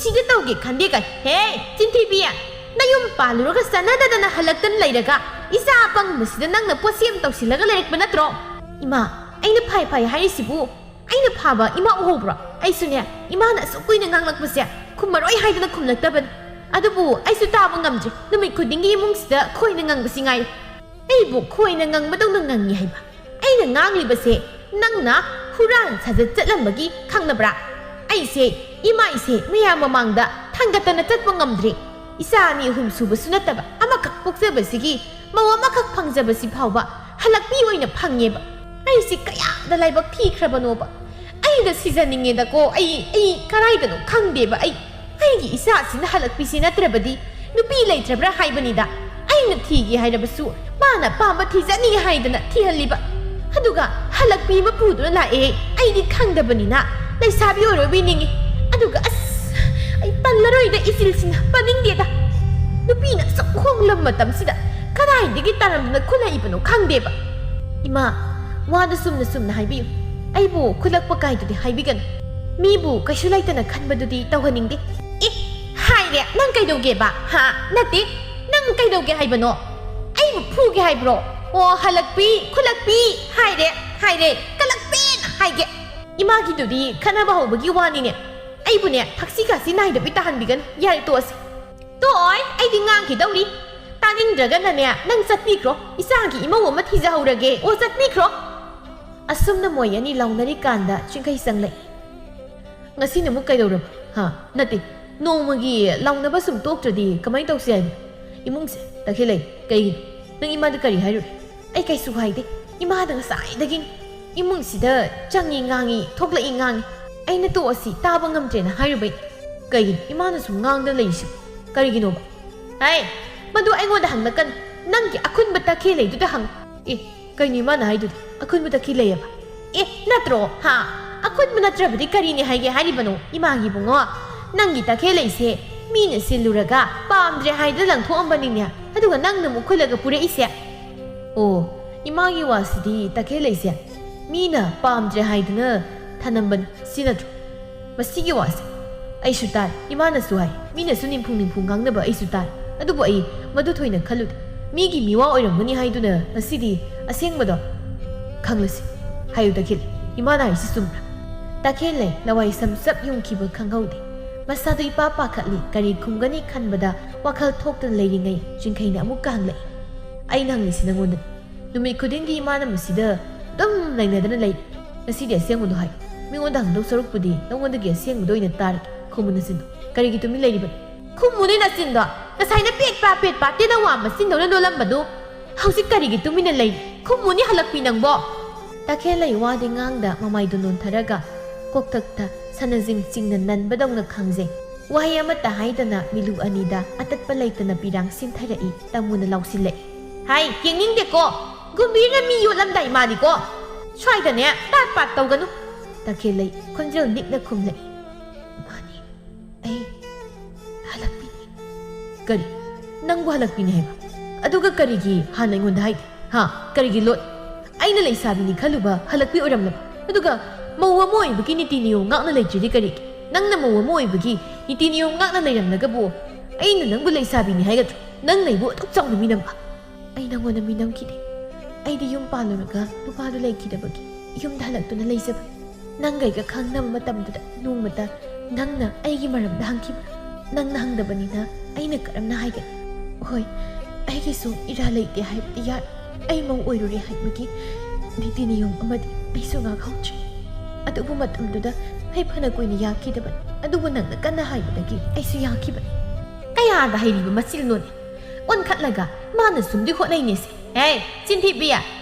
ꯁꯤꯗ ꯇꯧꯒꯦ ꯈꯟꯗꯦ ꯀꯥꯏ꯫ ꯍꯦ, ꯆꯤꯟꯊꯤꯕꯤ! ꯅꯌꯨꯝ ꯄꯥꯜꯂꯨꯔꯒ ꯆꯠꯅꯗꯗꯅ ꯍꯜꯂꯛꯇꯅ ꯂꯩꯔꯒ ꯏꯆꯥ ꯑꯄꯪꯕꯁꯤꯗ ꯅꯪꯅ ꯄꯣꯠꯁꯦꯝ ꯇꯧꯁꯤꯜꯂꯒ ꯂꯩꯔꯛꯄ ꯅꯠꯇ꯭ꯔꯣ? ꯏꯃꯥ, ꯑꯩꯅ ꯐꯩ ꯐꯩ ꯍꯥꯏꯔꯤꯁꯤꯕꯨ ꯑꯩꯅ ꯐꯥꯕ ꯏꯃꯥ ꯎꯍꯧꯕ꯭ꯔꯣ? ꯑꯩꯁꯨꯅꯦ, ꯏꯃꯥꯅ ꯑꯁꯨꯛ ꯀꯨꯏꯅ ꯉꯥꯡꯂꯛꯄꯁꯦ ꯈꯨꯝꯃꯔꯣꯏ ꯍꯥꯏꯗꯅ ꯈꯨꯝꯂꯛꯇꯕꯅꯤ꯫ ꯑꯗꯨꯕꯨ ꯑꯩꯁꯨ ꯇꯥꯕ ꯉꯝꯗ꯭ꯔꯦ꯫ ꯅꯨꯃꯤꯠ ꯈꯨꯗꯤꯡꯒꯤ ꯏꯃꯨꯡꯁꯤꯗ ꯈꯣꯏꯅ ꯉꯪꯕꯁꯤ ꯉꯥꯏꯔꯦ꯫ ꯑꯩꯕꯨ ꯈꯣꯏꯅ ꯉꯪꯕꯗꯧꯅ ꯉꯪꯉꯤ ꯍꯥꯏꯕ? ꯑꯩꯅ ꯉꯥꯡꯂꯤꯕꯁꯦ ꯅꯪꯅ ꯍꯨꯔꯥꯟ ꯁꯥꯖꯠ ꯆꯠꯂꯝꯕꯒꯤ ꯈꯪꯅꯕ꯭ꯔꯥ? ꯑꯩꯁꯦ, ꯏꯃꯥ ꯑꯩꯁꯦ ꯃꯌꯥꯝ ꯃꯃꯥꯡꯗ ꯊꯥꯡꯒꯠꯇꯅ ꯆꯠꯄ ꯉꯝꯗ꯭ꯔꯦ꯫ ꯏꯆꯥ ꯑꯅꯤ ꯑꯍꯨꯝ ꯁꯨꯕꯁꯨ ꯅꯠꯇꯕ ꯑꯃꯈꯛ ꯄꯣꯛꯆꯕꯁꯤꯒꯤ ꯃꯧ ꯑꯃꯈꯛ ꯐꯪꯖꯕꯁꯤ ꯐꯥꯎꯕ ꯍꯜꯂꯛꯄꯤ ꯑꯣꯏꯅ ꯐꯪꯉꯦꯕ꯫ ꯑꯩꯁꯦ ꯀꯌꯥꯗ ꯂꯥꯏꯕꯛ ꯊꯤꯈ꯭ꯔꯕꯅꯣꯕ꯫ ꯑꯩꯅ ꯁꯤꯖꯅꯤꯡꯉꯦꯗꯀꯣ꯫ ꯑꯩ, ꯑꯩ ꯀꯔꯥꯏꯗꯅꯣ ꯈꯪꯗꯦꯕ꯫ ꯑꯩ, ꯑꯩꯒꯤ ꯏꯆꯥꯁꯤꯅ ꯍꯜꯂꯛꯄꯤꯁꯤ ꯅꯠꯇ꯭ꯔꯕꯗꯤ ꯅꯨꯄꯤ ꯂꯩꯇ꯭ꯔꯕ꯭ꯔꯥ ꯍꯥꯏꯕꯅꯤꯗ꯫ ꯑꯩꯅ ꯊꯤꯒꯦ ꯍꯥꯏꯔꯕꯁꯨ ꯃꯥꯅ ꯄꯥꯝꯕ ꯊꯤꯖꯅꯤ ꯍꯥꯏꯗꯅ ꯊꯤꯍꯜꯂꯤꯕ꯫ ꯑꯗꯨꯒ ꯍꯜꯂꯛꯄꯤ ꯑꯃ ꯄꯨꯗꯨꯅ ꯂꯥꯛꯑꯦ꯫ ꯑꯩꯗꯤ ꯈꯪꯗꯕꯅꯤꯅ ꯂꯩꯁꯥꯕꯤ ꯑꯣꯏꯔꯣꯏꯕꯤ ꯅꯤꯡꯉꯤ꯫ ꯑꯗꯨꯒ ꯑꯁ, ꯑꯩ ꯇꯜꯂꯔꯣꯏꯗ, ꯏꯆꯤꯜꯁꯤꯅ ꯄꯥꯅꯤꯡꯗꯦꯗ꯫ ꯅꯨꯄꯤꯅ ꯑꯁꯨꯛ ꯍꯣꯡꯂꯝꯕ ꯃꯇꯝꯁꯤꯗ ꯀꯗꯥꯏꯗꯒꯤ ꯇꯥꯔꯝꯗꯅ ꯈꯨꯜꯂꯛꯏꯕꯅꯣ ꯈꯪꯗꯦꯕ꯫ ꯏꯃꯥ, ꯋꯥꯗꯨ ꯆꯨꯝꯅ ꯆꯨꯝꯅ ꯍꯥꯏꯕꯤꯌꯨ꯫ ꯑꯩꯕꯨ ꯈꯨꯜꯂꯛꯄ ꯀꯥꯏꯗꯨꯗꯤ ꯍꯥꯏꯕꯤꯒꯅꯨ꯫ ꯃꯤꯕꯨ ꯀꯩꯁꯨ ꯂꯩꯇꯅ ꯈꯟꯕꯗꯨꯗꯤ ꯇꯧꯍꯟꯅꯤꯡꯗꯦ꯫ ꯑꯦ, ꯍꯥꯏꯔꯦ, ꯅꯪ ꯀꯩꯗꯧꯒꯦꯕ? ꯍꯥ? ꯅꯠꯇꯦ, ꯅꯪ ꯀꯩꯗꯧꯒꯦ ꯍꯥꯏꯕꯅꯣ? ꯑꯩꯕꯨ ꯐꯨꯒꯦ ꯍꯥꯏꯕ꯭ꯔꯣ? ꯑꯣ, ꯍꯜꯂꯛꯄꯤ, ꯈꯨꯜꯂꯛꯄꯤ, ꯍꯥꯏꯔꯦ, ꯍꯥꯏꯔꯦ, ꯀꯂꯛꯄꯦꯅ ꯍꯥꯏꯒꯦ꯫ ꯏꯃꯥꯒꯤꯗꯨꯗꯤ ꯈꯠꯅꯕ ꯍꯧꯕꯒꯤ ꯋꯥꯅꯤꯅꯦ꯫ ꯑꯩꯕꯨꯅꯦ, ꯊꯛꯁꯤ ꯈꯥꯁꯤ ꯅꯥꯏꯗꯕꯤ ꯇꯥꯍꯟꯕꯤꯒꯅꯨ꯫ ꯌꯥꯔꯦ, ꯇꯣꯛꯑꯁꯤ꯫ ꯇꯣꯛꯑꯣꯏ, ꯑꯩꯗꯤ ꯉꯥꯡꯈꯤꯗꯧꯔꯤ꯫ ꯇꯥꯅꯤꯡꯗ꯭ꯔꯒꯅꯅꯦ, ꯅꯪ ꯆꯠꯄꯤꯈ꯭ꯔꯣ꯫ ꯏꯆꯥꯒꯤ ꯏꯃꯧ ꯑꯃ ꯊꯤꯖꯍꯧꯔꯒꯦ꯫ ꯑꯣ, ꯆꯠꯄꯤꯈ꯭ꯔꯣ꯫ ꯑꯁꯨꯝꯅ ꯃꯣꯏ ꯑꯅꯤ ꯂꯥꯎꯅꯔꯤꯀꯥꯟꯗ ꯆꯤꯡꯈꯩ ꯆꯪꯂꯛꯏ꯫ ꯉꯁꯤꯅ ꯑꯃꯨꯛ ꯀꯩꯗꯧꯔꯕ? ꯍꯥ? ꯅꯠꯇꯦ, ꯅꯣꯡꯃꯒꯤ ꯂꯥꯎꯅꯕ ꯁꯨꯝ ꯇꯣꯛꯇ꯭ꯔꯗꯤ ꯀꯃꯥꯏ ꯇꯧꯁꯤ ꯍꯥꯏꯅꯣ? ꯏꯃꯨꯡꯁꯦ ꯇꯈꯦꯜ ꯂꯩ꯫ ꯀꯩꯒꯤꯅꯣ? ꯅꯪ ꯏꯃꯥꯗ ꯀꯔꯤ ꯍꯥꯏꯔꯨꯔꯦ? ꯑꯩ ꯀꯩꯁꯨ ꯍꯥꯏꯗꯦ꯫ ꯏꯃꯥꯗ ꯉꯁꯥꯏꯗꯒꯤꯅꯤ꯫ ꯏꯃꯨꯡꯁꯤꯗ ꯆꯪꯉꯤ ꯉꯥꯡꯉꯤ, ꯊꯣꯛꯂꯛꯏ ꯉꯥꯡꯉꯤ꯫ ꯑꯩꯅ ꯇꯣꯛꯑꯁꯤ, ꯇꯥꯕ ꯉꯝꯗ꯭ꯔꯦꯅ ꯍꯥꯏꯔꯨꯕꯩ꯫ ꯀꯩꯒꯤꯅꯣ ꯏꯃꯥꯅ ꯁꯨꯝ ꯉꯥꯡꯗꯅ ꯂꯩꯔꯤꯁꯤꯕꯨ? ꯀꯔꯤꯒꯤꯅꯣꯕ? ꯍꯥꯏ, ꯃꯗꯨ ꯑꯩꯉꯣꯟꯗ ꯍꯪꯂꯛꯀꯅꯨ꯫ ꯅꯪꯒꯤ ꯑꯈꯨꯟꯕ ꯇꯈꯦꯜ ꯂꯩꯗꯨꯗ ꯍꯪꯉꯨ꯫ ꯑꯦ, ꯀꯩꯅꯣ ꯏꯃꯥꯅ ꯍꯥꯏꯗꯨꯗꯤ? ꯑꯈꯨꯟꯕ ꯇꯈꯦꯜ ꯂꯩꯌꯦꯕ? ꯑꯦ, ꯅꯠꯇ꯭ꯔꯣ? ꯍꯥ? ꯑꯈꯨꯟꯕ ꯅꯠꯇ꯭ꯔꯕꯗꯤ ꯀꯔꯤꯅꯦ ꯍꯥꯏꯒꯦ ꯍꯥꯏꯔꯤꯕꯅꯣ? ꯏꯃꯥꯒꯤ ꯏꯕꯨꯡꯉꯣ, ꯅꯪꯒꯤ ꯇꯈꯦꯜ ꯂꯩꯁꯦ ꯃꯤꯅ ꯁꯤꯜꯂꯨꯔꯒ ꯄꯥꯝꯗ꯭ꯔꯦ ꯍꯥꯏꯗꯅ ꯂꯪꯊꯣꯛꯑꯝꯕꯅꯤꯅꯦ꯫ ꯑꯗꯨꯒ ꯅꯪꯅ ꯑꯃꯨꯛ ꯈꯨꯜꯂꯒ ꯄꯨꯔꯛꯏꯁꯦ? ꯑꯣ, ꯏꯃꯥꯒꯤ ꯋꯥꯁꯤꯗꯤ ꯇꯈꯦꯜ ꯂꯩꯁꯦ ꯃꯤꯅ ꯄꯥꯝꯗ꯭ꯔꯦ ꯍꯥꯏꯗꯅ ꯊꯅꯝꯕꯅꯤ, ꯁꯤ ꯅꯠꯇ꯭ꯔꯣ? ꯃꯁꯤꯒꯤ ꯋꯥꯁꯦ ꯑꯩꯁꯨ ꯇꯥꯏ, ꯏꯃꯥꯅꯁꯨ ꯍꯥꯏ, ꯃꯤꯅꯁꯨ ꯅꯤꯝꯐꯨ ꯅꯤꯝꯐꯨ ꯉꯥꯡꯅꯕ ꯑꯩꯁꯨ ꯇꯥꯏ꯫ ꯑꯗꯨꯕꯨ ꯑꯩ ꯃꯗꯨ ꯊꯣꯏꯅ ꯈꯜꯂꯨꯗꯦ꯫ ꯃꯤꯒꯤ ꯃꯤꯋꯥ ꯑꯣꯏꯔꯝꯒꯅꯤ ꯍꯥꯏꯗꯨꯅ ꯉꯁꯤꯗꯤ ꯑꯁꯦꯡꯕꯗꯣ ꯈꯪꯂꯁꯤ꯫ ꯍꯥꯏꯌꯨ ꯇꯈꯦꯜ, ꯏꯃꯥꯅ ꯍꯥꯏꯁꯤ ꯆꯨꯝꯕ꯭ꯔꯥ? ꯇꯈꯦꯜꯂꯩ ꯂꯋꯥꯏ ꯁꯝꯆꯞ ꯌꯨꯡꯈꯤꯕ ꯈꯪꯍꯧꯗꯦ꯫ ꯃꯁꯥꯗꯨ ꯏꯄꯥ ꯄꯥꯈꯠꯂꯤ, ꯀꯔꯤ ꯈꯨꯝꯒꯅꯤ ꯈꯟꯕꯗ ꯋꯥꯈꯜ ꯊꯣꯛꯇꯅ ꯂꯩꯔꯤꯉꯩ ꯆꯤꯡꯈꯩꯅ ꯑꯃꯨꯛꯀ ꯍꯪꯂꯛꯏ꯫ ꯑꯩꯅ ꯍꯪꯂꯤꯁꯤ ꯅꯉꯣꯟꯗꯅꯤ꯫ ꯅꯨꯃꯤꯠ ꯈꯨꯗꯤꯡꯒꯤ ꯏꯃꯥꯅ ꯃꯁꯤꯗ ꯑꯗꯨꯝ ꯂꯩꯅꯗꯅ ꯂꯩ꯫ ꯉꯁꯤꯗꯤ ꯑꯁꯦꯡꯕꯗꯣ ꯍꯥꯏ꯫ ꯃꯤꯉꯣꯟꯗ ꯍꯪꯗꯧ ꯁꯔꯨꯛꯄꯨꯗꯤ ꯅꯉꯣꯟꯗꯒꯤ ꯑꯁꯦꯡꯕꯗꯣ ꯑꯣꯏꯅ ꯇꯥꯔꯒꯦ꯫ ꯈꯨꯝꯃꯨ ꯅꯆꯤꯟꯗꯣ꯫ ꯀꯔꯤꯒꯤ ꯇꯨꯃꯤꯟ ꯂꯩꯔꯤꯕꯅꯣ? ꯈꯨꯝꯃꯨꯅꯦ ꯅꯆꯤꯟꯗꯣ꯫ ꯉꯁꯥꯏꯅ ꯄꯦꯠ ꯄꯥ ꯄꯦꯠ ꯄꯥ ꯇꯦꯅꯋꯥ ꯃꯆꯤꯟꯗꯧꯅ ꯂꯣꯜꯂꯝꯕꯗꯨ ꯍꯧꯖꯤꯛ ꯀꯔꯤꯒꯤ ꯇꯨꯃꯤꯟꯅ ꯂꯩꯔꯤ? ꯈꯨꯝꯃꯨꯅꯦ ꯍꯜꯂꯛꯄꯤ ꯅꯪꯕꯣ꯫ ꯇꯈꯦꯜꯂꯩ ꯋꯥꯗꯤ ꯉꯥꯡꯗ ꯃꯃꯥꯏꯗꯨ ꯅꯣꯟꯊꯔꯒ ꯀꯣꯛꯊꯛꯇ ꯁꯅꯖꯤꯡ ꯆꯤꯡꯅ ꯅꯟꯕꯗꯧꯅ ꯈꯪꯖꯩ꯫ ꯋꯥꯍꯩ ꯑꯃꯠꯇ ꯍꯥꯏꯗꯅ ꯃꯤꯂꯨ ꯑꯅꯤꯗ ꯑꯇꯠꯄ ꯂꯩꯇꯅ ꯄꯤꯔꯥꯡ ꯁꯤꯟꯊꯔꯛꯏ꯫ ꯇꯃꯨꯅ ꯂꯥꯎꯁꯤꯜꯂꯛꯏ꯫ ꯍꯥꯏ, ꯌꯦꯡꯅꯤꯡꯗꯦꯀꯣ꯫ ꯒꯨꯝꯕꯤꯔꯅ ꯃꯤ ꯌꯣꯠꯂꯝꯗꯥꯏ ꯃꯥꯜꯂꯤꯀꯣ꯫ ꯁ꯭ꯋꯥꯏꯗꯅꯦ ꯇꯥꯠ ꯄꯥꯠ ꯇꯧꯒꯅꯨ꯫ ꯇꯈꯦꯜꯂꯩ ꯈꯣꯟꯖꯦꯜ ꯅꯤꯛꯅ ꯈꯨꯝꯂꯛꯏ꯫ ꯃꯥꯅꯤ, ꯑꯩ ꯍꯜꯂꯛꯄꯤꯅꯤ꯫ ꯀꯔꯤ? ꯅꯪꯕꯨ ꯍꯜꯂꯛꯄꯤꯅꯤ ꯍꯥꯏꯕ? ꯑꯗꯨꯒ ꯀꯔꯤꯒꯤ ꯍꯥꯟꯅ ꯑꯩꯉꯣꯟꯗ ꯍꯥꯏꯗꯦ? ꯍꯥ? ꯀꯔꯤꯒꯤ ꯂꯣꯠ? ꯑꯩꯅ ꯂꯩꯁꯥꯕꯤꯅꯤ ꯈꯜꯂꯨꯕ ꯍꯜꯂꯛꯄꯤ ꯑꯣꯏꯔꯝꯂꯕ? ꯑꯗꯨꯒ ꯃꯧ ꯑꯃ ꯑꯣꯏꯕꯒꯤ ꯅꯤꯇꯤ ꯅꯤꯌꯣꯝ ꯉꯥꯛꯅ ꯂꯩꯇ꯭ꯔꯤꯗꯤ ꯀꯔꯤꯒꯤ? ꯅꯪꯅ ꯃꯧ ꯑꯃ ꯑꯣꯏꯕꯒꯤ ꯅꯤꯇꯤ ꯅꯤꯌꯣꯝ ꯉꯥꯛꯅ ꯂꯩꯔꯝꯂꯒꯕꯨ ꯑꯩꯅ ꯅꯪꯕꯨ ꯂꯩꯁꯥꯕꯤꯅꯤ ꯍꯥꯏꯒꯗ꯭ꯔꯣ? ꯅꯪꯅ ꯑꯩꯕꯨ ꯑꯗꯨꯛ ꯆꯥꯎꯅ ꯃꯤꯅꯝꯕ? ꯑꯩ ꯅꯪꯉꯣꯟꯗ ꯃꯤꯅꯝꯈꯤꯗꯦ꯫ ꯑꯩꯗꯤ ꯌꯨꯝ ꯄꯥꯜꯂꯨꯔꯒ ꯅꯨꯄꯥꯗꯨ ꯂꯩꯈꯤꯗꯕꯒꯤ ꯌꯨꯝꯗ ꯍꯜꯂꯛꯇꯨꯅ ꯂꯩꯖꯕꯅꯤ꯫ ꯅꯪꯒ ꯑꯩꯒ ꯈꯪꯅꯕ ꯃꯇꯝꯗꯨꯗ ꯅꯣꯡꯃꯇ ꯅꯪꯅ ꯑꯩꯒꯤ ꯃꯔꯝꯗ ꯍꯪꯈꯤꯕ꯭ꯔꯥ? ꯅꯪꯅ ꯍꯪꯗꯕꯅꯤꯅ ꯑꯩꯅ ꯀꯔꯝꯅ ꯍꯥꯏꯒꯅꯤ? ꯍꯣꯏ, ꯑꯩꯒꯤꯁꯨ ꯏꯔꯥ ꯂꯩꯇꯦ ꯍꯥꯏꯕꯗꯤ ꯌꯥꯔꯦ꯫ ꯑꯩ ꯃꯧ ꯑꯣꯏꯔꯨꯔꯦ ꯍꯥꯏꯕꯒꯤ ꯅꯤꯇꯤ ꯅꯤꯌꯣꯝ ꯑꯃꯗꯤ ꯑꯩꯁꯨ ꯉꯥꯛꯍꯧꯗ꯭ꯔꯦ꯫ ꯑꯗꯨꯕꯨ ꯃꯇꯝꯗꯨꯗ ꯑꯩ ꯐꯅ ꯀꯨꯏꯅ ꯌꯥꯈꯤꯗꯕꯅꯤ꯫ ꯑꯗꯨꯕꯨ ꯅꯪꯅ ꯀꯟꯅ ꯍꯥꯏꯕꯗꯒꯤ ꯑꯩꯁꯨ ꯌꯥꯈꯤꯕꯅꯤ꯫ ꯀꯌꯥꯗ ꯍꯩꯔꯤꯕ ꯃꯆꯤꯜꯅꯣꯅꯦ? ꯑꯣꯟꯈꯠꯂꯒ ꯃꯥꯅ ꯁꯨꯝꯗꯤ ꯍꯣꯠꯅꯩꯅꯦꯁꯦ꯫ ꯍꯦ, ꯆꯤꯟꯊꯤꯕꯤ!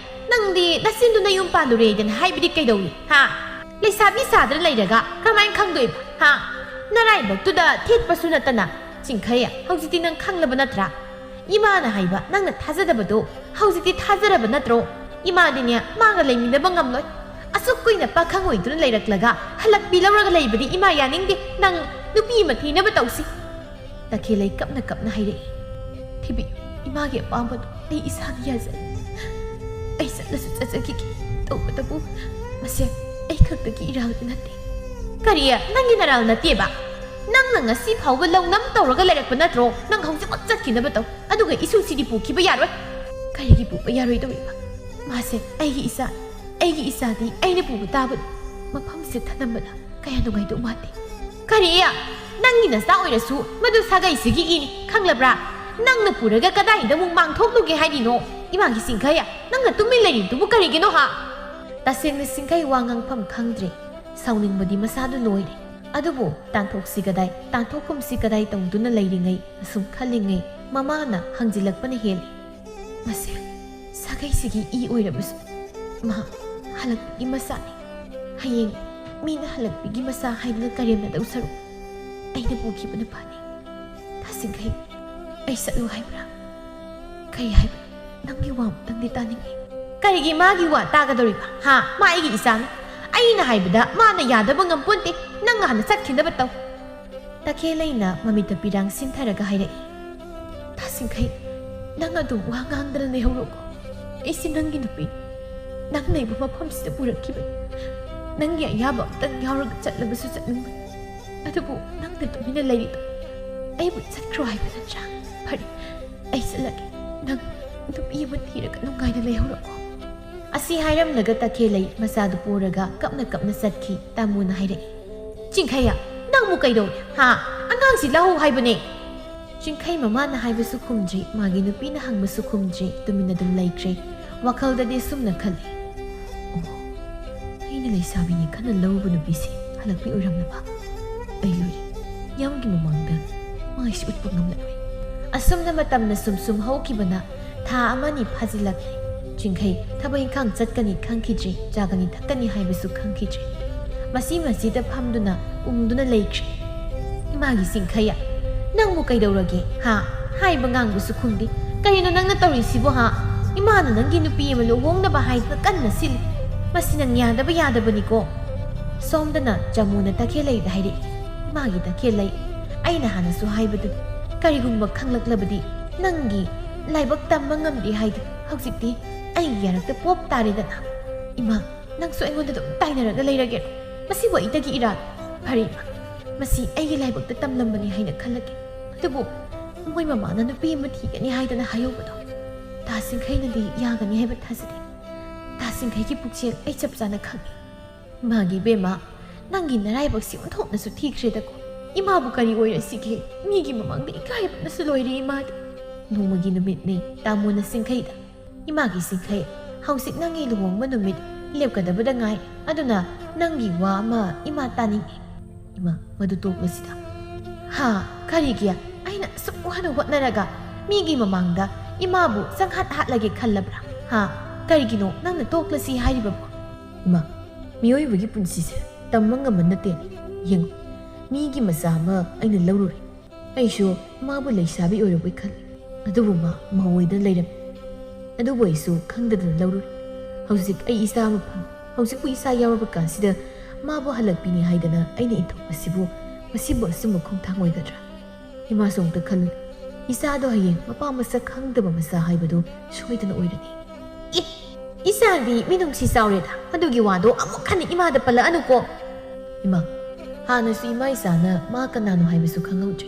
ꯅꯪꯗꯤ ꯅꯆꯤꯟꯗꯨꯅ ꯌꯨꯝ ꯄꯥꯜꯂꯨꯔꯦꯗꯅ ꯍꯥꯏꯕꯗꯤ ꯀꯩꯗꯧꯏ? ꯍꯥ? ꯂꯩꯁꯥꯕꯤ ꯁꯥꯗ꯭ꯔ ꯂꯩꯔꯒ ꯀꯃꯥꯏꯅ ꯈꯪꯗꯣꯏꯕ? ꯍꯥ? ꯅꯔꯥꯏꯕꯛꯇꯨꯗ ꯊꯦꯠꯄꯁꯨ ꯅꯠꯇꯅ꯫ ꯆꯤꯡꯈꯩ, ꯍꯧꯖꯤꯛꯇꯤ ꯅꯪ ꯈꯪꯂꯕ ꯅꯠꯇ꯭ꯔꯥ? ꯏꯃꯥꯅ ꯍꯥꯏꯕ ꯅꯪꯅ ꯊꯥꯖꯗꯕꯗꯣ ꯍꯧꯖꯤꯛꯇꯤ ꯊꯥꯖꯔꯕ ꯅꯠꯇ꯭ꯔꯣ? ꯏꯃꯥꯗꯤꯅꯦ ꯃꯥꯒ ꯂꯩꯃꯤꯟꯅꯕ ꯉꯝꯂꯣꯏ꯫ ꯑꯁꯨꯛ ꯀꯨꯏꯅ ꯄꯥꯈꯪ ꯑꯣꯏꯗꯨꯅ ꯂꯩꯔꯛꯂꯒ ꯍꯜꯂꯛꯄꯤ ꯂꯧꯔꯒ ꯂꯩꯕꯗꯤ ꯏꯃꯥ ꯌꯥꯅꯤꯡꯗꯦ꯫ ꯅꯪ ꯅꯨꯄꯤ ꯑꯃ ꯊꯤꯅꯕ ꯇꯧꯁꯤ꯫ ꯇꯈꯦꯜꯂꯩ ꯀꯞꯅ ꯀꯞꯅ ꯍꯥꯏꯔꯛꯏ꯫ ꯊꯤꯕꯤ, ꯏꯃꯥꯒꯤ ꯑꯄꯥꯝꯕꯗꯨ ꯑꯩ ꯏꯁꯥꯅ ꯌꯥꯖꯩ꯫ ꯑꯩ ꯆꯠꯂꯁꯨ ꯆꯠꯆꯈꯤꯒꯦ꯫ ꯇꯧꯕꯇꯕꯨ ꯃꯁꯦ ꯑꯩ ꯈꯛꯇꯒꯤ ꯏꯔꯥꯜꯗꯤ ꯅꯠꯇꯦ꯫ ꯀꯔꯤ? ꯅꯪꯒꯤ ꯅꯔꯥꯜ ꯅꯠꯇꯦꯕ? ꯅꯪꯅ ꯉꯁꯤ ꯐꯥꯎꯕ ꯂꯧꯅꯝ ꯇꯧꯔꯒ ꯂꯩꯔꯛꯄ ꯅꯠꯇ꯭ꯔꯣ? ꯅꯪ ꯍꯧꯖꯤꯛꯃꯛ ꯆꯠꯈꯤꯅꯕ ꯇꯧ꯫ ꯑꯗꯨꯒ ꯏꯁꯨꯁꯤꯗꯤ ꯄꯨꯈꯤꯕ ꯌꯥꯔꯣꯏ꯫ ꯀꯔꯤꯒꯤ ꯄꯨꯕ ꯌꯥꯔꯣꯏꯗꯧꯔꯤꯕ? ꯃꯥꯁꯦ ꯑꯩꯒꯤ ꯏꯆꯥ, ꯑꯩꯒꯤ ꯏꯆꯥꯗꯤ ꯑꯩꯅ ꯄꯨꯕ ꯇꯥꯕꯅꯤ꯫ ꯃꯐꯝꯁꯦ ꯊꯅꯝꯕꯗ ꯀꯌꯥ ꯅꯨꯡꯉꯥꯏꯗꯧ ꯃꯥꯟꯗꯦ꯫ ꯀꯔꯤ? ꯅꯪꯒꯤ ꯅꯆꯥ ꯑꯣꯏꯔꯁꯨ ꯃꯗꯨ ꯁꯥꯒꯩꯁꯤꯒꯤ ꯏꯅꯤ, ꯈꯪꯂꯕ꯭ꯔꯥ? ꯅꯪꯅ ꯄꯨꯔꯒ ꯀꯗꯥꯏꯗ ꯑꯃꯨꯛ ꯃꯥꯡꯊꯣꯛꯂꯨꯒꯦ ꯍꯥꯏꯔꯤꯅꯣ? ꯏꯃꯥꯒꯤ ꯁꯤꯡꯈꯩ, ꯅꯪꯅ ꯇꯨꯃꯤꯟ ꯂꯩꯔꯤꯕꯗꯨꯕꯨ ꯀꯔꯤꯒꯤꯅꯣ ꯍꯥ? ꯇꯁꯦꯡꯅ ꯁꯤꯡꯈꯩ ꯋꯥ ꯉꯥꯡꯐꯝ ꯈꯪꯗ꯭ꯔꯦ꯫ ꯁꯥꯎꯅꯤꯡꯕꯗꯤ ꯃꯁꯥꯗꯨ ꯂꯣꯏꯔꯦ꯫ ꯑꯗꯨꯕꯨ ꯇꯥꯟꯊꯣꯛꯁꯤ ꯀꯗꯥꯏ, ꯇꯥꯟꯊꯣꯛꯐꯝꯁꯤ ꯀꯗꯥꯏ ꯇꯧꯗꯨꯅ ꯂꯩꯔꯤꯉꯩ, ꯑꯁꯨꯝ ꯈꯜꯂꯤꯉꯩ ꯃꯃꯥꯅ ꯍꯪꯖꯤꯜꯂꯛꯄꯅ ꯍꯦꯜꯂꯤ꯫ ꯃꯁꯦ ꯁꯥꯒꯩꯁꯤꯒꯤ ꯏ ꯑꯣꯏꯔꯕꯁꯨ ꯃꯥ ꯍꯜꯂꯛꯄꯒꯤ ꯃꯆꯥꯅꯤ꯫ ꯍꯌꯦꯡ ꯃꯤꯅ ꯍꯜꯂꯛꯄꯒꯤ ꯃꯆꯥ ꯍꯥꯏꯗꯨꯅ ꯀꯔꯦꯝꯅꯗꯧ ꯁꯔꯨꯛ ꯑꯩꯅ ꯄꯨꯈꯤꯕꯅ ꯐꯅꯤ꯫ ꯇꯥꯁꯤꯡꯈꯩ, ꯑꯩ ꯆꯠꯂꯨ ꯍꯥꯏꯕ꯭ꯔꯥ? ꯀꯔꯤ ꯍꯥꯏꯕ? ꯅꯪꯒꯤ ꯋꯥ ꯑꯃꯨꯛꯇꯪꯗꯤ ꯇꯥꯅꯤꯡꯉꯤ꯫ ꯀꯔꯤꯒꯤ ꯃꯥꯒꯤ ꯋꯥ ꯇꯥꯒꯗꯧꯔꯤꯕ? ꯍꯥ? ꯃꯥ ꯑꯩꯒꯤ ꯏꯆꯥꯅꯤ꯫ ꯑꯩꯅ ꯍꯥꯏꯕꯗ ꯃꯥꯅ ꯌꯥꯗꯕ ꯉꯝꯄꯣꯟꯇꯦ꯫ ꯅꯪ ꯍꯥꯟꯅ ꯆꯠꯈꯤꯅꯕ ꯇꯧ꯫ ꯇꯈꯦꯜꯂꯩꯅ ꯃꯃꯤꯠꯇ ꯄꯤꯔꯥꯡ ꯁꯤꯟꯊꯔꯒ ꯍꯥꯏꯔꯛꯏ꯫ ꯇꯥꯁꯤꯡꯈꯩ, ꯅꯪ ꯑꯗꯨꯝ ꯋꯥ ꯉꯥꯡꯗꯅ ꯂꯩꯍꯧꯔꯣꯀꯣ꯫ ꯑꯩꯁꯦ ꯅꯪꯒꯤ ꯅꯨꯄꯤ꯫ ꯅꯪ ꯂꯩꯕ ꯃꯐꯝꯁꯤꯗ ꯄꯨꯔꯛꯈꯤꯕꯅꯤ꯫ ꯅꯪꯒꯤ ꯑꯌꯥꯕ ꯑꯝꯇꯪ ꯌꯥꯎꯔꯒ ꯆꯠꯂꯕꯁꯨ ꯆꯠꯅꯤꯡꯕꯅꯤ꯫ ꯑꯗꯨꯕꯨ ꯅꯪꯅ ꯇꯨꯃꯤꯟꯅ ꯂꯩꯔꯤꯗꯣ ꯑꯩꯕꯨ ꯆꯠꯈ꯭ꯔꯣ ꯍꯥꯏꯕ ꯅꯠꯇ꯭ꯔꯥ? ꯐꯔꯦ, ꯑꯩ ꯆꯠꯂꯒꯦ꯫ ꯅꯪ ꯅꯨꯄꯤ ꯑꯃ ꯊꯤꯔꯒ ꯅꯨꯡꯉꯥꯏꯅ ꯂꯩꯍꯧꯔꯣꯀꯣ꯫ ꯑꯁꯤ ꯍꯥꯏꯔꯝꯂꯒ ꯇꯈꯦꯜꯂꯩ ꯃꯆꯥꯗꯨ ꯄꯨꯔꯒ ꯀꯞꯅ ꯀꯞꯅ ꯆꯠꯈꯤ꯫ ꯇꯥꯃꯣꯅ ꯍꯥꯏꯔꯛꯏ, ꯆꯤꯡꯈꯩꯌ, ꯅꯪꯕꯨ ꯀꯩꯗꯧꯔꯦ? ꯍꯥ? ꯑꯉꯥꯡꯁꯤ ꯂꯧꯍꯧ ꯍꯥꯏꯕꯅꯦ꯫ ꯆꯤꯡꯈꯩ ꯃꯃꯥꯅ ꯍꯥꯏꯕꯁꯨ ꯈꯨꯝꯗ꯭ꯔꯤ, ꯃꯥꯒꯤ ꯅꯨꯄꯤꯅ ꯍꯪꯕꯁꯨ ꯈꯨꯝꯗ꯭ꯔꯤ, ꯇꯨꯃꯤꯟꯅ ꯑꯗꯨꯝ ꯂꯩꯈ꯭ꯔꯦ꯫ ꯋꯥꯈꯜꯗꯗꯤ ꯁꯨꯝꯅ ꯈꯜꯂꯤ, ꯑꯣ, ꯑꯩꯅ ꯂꯩꯁꯥꯕꯤꯅꯤ ꯈꯟꯅ ꯂꯧꯔꯨꯕ ꯅꯨꯄꯤꯁꯦ ꯍꯜꯂꯛꯄꯤ ꯑꯣꯏꯔꯝꯂꯕ? ꯑꯩ ꯂꯣꯏꯔꯦ꯫ ꯌꯥꯝꯒꯤ ꯃꯃꯥꯡꯗ ꯃꯥꯏꯁꯤ ꯎꯠꯄ ꯉꯝꯂꯔꯣꯏ꯫ ꯑꯁꯨꯝꯅ ꯃꯇꯝꯅ ꯁꯨꯝ ꯁꯨꯝ ꯍꯧꯈꯤꯕꯅ ꯊꯥ ꯑꯃꯅꯤ ꯐꯥꯖꯤꯜꯂꯛꯂꯦ꯫ ꯆꯤꯡꯈꯩ ꯊꯕꯛ ꯏꯪꯈꯥꯡ ꯆꯠꯀꯅꯤ ꯈꯪꯈꯤꯗ꯭ꯔꯤ, ꯆꯥꯒꯅꯤ ꯊꯛꯀꯅꯤ ꯍꯥꯏꯕꯁꯨ ꯈꯪꯈꯤꯗ꯭ꯔꯤ꯫ ꯃꯁꯤ ꯃꯁꯤꯗ ꯐꯝꯗꯨꯅ ꯎꯪꯗꯨꯅ ꯂꯩꯈ꯭ꯔꯦ꯫ ꯏꯃꯥꯒꯤ ꯆꯤꯡꯈꯩꯌ, ꯅꯪꯕꯨ ꯀꯩꯗꯧꯔꯒꯦ? ꯍꯥ? ꯍꯥꯏꯕ ꯉꯥꯡꯕꯁꯨ ꯈꯨꯝꯗꯦ꯫ ꯀꯔꯤꯅꯣ ꯅꯪꯅ ꯇꯧꯔꯤꯁꯤꯕꯣ? ꯍꯥ? ꯏꯃꯥꯅ ꯅꯪꯒꯤ ꯅꯨꯄꯤ ꯑꯃ ꯂꯨꯍꯣꯡꯅꯕ ꯍꯥꯏꯗꯨꯅ ꯀꯟꯅ ꯁꯤꯜꯂꯤ꯫ ꯃꯁꯤ ꯅꯪ ꯌꯥꯗꯕ ꯌꯥꯗꯕꯅꯤꯀꯣ꯫ ꯁꯣꯝꯗꯅ ꯆꯃꯨꯅ ꯇꯈꯦꯜꯂꯩꯗ ꯍꯥꯏꯔꯛꯏ, ꯏꯃꯥꯒꯤ ꯇꯈꯦꯜꯂꯩ, ꯑꯩꯅ ꯍꯥꯟꯅꯁꯨ ꯍꯥꯏꯕꯗꯨꯅꯤ, ꯀꯔꯤꯒꯨꯝꯕ ꯈꯪꯂꯛꯂꯕꯗꯤ ꯅꯪꯒꯤ ꯂꯥꯏꯕꯛ ꯇꯝꯕ ꯉꯝꯗꯦ ꯍꯥꯏꯗꯨ ꯍꯧꯖꯤꯛꯇꯤ ꯑꯩꯒꯤ ꯌꯥꯔꯛꯇ ꯄꯣꯞ ꯇꯥꯔꯦꯗꯅ꯫ ꯏꯃꯥ, ꯅꯪꯁꯨ ꯑꯩꯉꯣꯟꯗ ꯑꯗꯨꯝ ꯇꯥꯏꯅꯔꯒ ꯂꯩꯔꯒꯦ? ꯃꯁꯤꯕꯨ ꯑꯩꯇꯒꯤ ꯏꯔꯥꯜ? ꯐꯔꯦ ꯏꯃꯥ, ꯃꯁꯤ ꯑꯩꯒꯤ ꯂꯥꯏꯕꯛꯇ ꯇꯝꯂꯝꯕꯅꯤ ꯍꯥꯏꯅ ꯈꯜꯂꯒꯦ꯫ ꯑꯗꯨꯕꯨ ꯃꯣꯏ ꯃꯃꯥꯅ ꯅꯨꯄꯤ ꯑꯃ ꯊꯤꯒꯅꯤ ꯍꯥꯏꯗꯅ ꯍꯥꯏꯍꯧꯕꯗꯣ ꯇꯥ ꯁꯤꯡꯈꯩꯅꯗꯤ ꯌꯥꯒꯅꯤ ꯍꯥꯏꯕ ꯊꯥꯖꯗꯦ꯫ ꯇꯥ ꯁꯤꯡꯈꯩꯒꯤ ꯄꯨꯛꯆꯦꯜ ꯑꯩ ꯆꯞ ꯆꯥꯅ ꯈꯪꯏ꯫ ꯏꯃꯥꯒꯤ ꯏꯕꯦꯝꯃ, ꯅꯪꯒꯤ ꯅꯔꯥꯏꯕꯛꯁꯤ ꯑꯣꯟꯊꯣꯛꯅꯁꯨ ꯊꯤꯈ꯭ꯔꯦꯗꯀꯣ꯫ ꯏꯃꯥꯕꯨ ꯀꯔꯤ ꯑꯣꯏꯔꯁꯤꯒꯦ? ꯃꯤꯒꯤ ꯃꯃꯥꯡꯗ ꯏꯀꯥꯏꯕꯅꯁꯨ ꯂꯣꯏꯔꯦ ꯏꯃꯥꯗꯤ꯫ ꯅꯣꯡꯃꯒꯤ ꯅꯨꯃꯤꯠꯅꯤ꯫ ꯇꯥꯃꯣꯅ ꯁꯤꯡꯈꯩꯗ, "ꯏꯃꯥꯒꯤ ꯁꯤꯡꯈꯩ, ꯍꯧꯖꯤꯛ ꯅꯪꯒꯤ ꯂꯨꯍꯣꯡꯕ ꯅꯨꯃꯤꯠ ꯂꯦꯞꯀꯗꯕꯗ ꯉꯥꯏ꯫ ꯑꯗꯨꯅ ꯅꯪꯒꯤ ꯋꯥ ꯑꯃ ꯏꯃꯥ ꯇꯥꯅꯤꯡꯏ꯫" "ꯏꯃꯥ, ꯃꯗꯨ ꯇꯣꯛꯂꯁꯤꯗ꯫" "ꯍꯥ? ꯀꯔꯤꯒꯤ? ꯑꯩꯅ ꯑꯁꯨꯛ ꯋꯥꯅ ꯍꯣꯠꯅꯔꯒ ꯃꯤꯒꯤ ꯃꯃꯥꯡꯗ ꯏꯃꯥꯕꯨ ꯆꯪꯍꯠ ꯍꯥꯠꯂꯒꯦ ꯈꯜꯂꯕ꯭ꯔꯥ? ꯍꯥ? ꯀꯔꯤꯒꯤꯅꯣ ꯅꯪꯅ ꯇꯣꯛꯂꯁꯤ ꯍꯥꯏꯔꯤꯕꯕꯨ?" "ꯏꯃꯥ, ꯃꯤꯑꯣꯏꯕꯒꯤ ꯄꯨꯟꯁꯤꯁꯦ ꯇꯝꯕ ꯉꯝꯕ ꯅꯠꯇꯦ꯫ ꯌꯦꯡꯉꯨ, ꯃꯤꯒꯤ ꯃꯆꯥ ꯑꯃ ꯑꯩꯅ ꯂꯧꯔꯨꯔꯦ꯫ ꯑꯩꯁꯨ ꯃꯥꯕꯨ ꯂꯩꯁꯥꯕꯤ ꯑꯣꯏꯔꯕꯣꯏ ꯈꯜꯂꯤ꯫ ꯑꯗꯨꯕꯨ ꯃꯥ ꯃꯧ ꯑꯣꯏꯗꯅ ꯂꯩꯔꯝꯃꯤ꯫ ꯑꯗꯨꯕꯨ ꯑꯩꯁꯨ ꯈꯪꯗꯗꯅ ꯂꯧꯔꯨꯔꯦ꯫ ꯍꯧꯖꯤꯛ ꯑꯩ ꯏꯆꯥ ꯑꯃ ꯐꯪꯉꯤ꯫ ꯍꯧꯖꯤꯛꯄꯨ ꯏꯆꯥ ꯌꯥꯎꯔꯕ ꯀꯥꯟꯁꯤꯗ ꯃꯥꯕꯨ ꯍꯜꯂꯛꯄꯤꯅꯤ ꯍꯥꯏꯗꯅ ꯑꯩꯅ ꯏꯟꯊꯣꯛꯄꯁꯤꯕꯨ ꯃꯁꯤꯕꯨ ꯑꯆꯨꯝꯕ ꯈꯣꯡꯊꯥꯡ ꯑꯣꯏꯒꯗ꯭ꯔꯥ? ꯏꯃꯥꯁꯨ ꯑꯃꯨꯛꯇ ꯈꯜꯂꯨ꯫ ꯏꯆꯥꯗꯣ ꯍꯌꯦꯡ ꯃꯄꯥ ꯃꯁꯛ ꯈꯪꯗꯕ ꯃꯆꯥ ꯍꯥꯏꯕꯗꯨ ꯁꯣꯏꯗꯅ ꯑꯣꯏꯔꯅꯤ꯫" "ꯑꯦ, ꯏꯆꯥꯗꯤ ꯃꯤꯅꯨꯡꯁꯤ ꯆꯥꯎꯔꯦꯗ꯫ ꯑꯗꯨꯒꯤ ꯋꯥꯗꯣ ꯑꯃꯨꯛ ꯍꯟꯅ ꯏꯃꯥꯗ ꯄꯜꯂꯛꯑꯅꯨꯀꯣ꯫" "ꯏꯃꯥ, ꯍꯥꯟꯅꯁꯨ ꯏꯃꯥ ꯏꯆꯥꯅ ꯃꯥ ꯀꯅꯥꯅꯣ ꯍꯥꯏꯕꯁꯨ ꯈꯪꯍꯧꯗ꯭ꯔꯦ꯫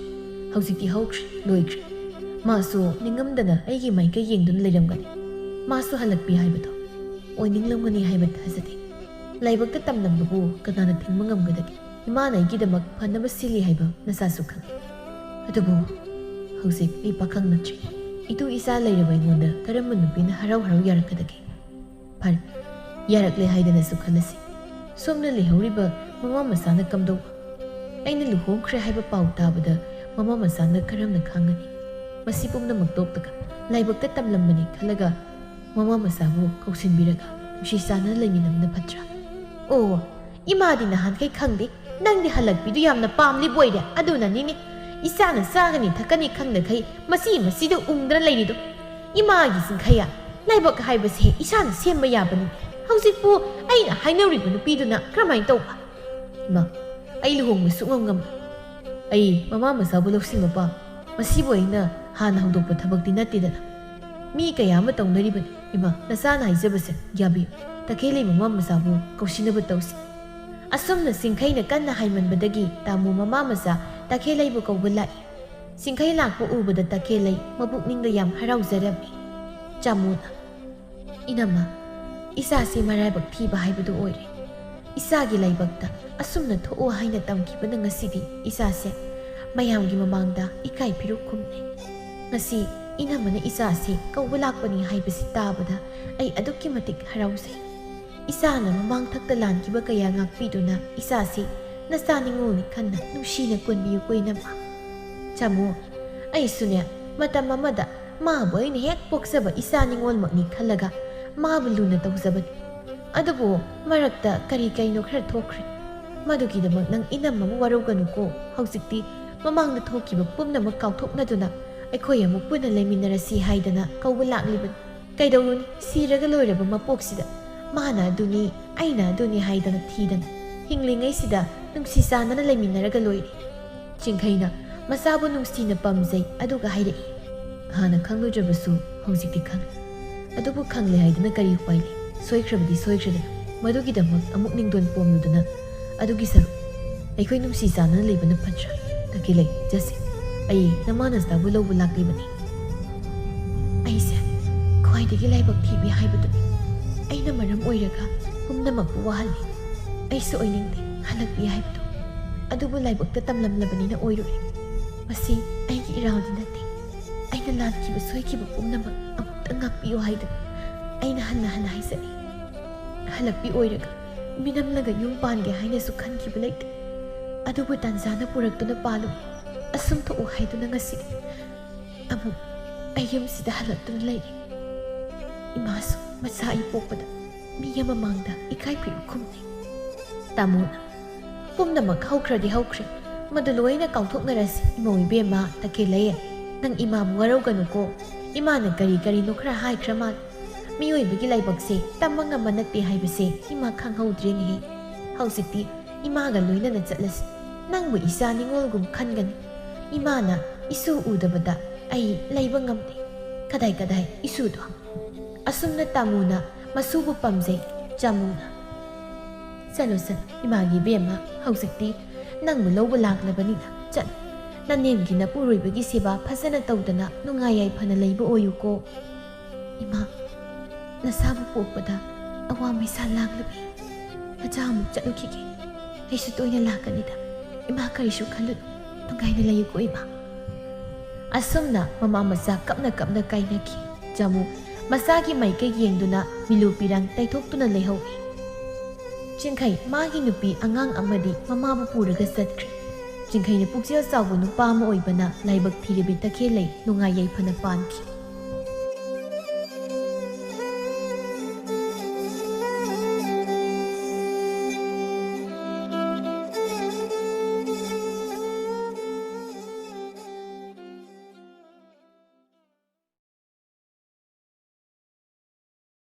ꯍꯧꯖꯤꯛꯇꯤ ꯍꯧꯈ꯭ꯔꯦ, ꯂꯣꯏꯈ꯭ꯔꯦ꯫ ꯃꯥꯁꯨ ꯅꯤꯡꯉꯝꯗꯅ ꯑꯩꯒꯤ ꯃꯥꯏꯀꯩ ꯌꯦꯡꯗꯨꯅ ꯂꯩꯔꯝꯒꯅꯤ꯫ ꯃꯥꯁꯨ ꯍꯜꯂꯛꯄꯤ ꯍꯥꯏꯕꯗꯣ ꯑꯣꯏꯅꯤꯡꯂꯝꯒꯅꯤ ꯍꯥꯏꯕ ꯊꯥꯖꯗꯦ꯫ ꯂꯥꯏꯕꯛꯇ ꯇꯝꯂꯝꯕꯕꯨ ꯀꯅꯥꯅ ꯊꯤꯡꯕ ꯉꯝꯒꯗꯒꯦ? ꯏꯃꯥꯅ ꯑꯩꯒꯤꯗꯃꯛ ꯐꯅꯕ ꯁꯤꯜꯂꯤ ꯍꯥꯏꯕ ꯅꯆꯥꯁꯨ ꯈꯪꯏ꯫ ꯑꯗꯨꯕꯨ ꯍꯧꯖꯤꯛ ꯑꯩ ꯄꯥꯈꯪ ꯅꯠꯇ꯭ꯔꯤ꯫ ꯏꯇꯨ ꯏꯆꯥ ꯂꯩꯔꯕ ꯑꯩꯉꯣꯟꯗ ꯀꯔꯝꯕ ꯅꯨꯄꯤꯅ ꯍꯔꯥꯎ ꯍꯔꯥꯎ ꯌꯥꯔꯛꯀꯗꯒꯦ? ꯐꯔꯦ, ꯌꯥꯔꯛꯂꯦ ꯍꯥꯏꯗꯅꯁꯨ ꯈꯜꯂꯁꯤ꯫ ꯁꯣꯝꯅ ꯂꯩꯍꯧꯔꯤꯕ ꯃꯃꯥ ꯃꯆꯥꯅ ꯀꯝꯗꯧꯕ? ꯑꯩꯅ ꯂꯨꯍꯣꯡꯈ꯭ꯔꯦ ꯍꯥꯏꯕ ꯄꯥꯎ ꯇꯥꯕꯗ ꯃꯃꯥ ꯃꯆꯥꯅ ꯀꯔꯝꯅ ꯈꯥꯡꯒꯅꯤ? ꯃꯁꯤ ꯄꯨꯝꯅꯃꯛ ꯇꯣꯛꯂꯒ ꯂꯥꯏꯕꯛꯇ ꯇꯝꯂꯝꯕꯅꯤ ꯈꯜꯂꯒ ꯃꯃꯥ ꯃꯆꯥꯕꯨ ꯀꯧꯁꯤꯟꯕꯤꯔꯒ ꯅꯨꯡꯁꯤ ꯆꯥꯟꯅꯅ ꯂꯩꯃꯤꯟꯅꯕꯅ ꯐꯠꯇ꯭ꯔꯥ?" "ꯑꯣ, ꯏꯃꯥꯗꯤ ꯅꯍꯥꯟꯈꯩ ꯈꯪꯗꯦ꯫ ꯅꯪꯗꯤ ꯍꯜꯂꯛꯄꯤꯗꯨ ꯌꯥꯝꯅ ꯄꯥꯝꯂꯤꯕ ꯑꯣꯏꯔꯦ꯫ ꯑꯗꯨꯅꯅꯤꯅꯦ ꯏꯆꯥꯅ ꯆꯥꯒꯅꯤ ꯊꯛꯀꯅꯤ ꯈꯪꯗꯈꯩ ꯃꯁꯤ ꯃꯁꯤꯗ ꯎꯪꯗꯅ ꯂꯩꯔꯤꯗꯣ꯫ ꯏꯃꯥꯒꯤ ꯁꯤꯡꯈꯩꯌꯥ, ꯂꯥꯏꯕꯛ ꯍꯥꯏꯕꯁꯦ ꯏꯁꯥꯅ ꯁꯦꯝꯕ ꯌꯥꯕꯅꯤ꯫ ꯍꯧꯖꯤꯛꯄꯨ ꯑꯩꯅ ꯍꯥꯏꯅꯔꯤꯕ ꯅꯨꯄꯤꯗꯨꯅ ꯀꯔꯝꯍꯥꯏꯅ ꯇꯧꯕ?" "ꯏꯃꯥ, ꯑꯩ ꯂꯨꯍꯣꯡꯕ ꯁꯨꯛꯉꯝ ꯉꯝꯃꯣꯏ꯫ ꯑꯩ ꯃꯃꯥ ꯃꯆꯥꯕꯨ ꯂꯧꯁꯤꯟꯕ ꯄꯥꯝꯃꯤ꯫ ꯃꯁꯤꯕꯨ ꯑꯩꯅ ꯍꯥꯟꯅ ꯍꯧꯗꯣꯛꯄ ꯊꯕꯛꯇꯤ ꯅꯠꯇꯦꯗꯅ꯫ ꯃꯤ ꯀꯌꯥ ꯑꯃ ꯇꯧꯅꯔꯤꯕꯅꯤ꯫ ꯏꯃꯥ, ꯅꯆꯥꯅ ꯍꯥꯏꯖꯕꯁꯦ ꯌꯥꯕꯤꯌꯨ꯫ ꯇꯈꯦꯜꯂꯩ ꯃꯃꯥ ꯃꯆꯥꯕꯨ ꯀꯧꯁꯤꯟꯅꯕ ꯇꯧꯁꯤ꯫" ꯑꯁꯨꯝꯅ ꯁꯤꯡꯈꯩꯅ ꯀꯟꯅ ꯍꯥꯏꯃꯟꯕꯗꯒꯤ ꯇꯥꯃꯨ ꯃꯃꯥ ꯃꯆꯥ ꯇꯈꯦꯜꯂꯩꯕꯨ ꯀꯧꯕ ꯂꯥꯛꯏ꯫ ꯁꯤꯡꯈꯩ ꯂꯥꯛꯄ ꯎꯕꯗ ꯇꯈꯦꯜꯂꯩ ꯃꯄꯨꯛꯅꯤꯡꯗ ꯌꯥꯝ ꯍꯔꯥꯎꯖꯔꯝꯃꯤ꯫ ꯆꯥꯃꯨꯅ, "ꯏꯅꯝꯃ, ꯏꯆꯥꯁꯤ ꯃꯔꯥꯏꯕꯛ ꯊꯤꯕ ꯍꯥꯏꯕꯗꯨ ꯑꯣꯏꯔꯦ꯫ ꯏꯆꯥꯒꯤ ꯂꯥꯏꯕꯛꯇ ꯑꯁꯨꯝꯅ ꯊꯣꯛꯑꯣ ꯍꯥꯏꯅ ꯇꯝꯈꯤꯕꯅ ꯉꯁꯤꯗꯤ ꯏꯆꯥꯁꯦ ꯃꯌꯥꯝꯒꯤ ꯃꯃꯥꯡꯗ ꯏꯀꯥꯏ ꯐꯤꯔꯨꯛ ꯈꯨꯝꯅꯩ꯫ ꯉꯁꯤ ꯏꯅꯝꯃꯅ ꯏꯆꯥꯁꯤ ꯀꯧꯕ ꯂꯥꯛꯄꯅꯤ ꯍꯥꯏꯕꯁꯤ ꯇꯥꯕꯗ ꯑꯩ ꯑꯗꯨꯛꯀꯤ ꯃꯇꯤꯛ ꯍꯔꯥꯎꯖꯩ꯫ ꯏꯆꯥꯅ ꯃꯃꯥꯡꯊꯛꯇ ꯂꯥꯟꯈꯤꯕ ꯀꯌꯥ ꯉꯥꯛꯄꯤꯗꯨꯅ ꯏꯆꯥꯁꯤ ꯅꯆꯥ ꯅꯤꯉꯣꯜꯅꯤ ꯈꯟꯅ ꯅꯨꯡꯁꯤꯅ ꯀꯣꯟꯕꯤꯌꯨꯀꯣ ꯏꯅꯝꯃ꯫" ꯆꯥꯃꯨ, ꯑꯩꯁꯨꯅꯦ, ꯃꯇꯝ ꯑꯃꯗ ꯃꯥꯕꯨ ꯑꯩꯅ ꯍꯦꯛ ꯄꯣꯛꯆꯕ ꯏꯆꯥ ꯅꯤꯉꯣꯜꯃꯛꯅꯤ ꯈꯜꯂꯒ ꯃꯥꯕꯨ ꯂꯨꯅ ꯇꯧꯖꯕꯅꯤ꯫ ꯑꯗꯨꯕꯨ ꯃꯔꯛꯇ ꯀꯔꯤ ꯀꯔꯤꯅꯣ ꯈꯔ ꯊꯣꯛꯈ꯭ꯔꯦ꯫ ꯃꯗꯨꯒꯤꯗꯃꯛ ꯅꯪ ꯏꯅꯝꯃꯕꯨ ꯋꯥꯔꯧꯒꯅꯨꯀꯣ꯫ ꯍꯧꯖꯤꯛꯇꯤ ꯃꯃꯥꯡꯗ ꯊꯣꯛꯈꯤꯕ ꯄꯨꯝꯅꯃꯛ ꯀꯥꯎꯊꯣꯛꯅꯗꯨꯅ ꯑꯩꯈꯣꯏ ꯑꯃꯨꯛ ꯄꯨꯟꯅ ꯂꯩꯃꯤꯟꯅꯔꯁꯤ ꯍꯥꯏꯗꯅ ꯀꯧꯕ ꯂꯥꯛꯂꯤꯕꯅꯤ꯫ ꯀꯩꯗꯧꯔꯨꯅꯤ, ꯁꯤꯔꯒ ꯂꯣꯏꯔꯕ ꯃꯄꯣꯛꯁꯤꯗ ꯃꯥꯅ ꯑꯗꯨꯅꯤ, ꯑꯩꯅ ꯑꯗꯨꯅꯤ ꯍꯥꯏꯗꯅ ꯊꯤꯗꯅ, ꯍꯤꯡꯂꯤꯉꯩꯁꯤꯗ ꯅꯨꯡꯁꯤ ꯆꯥꯟꯅꯅ ꯂꯩꯃꯤꯟꯅꯔꯒ ꯂꯣꯏꯔꯦ꯫ ꯆꯤꯡꯈꯩꯅ ꯃꯆꯥꯕꯨ ꯅꯨꯡꯁꯤꯅ ꯄꯥꯝꯖꯩ ꯑꯗꯨꯒ ꯍꯥꯏꯔꯛꯏ꯫ ꯍꯥꯟꯅ ꯈꯪꯂꯨꯗ꯭ꯔꯕꯁꯨ ꯍꯧꯖꯤꯛꯇꯤ ꯈꯪꯂꯦ꯫ ꯑꯗꯨꯕꯨ ꯈꯪꯂꯦ ꯍꯥꯏꯗꯨꯅ ꯀꯔꯤ ꯎꯄꯥꯏ ꯂꯩ? ꯁꯣꯏꯈ꯭ꯔꯕꯗꯤ ꯁꯣꯏꯈ꯭ꯔꯦꯗꯅ, ꯃꯗꯨꯒꯤꯗꯃꯛ ꯑꯃꯨꯛ ꯅꯤꯡꯗꯣꯟ ꯄꯣꯝꯂꯨꯗꯅ ꯑꯗꯨꯒꯤ ꯁꯔꯨꯛ ꯑꯩꯈꯣꯏ ꯅꯨꯡꯁꯤ ꯆꯥꯟꯅꯅ ꯂꯩꯕꯅ ꯐꯠꯇ꯭ꯔꯥ? ꯇꯈꯦꯜꯂꯩ, ꯆꯠꯁꯤ꯫ ꯑꯩ ꯅꯃꯥ ꯅꯆꯥꯕꯨ ꯂꯧꯕ ꯂꯥꯛꯂꯤꯕꯅꯤ꯫ ꯑꯩꯁꯦ ꯈ꯭ꯋꯥꯏꯗꯒꯤ ꯂꯥꯏꯕꯛ ꯊꯤꯕꯤ ꯍꯥꯏꯕꯗꯨꯅꯤ꯫ ꯑꯩꯅ ꯃꯔꯝ ꯑꯣꯏꯔꯒ ꯄꯨꯝꯅꯃꯛꯄꯨ ꯋꯥꯍꯜꯂꯤ꯫ ꯑꯩꯁꯨ ꯑꯣꯏꯅꯤꯡꯗꯦ ꯍꯜꯂꯛꯄꯤ ꯍꯥꯏꯕꯗꯨ꯫ ꯑꯗꯨꯕꯨ ꯂꯥꯏꯕꯛꯇ ꯇꯝꯂꯝꯂꯕꯅꯤꯅ ꯑꯣꯏꯔꯨꯔꯦ꯫ ꯃꯁꯤ ꯑꯩꯒꯤ ꯏꯔꯥꯜꯗꯤ ꯅꯠꯇꯦ꯫ ꯑꯩꯅ ꯂꯥꯟꯈꯤꯕ ꯁꯣꯏꯈꯤꯕ ꯄꯨꯝꯅꯃꯛ ꯑꯃꯨꯛꯇ ꯉꯥꯛꯄꯤꯌꯨ ꯍꯥꯏꯗꯨꯅ ꯑꯩꯅ ꯍꯟꯅ ꯍꯟꯅ ꯍꯥꯏꯖꯔꯤ꯫ ꯍꯜꯂꯛꯄꯤ ꯑꯣꯏꯔꯒ ꯃꯤꯅꯝꯂꯒ ꯌꯨꯝ ꯄꯥꯟꯒꯦ ꯍꯥꯏꯅꯁꯨ ꯈꯟꯈꯤꯕ ꯂꯩꯇꯦ꯫ ꯑꯗꯨꯕꯨ ꯇꯥꯟꯖꯥꯅ ꯄꯨꯔꯛꯇꯨꯅ ꯄꯥꯜꯂꯨ, ꯑꯁꯨꯝ ꯊꯣꯛꯎ ꯍꯥꯏꯗꯨꯅ ꯉꯁꯤꯗꯤ ꯑꯃꯨꯛ ꯑꯩ ꯌꯨꯝꯁꯤꯗ ꯍꯜꯂꯛꯇꯨꯅ ꯂꯩꯔꯦ꯫ ꯏꯃꯥꯁꯨ ꯃꯆꯥ ꯑꯩ ꯄꯣꯛꯄꯗ ꯃꯤ ꯑꯃ ꯃꯥꯡꯗ ꯏꯀꯥꯏ ꯐꯤꯔꯨꯛ ꯈꯨꯝꯅꯩ꯫ ꯇꯥꯃꯣꯅ, ꯄꯨꯝꯅꯃꯛ ꯍꯧꯈ꯭ꯔꯗꯤ ꯍꯧꯈ꯭ꯔꯦ, ꯃꯗꯨ ꯂꯣꯏꯅ ꯀꯥꯎꯊꯣꯛꯅꯔꯁꯤ꯫ ꯏꯃꯧ ꯏꯕꯦꯝꯃ ꯇꯈꯦꯜꯂꯩ, ꯅꯪ ꯏꯃꯥꯕꯨ ꯋꯥꯔꯧꯒꯅꯨꯀꯣ꯫ ꯏꯃꯥꯅ ꯀꯔꯤ ꯀꯔꯤꯅꯣ ꯈꯔ ꯍꯥꯏꯈ꯭ꯔ ꯃꯥꯜꯂꯦ꯫ ꯃꯤꯑꯣꯏꯕꯒꯤ ꯂꯥꯏꯕꯛꯁꯦ ꯇꯝꯕ ꯉꯝꯕ ꯅꯠꯇꯦ ꯍꯥꯏꯕꯁꯦ ꯏꯃꯥ ꯈꯪꯍꯧꯗ꯭ꯔꯦꯅꯦꯍꯦ꯫ ꯍꯧꯖꯤꯛꯇꯤ ꯏꯃꯥꯒ ꯂꯣꯏꯅꯅ ꯆꯠꯂꯁꯤ꯫ ꯅꯪꯕꯨ ꯏꯆꯥ ꯅꯤꯉꯣꯜꯒꯨꯝ ꯈꯟꯒꯅꯤ꯫ ꯏꯃꯥꯅ ꯏꯁꯨ ꯎꯗꯕꯗ ꯑꯩ ꯂꯩꯕ ꯉꯝꯗꯦ꯫ ꯀꯗꯥꯏ ꯀꯗꯥꯏ ꯏꯁꯨꯗꯣ? ꯑꯁꯨꯝꯅ ꯇꯥꯃꯨꯅ ꯃꯁꯨꯕꯨ ꯄꯥꯝꯖꯩ꯫ ꯆꯥꯃꯨꯅ, ꯆꯠꯂꯣ, ꯆꯠꯂꯣ, ꯏꯃꯥꯒꯤ ꯏꯕꯦꯝꯃ, ꯍꯧꯖꯤꯛꯇꯤ ꯅꯪꯕꯨ ꯂꯧꯕ ꯂꯥꯛꯂꯕꯅꯤꯅ ꯆꯠꯂꯣ꯫ ꯅꯅꯦꯝꯒꯤ ꯅꯄꯨꯔꯣꯏꯕꯒꯤ ꯁꯦꯕꯥ ꯐꯖꯅ ꯇꯧꯗꯅ ꯅꯨꯡꯉꯥꯏ ꯌꯥꯏꯐꯅ ꯂꯩꯕ ꯑꯣꯏꯌꯨꯀꯣ꯫ ꯏꯃꯥ, ꯅꯁꯥꯕꯨ ꯄꯣꯛꯄꯗ ꯑꯋꯥ ꯃꯩꯁꯥ ꯂꯥꯡꯂꯕꯤ꯫ ꯃꯆꯥ ꯑꯃꯨꯛ ꯆꯠꯂꯨꯈꯤꯒꯦ꯫ ꯑꯩꯁꯨ ꯇꯣꯏꯅ ꯂꯥꯛꯀꯅꯤꯗ꯫ ꯏꯃꯥ ꯀꯔꯤꯁꯨ ꯈꯜꯂꯨꯅꯨ꯫ ꯅꯨꯡꯉꯥꯏꯅ ꯂꯩꯌꯨꯀꯣ ꯏꯃꯥ꯫ ꯑꯁꯨꯝꯅ ꯃꯃꯥ ꯃꯆꯥ ꯀꯞꯅ ꯀꯞꯅ ꯀꯥꯏꯅꯈꯤ꯫ ꯖꯥꯃꯨ ꯃꯆꯥꯒꯤ ꯃꯥꯏꯀꯩ ꯌꯦꯡꯗꯨꯅ ꯃꯤꯂꯨ ꯄꯤꯔꯥꯡ ꯇꯩꯊꯣꯛꯇꯨꯅ ꯂꯩꯍꯧꯏ꯫ ꯆꯤꯡꯈꯩ ꯃꯥꯒꯤ ꯅꯨꯄꯤ ꯑꯉꯥꯡ ꯑꯃꯗꯤ ꯃꯃꯥꯕꯨ ꯄꯨꯔꯒ ꯆꯠꯈ꯭ꯔꯦ꯫ ꯆꯤꯡꯈꯩꯅ ꯄꯨꯛꯆꯦꯜ ꯆꯥꯎꯕ ꯅꯨꯄꯥ ꯑꯃ ꯑꯣꯏꯕꯅ ꯂꯥꯏꯕꯛ ꯊꯤꯔꯕꯤ ꯇꯈꯦꯜꯂꯩ ꯅꯨꯡꯉꯥꯏ ꯌꯥꯏꯐꯅ ꯄꯥꯟꯈꯤ꯫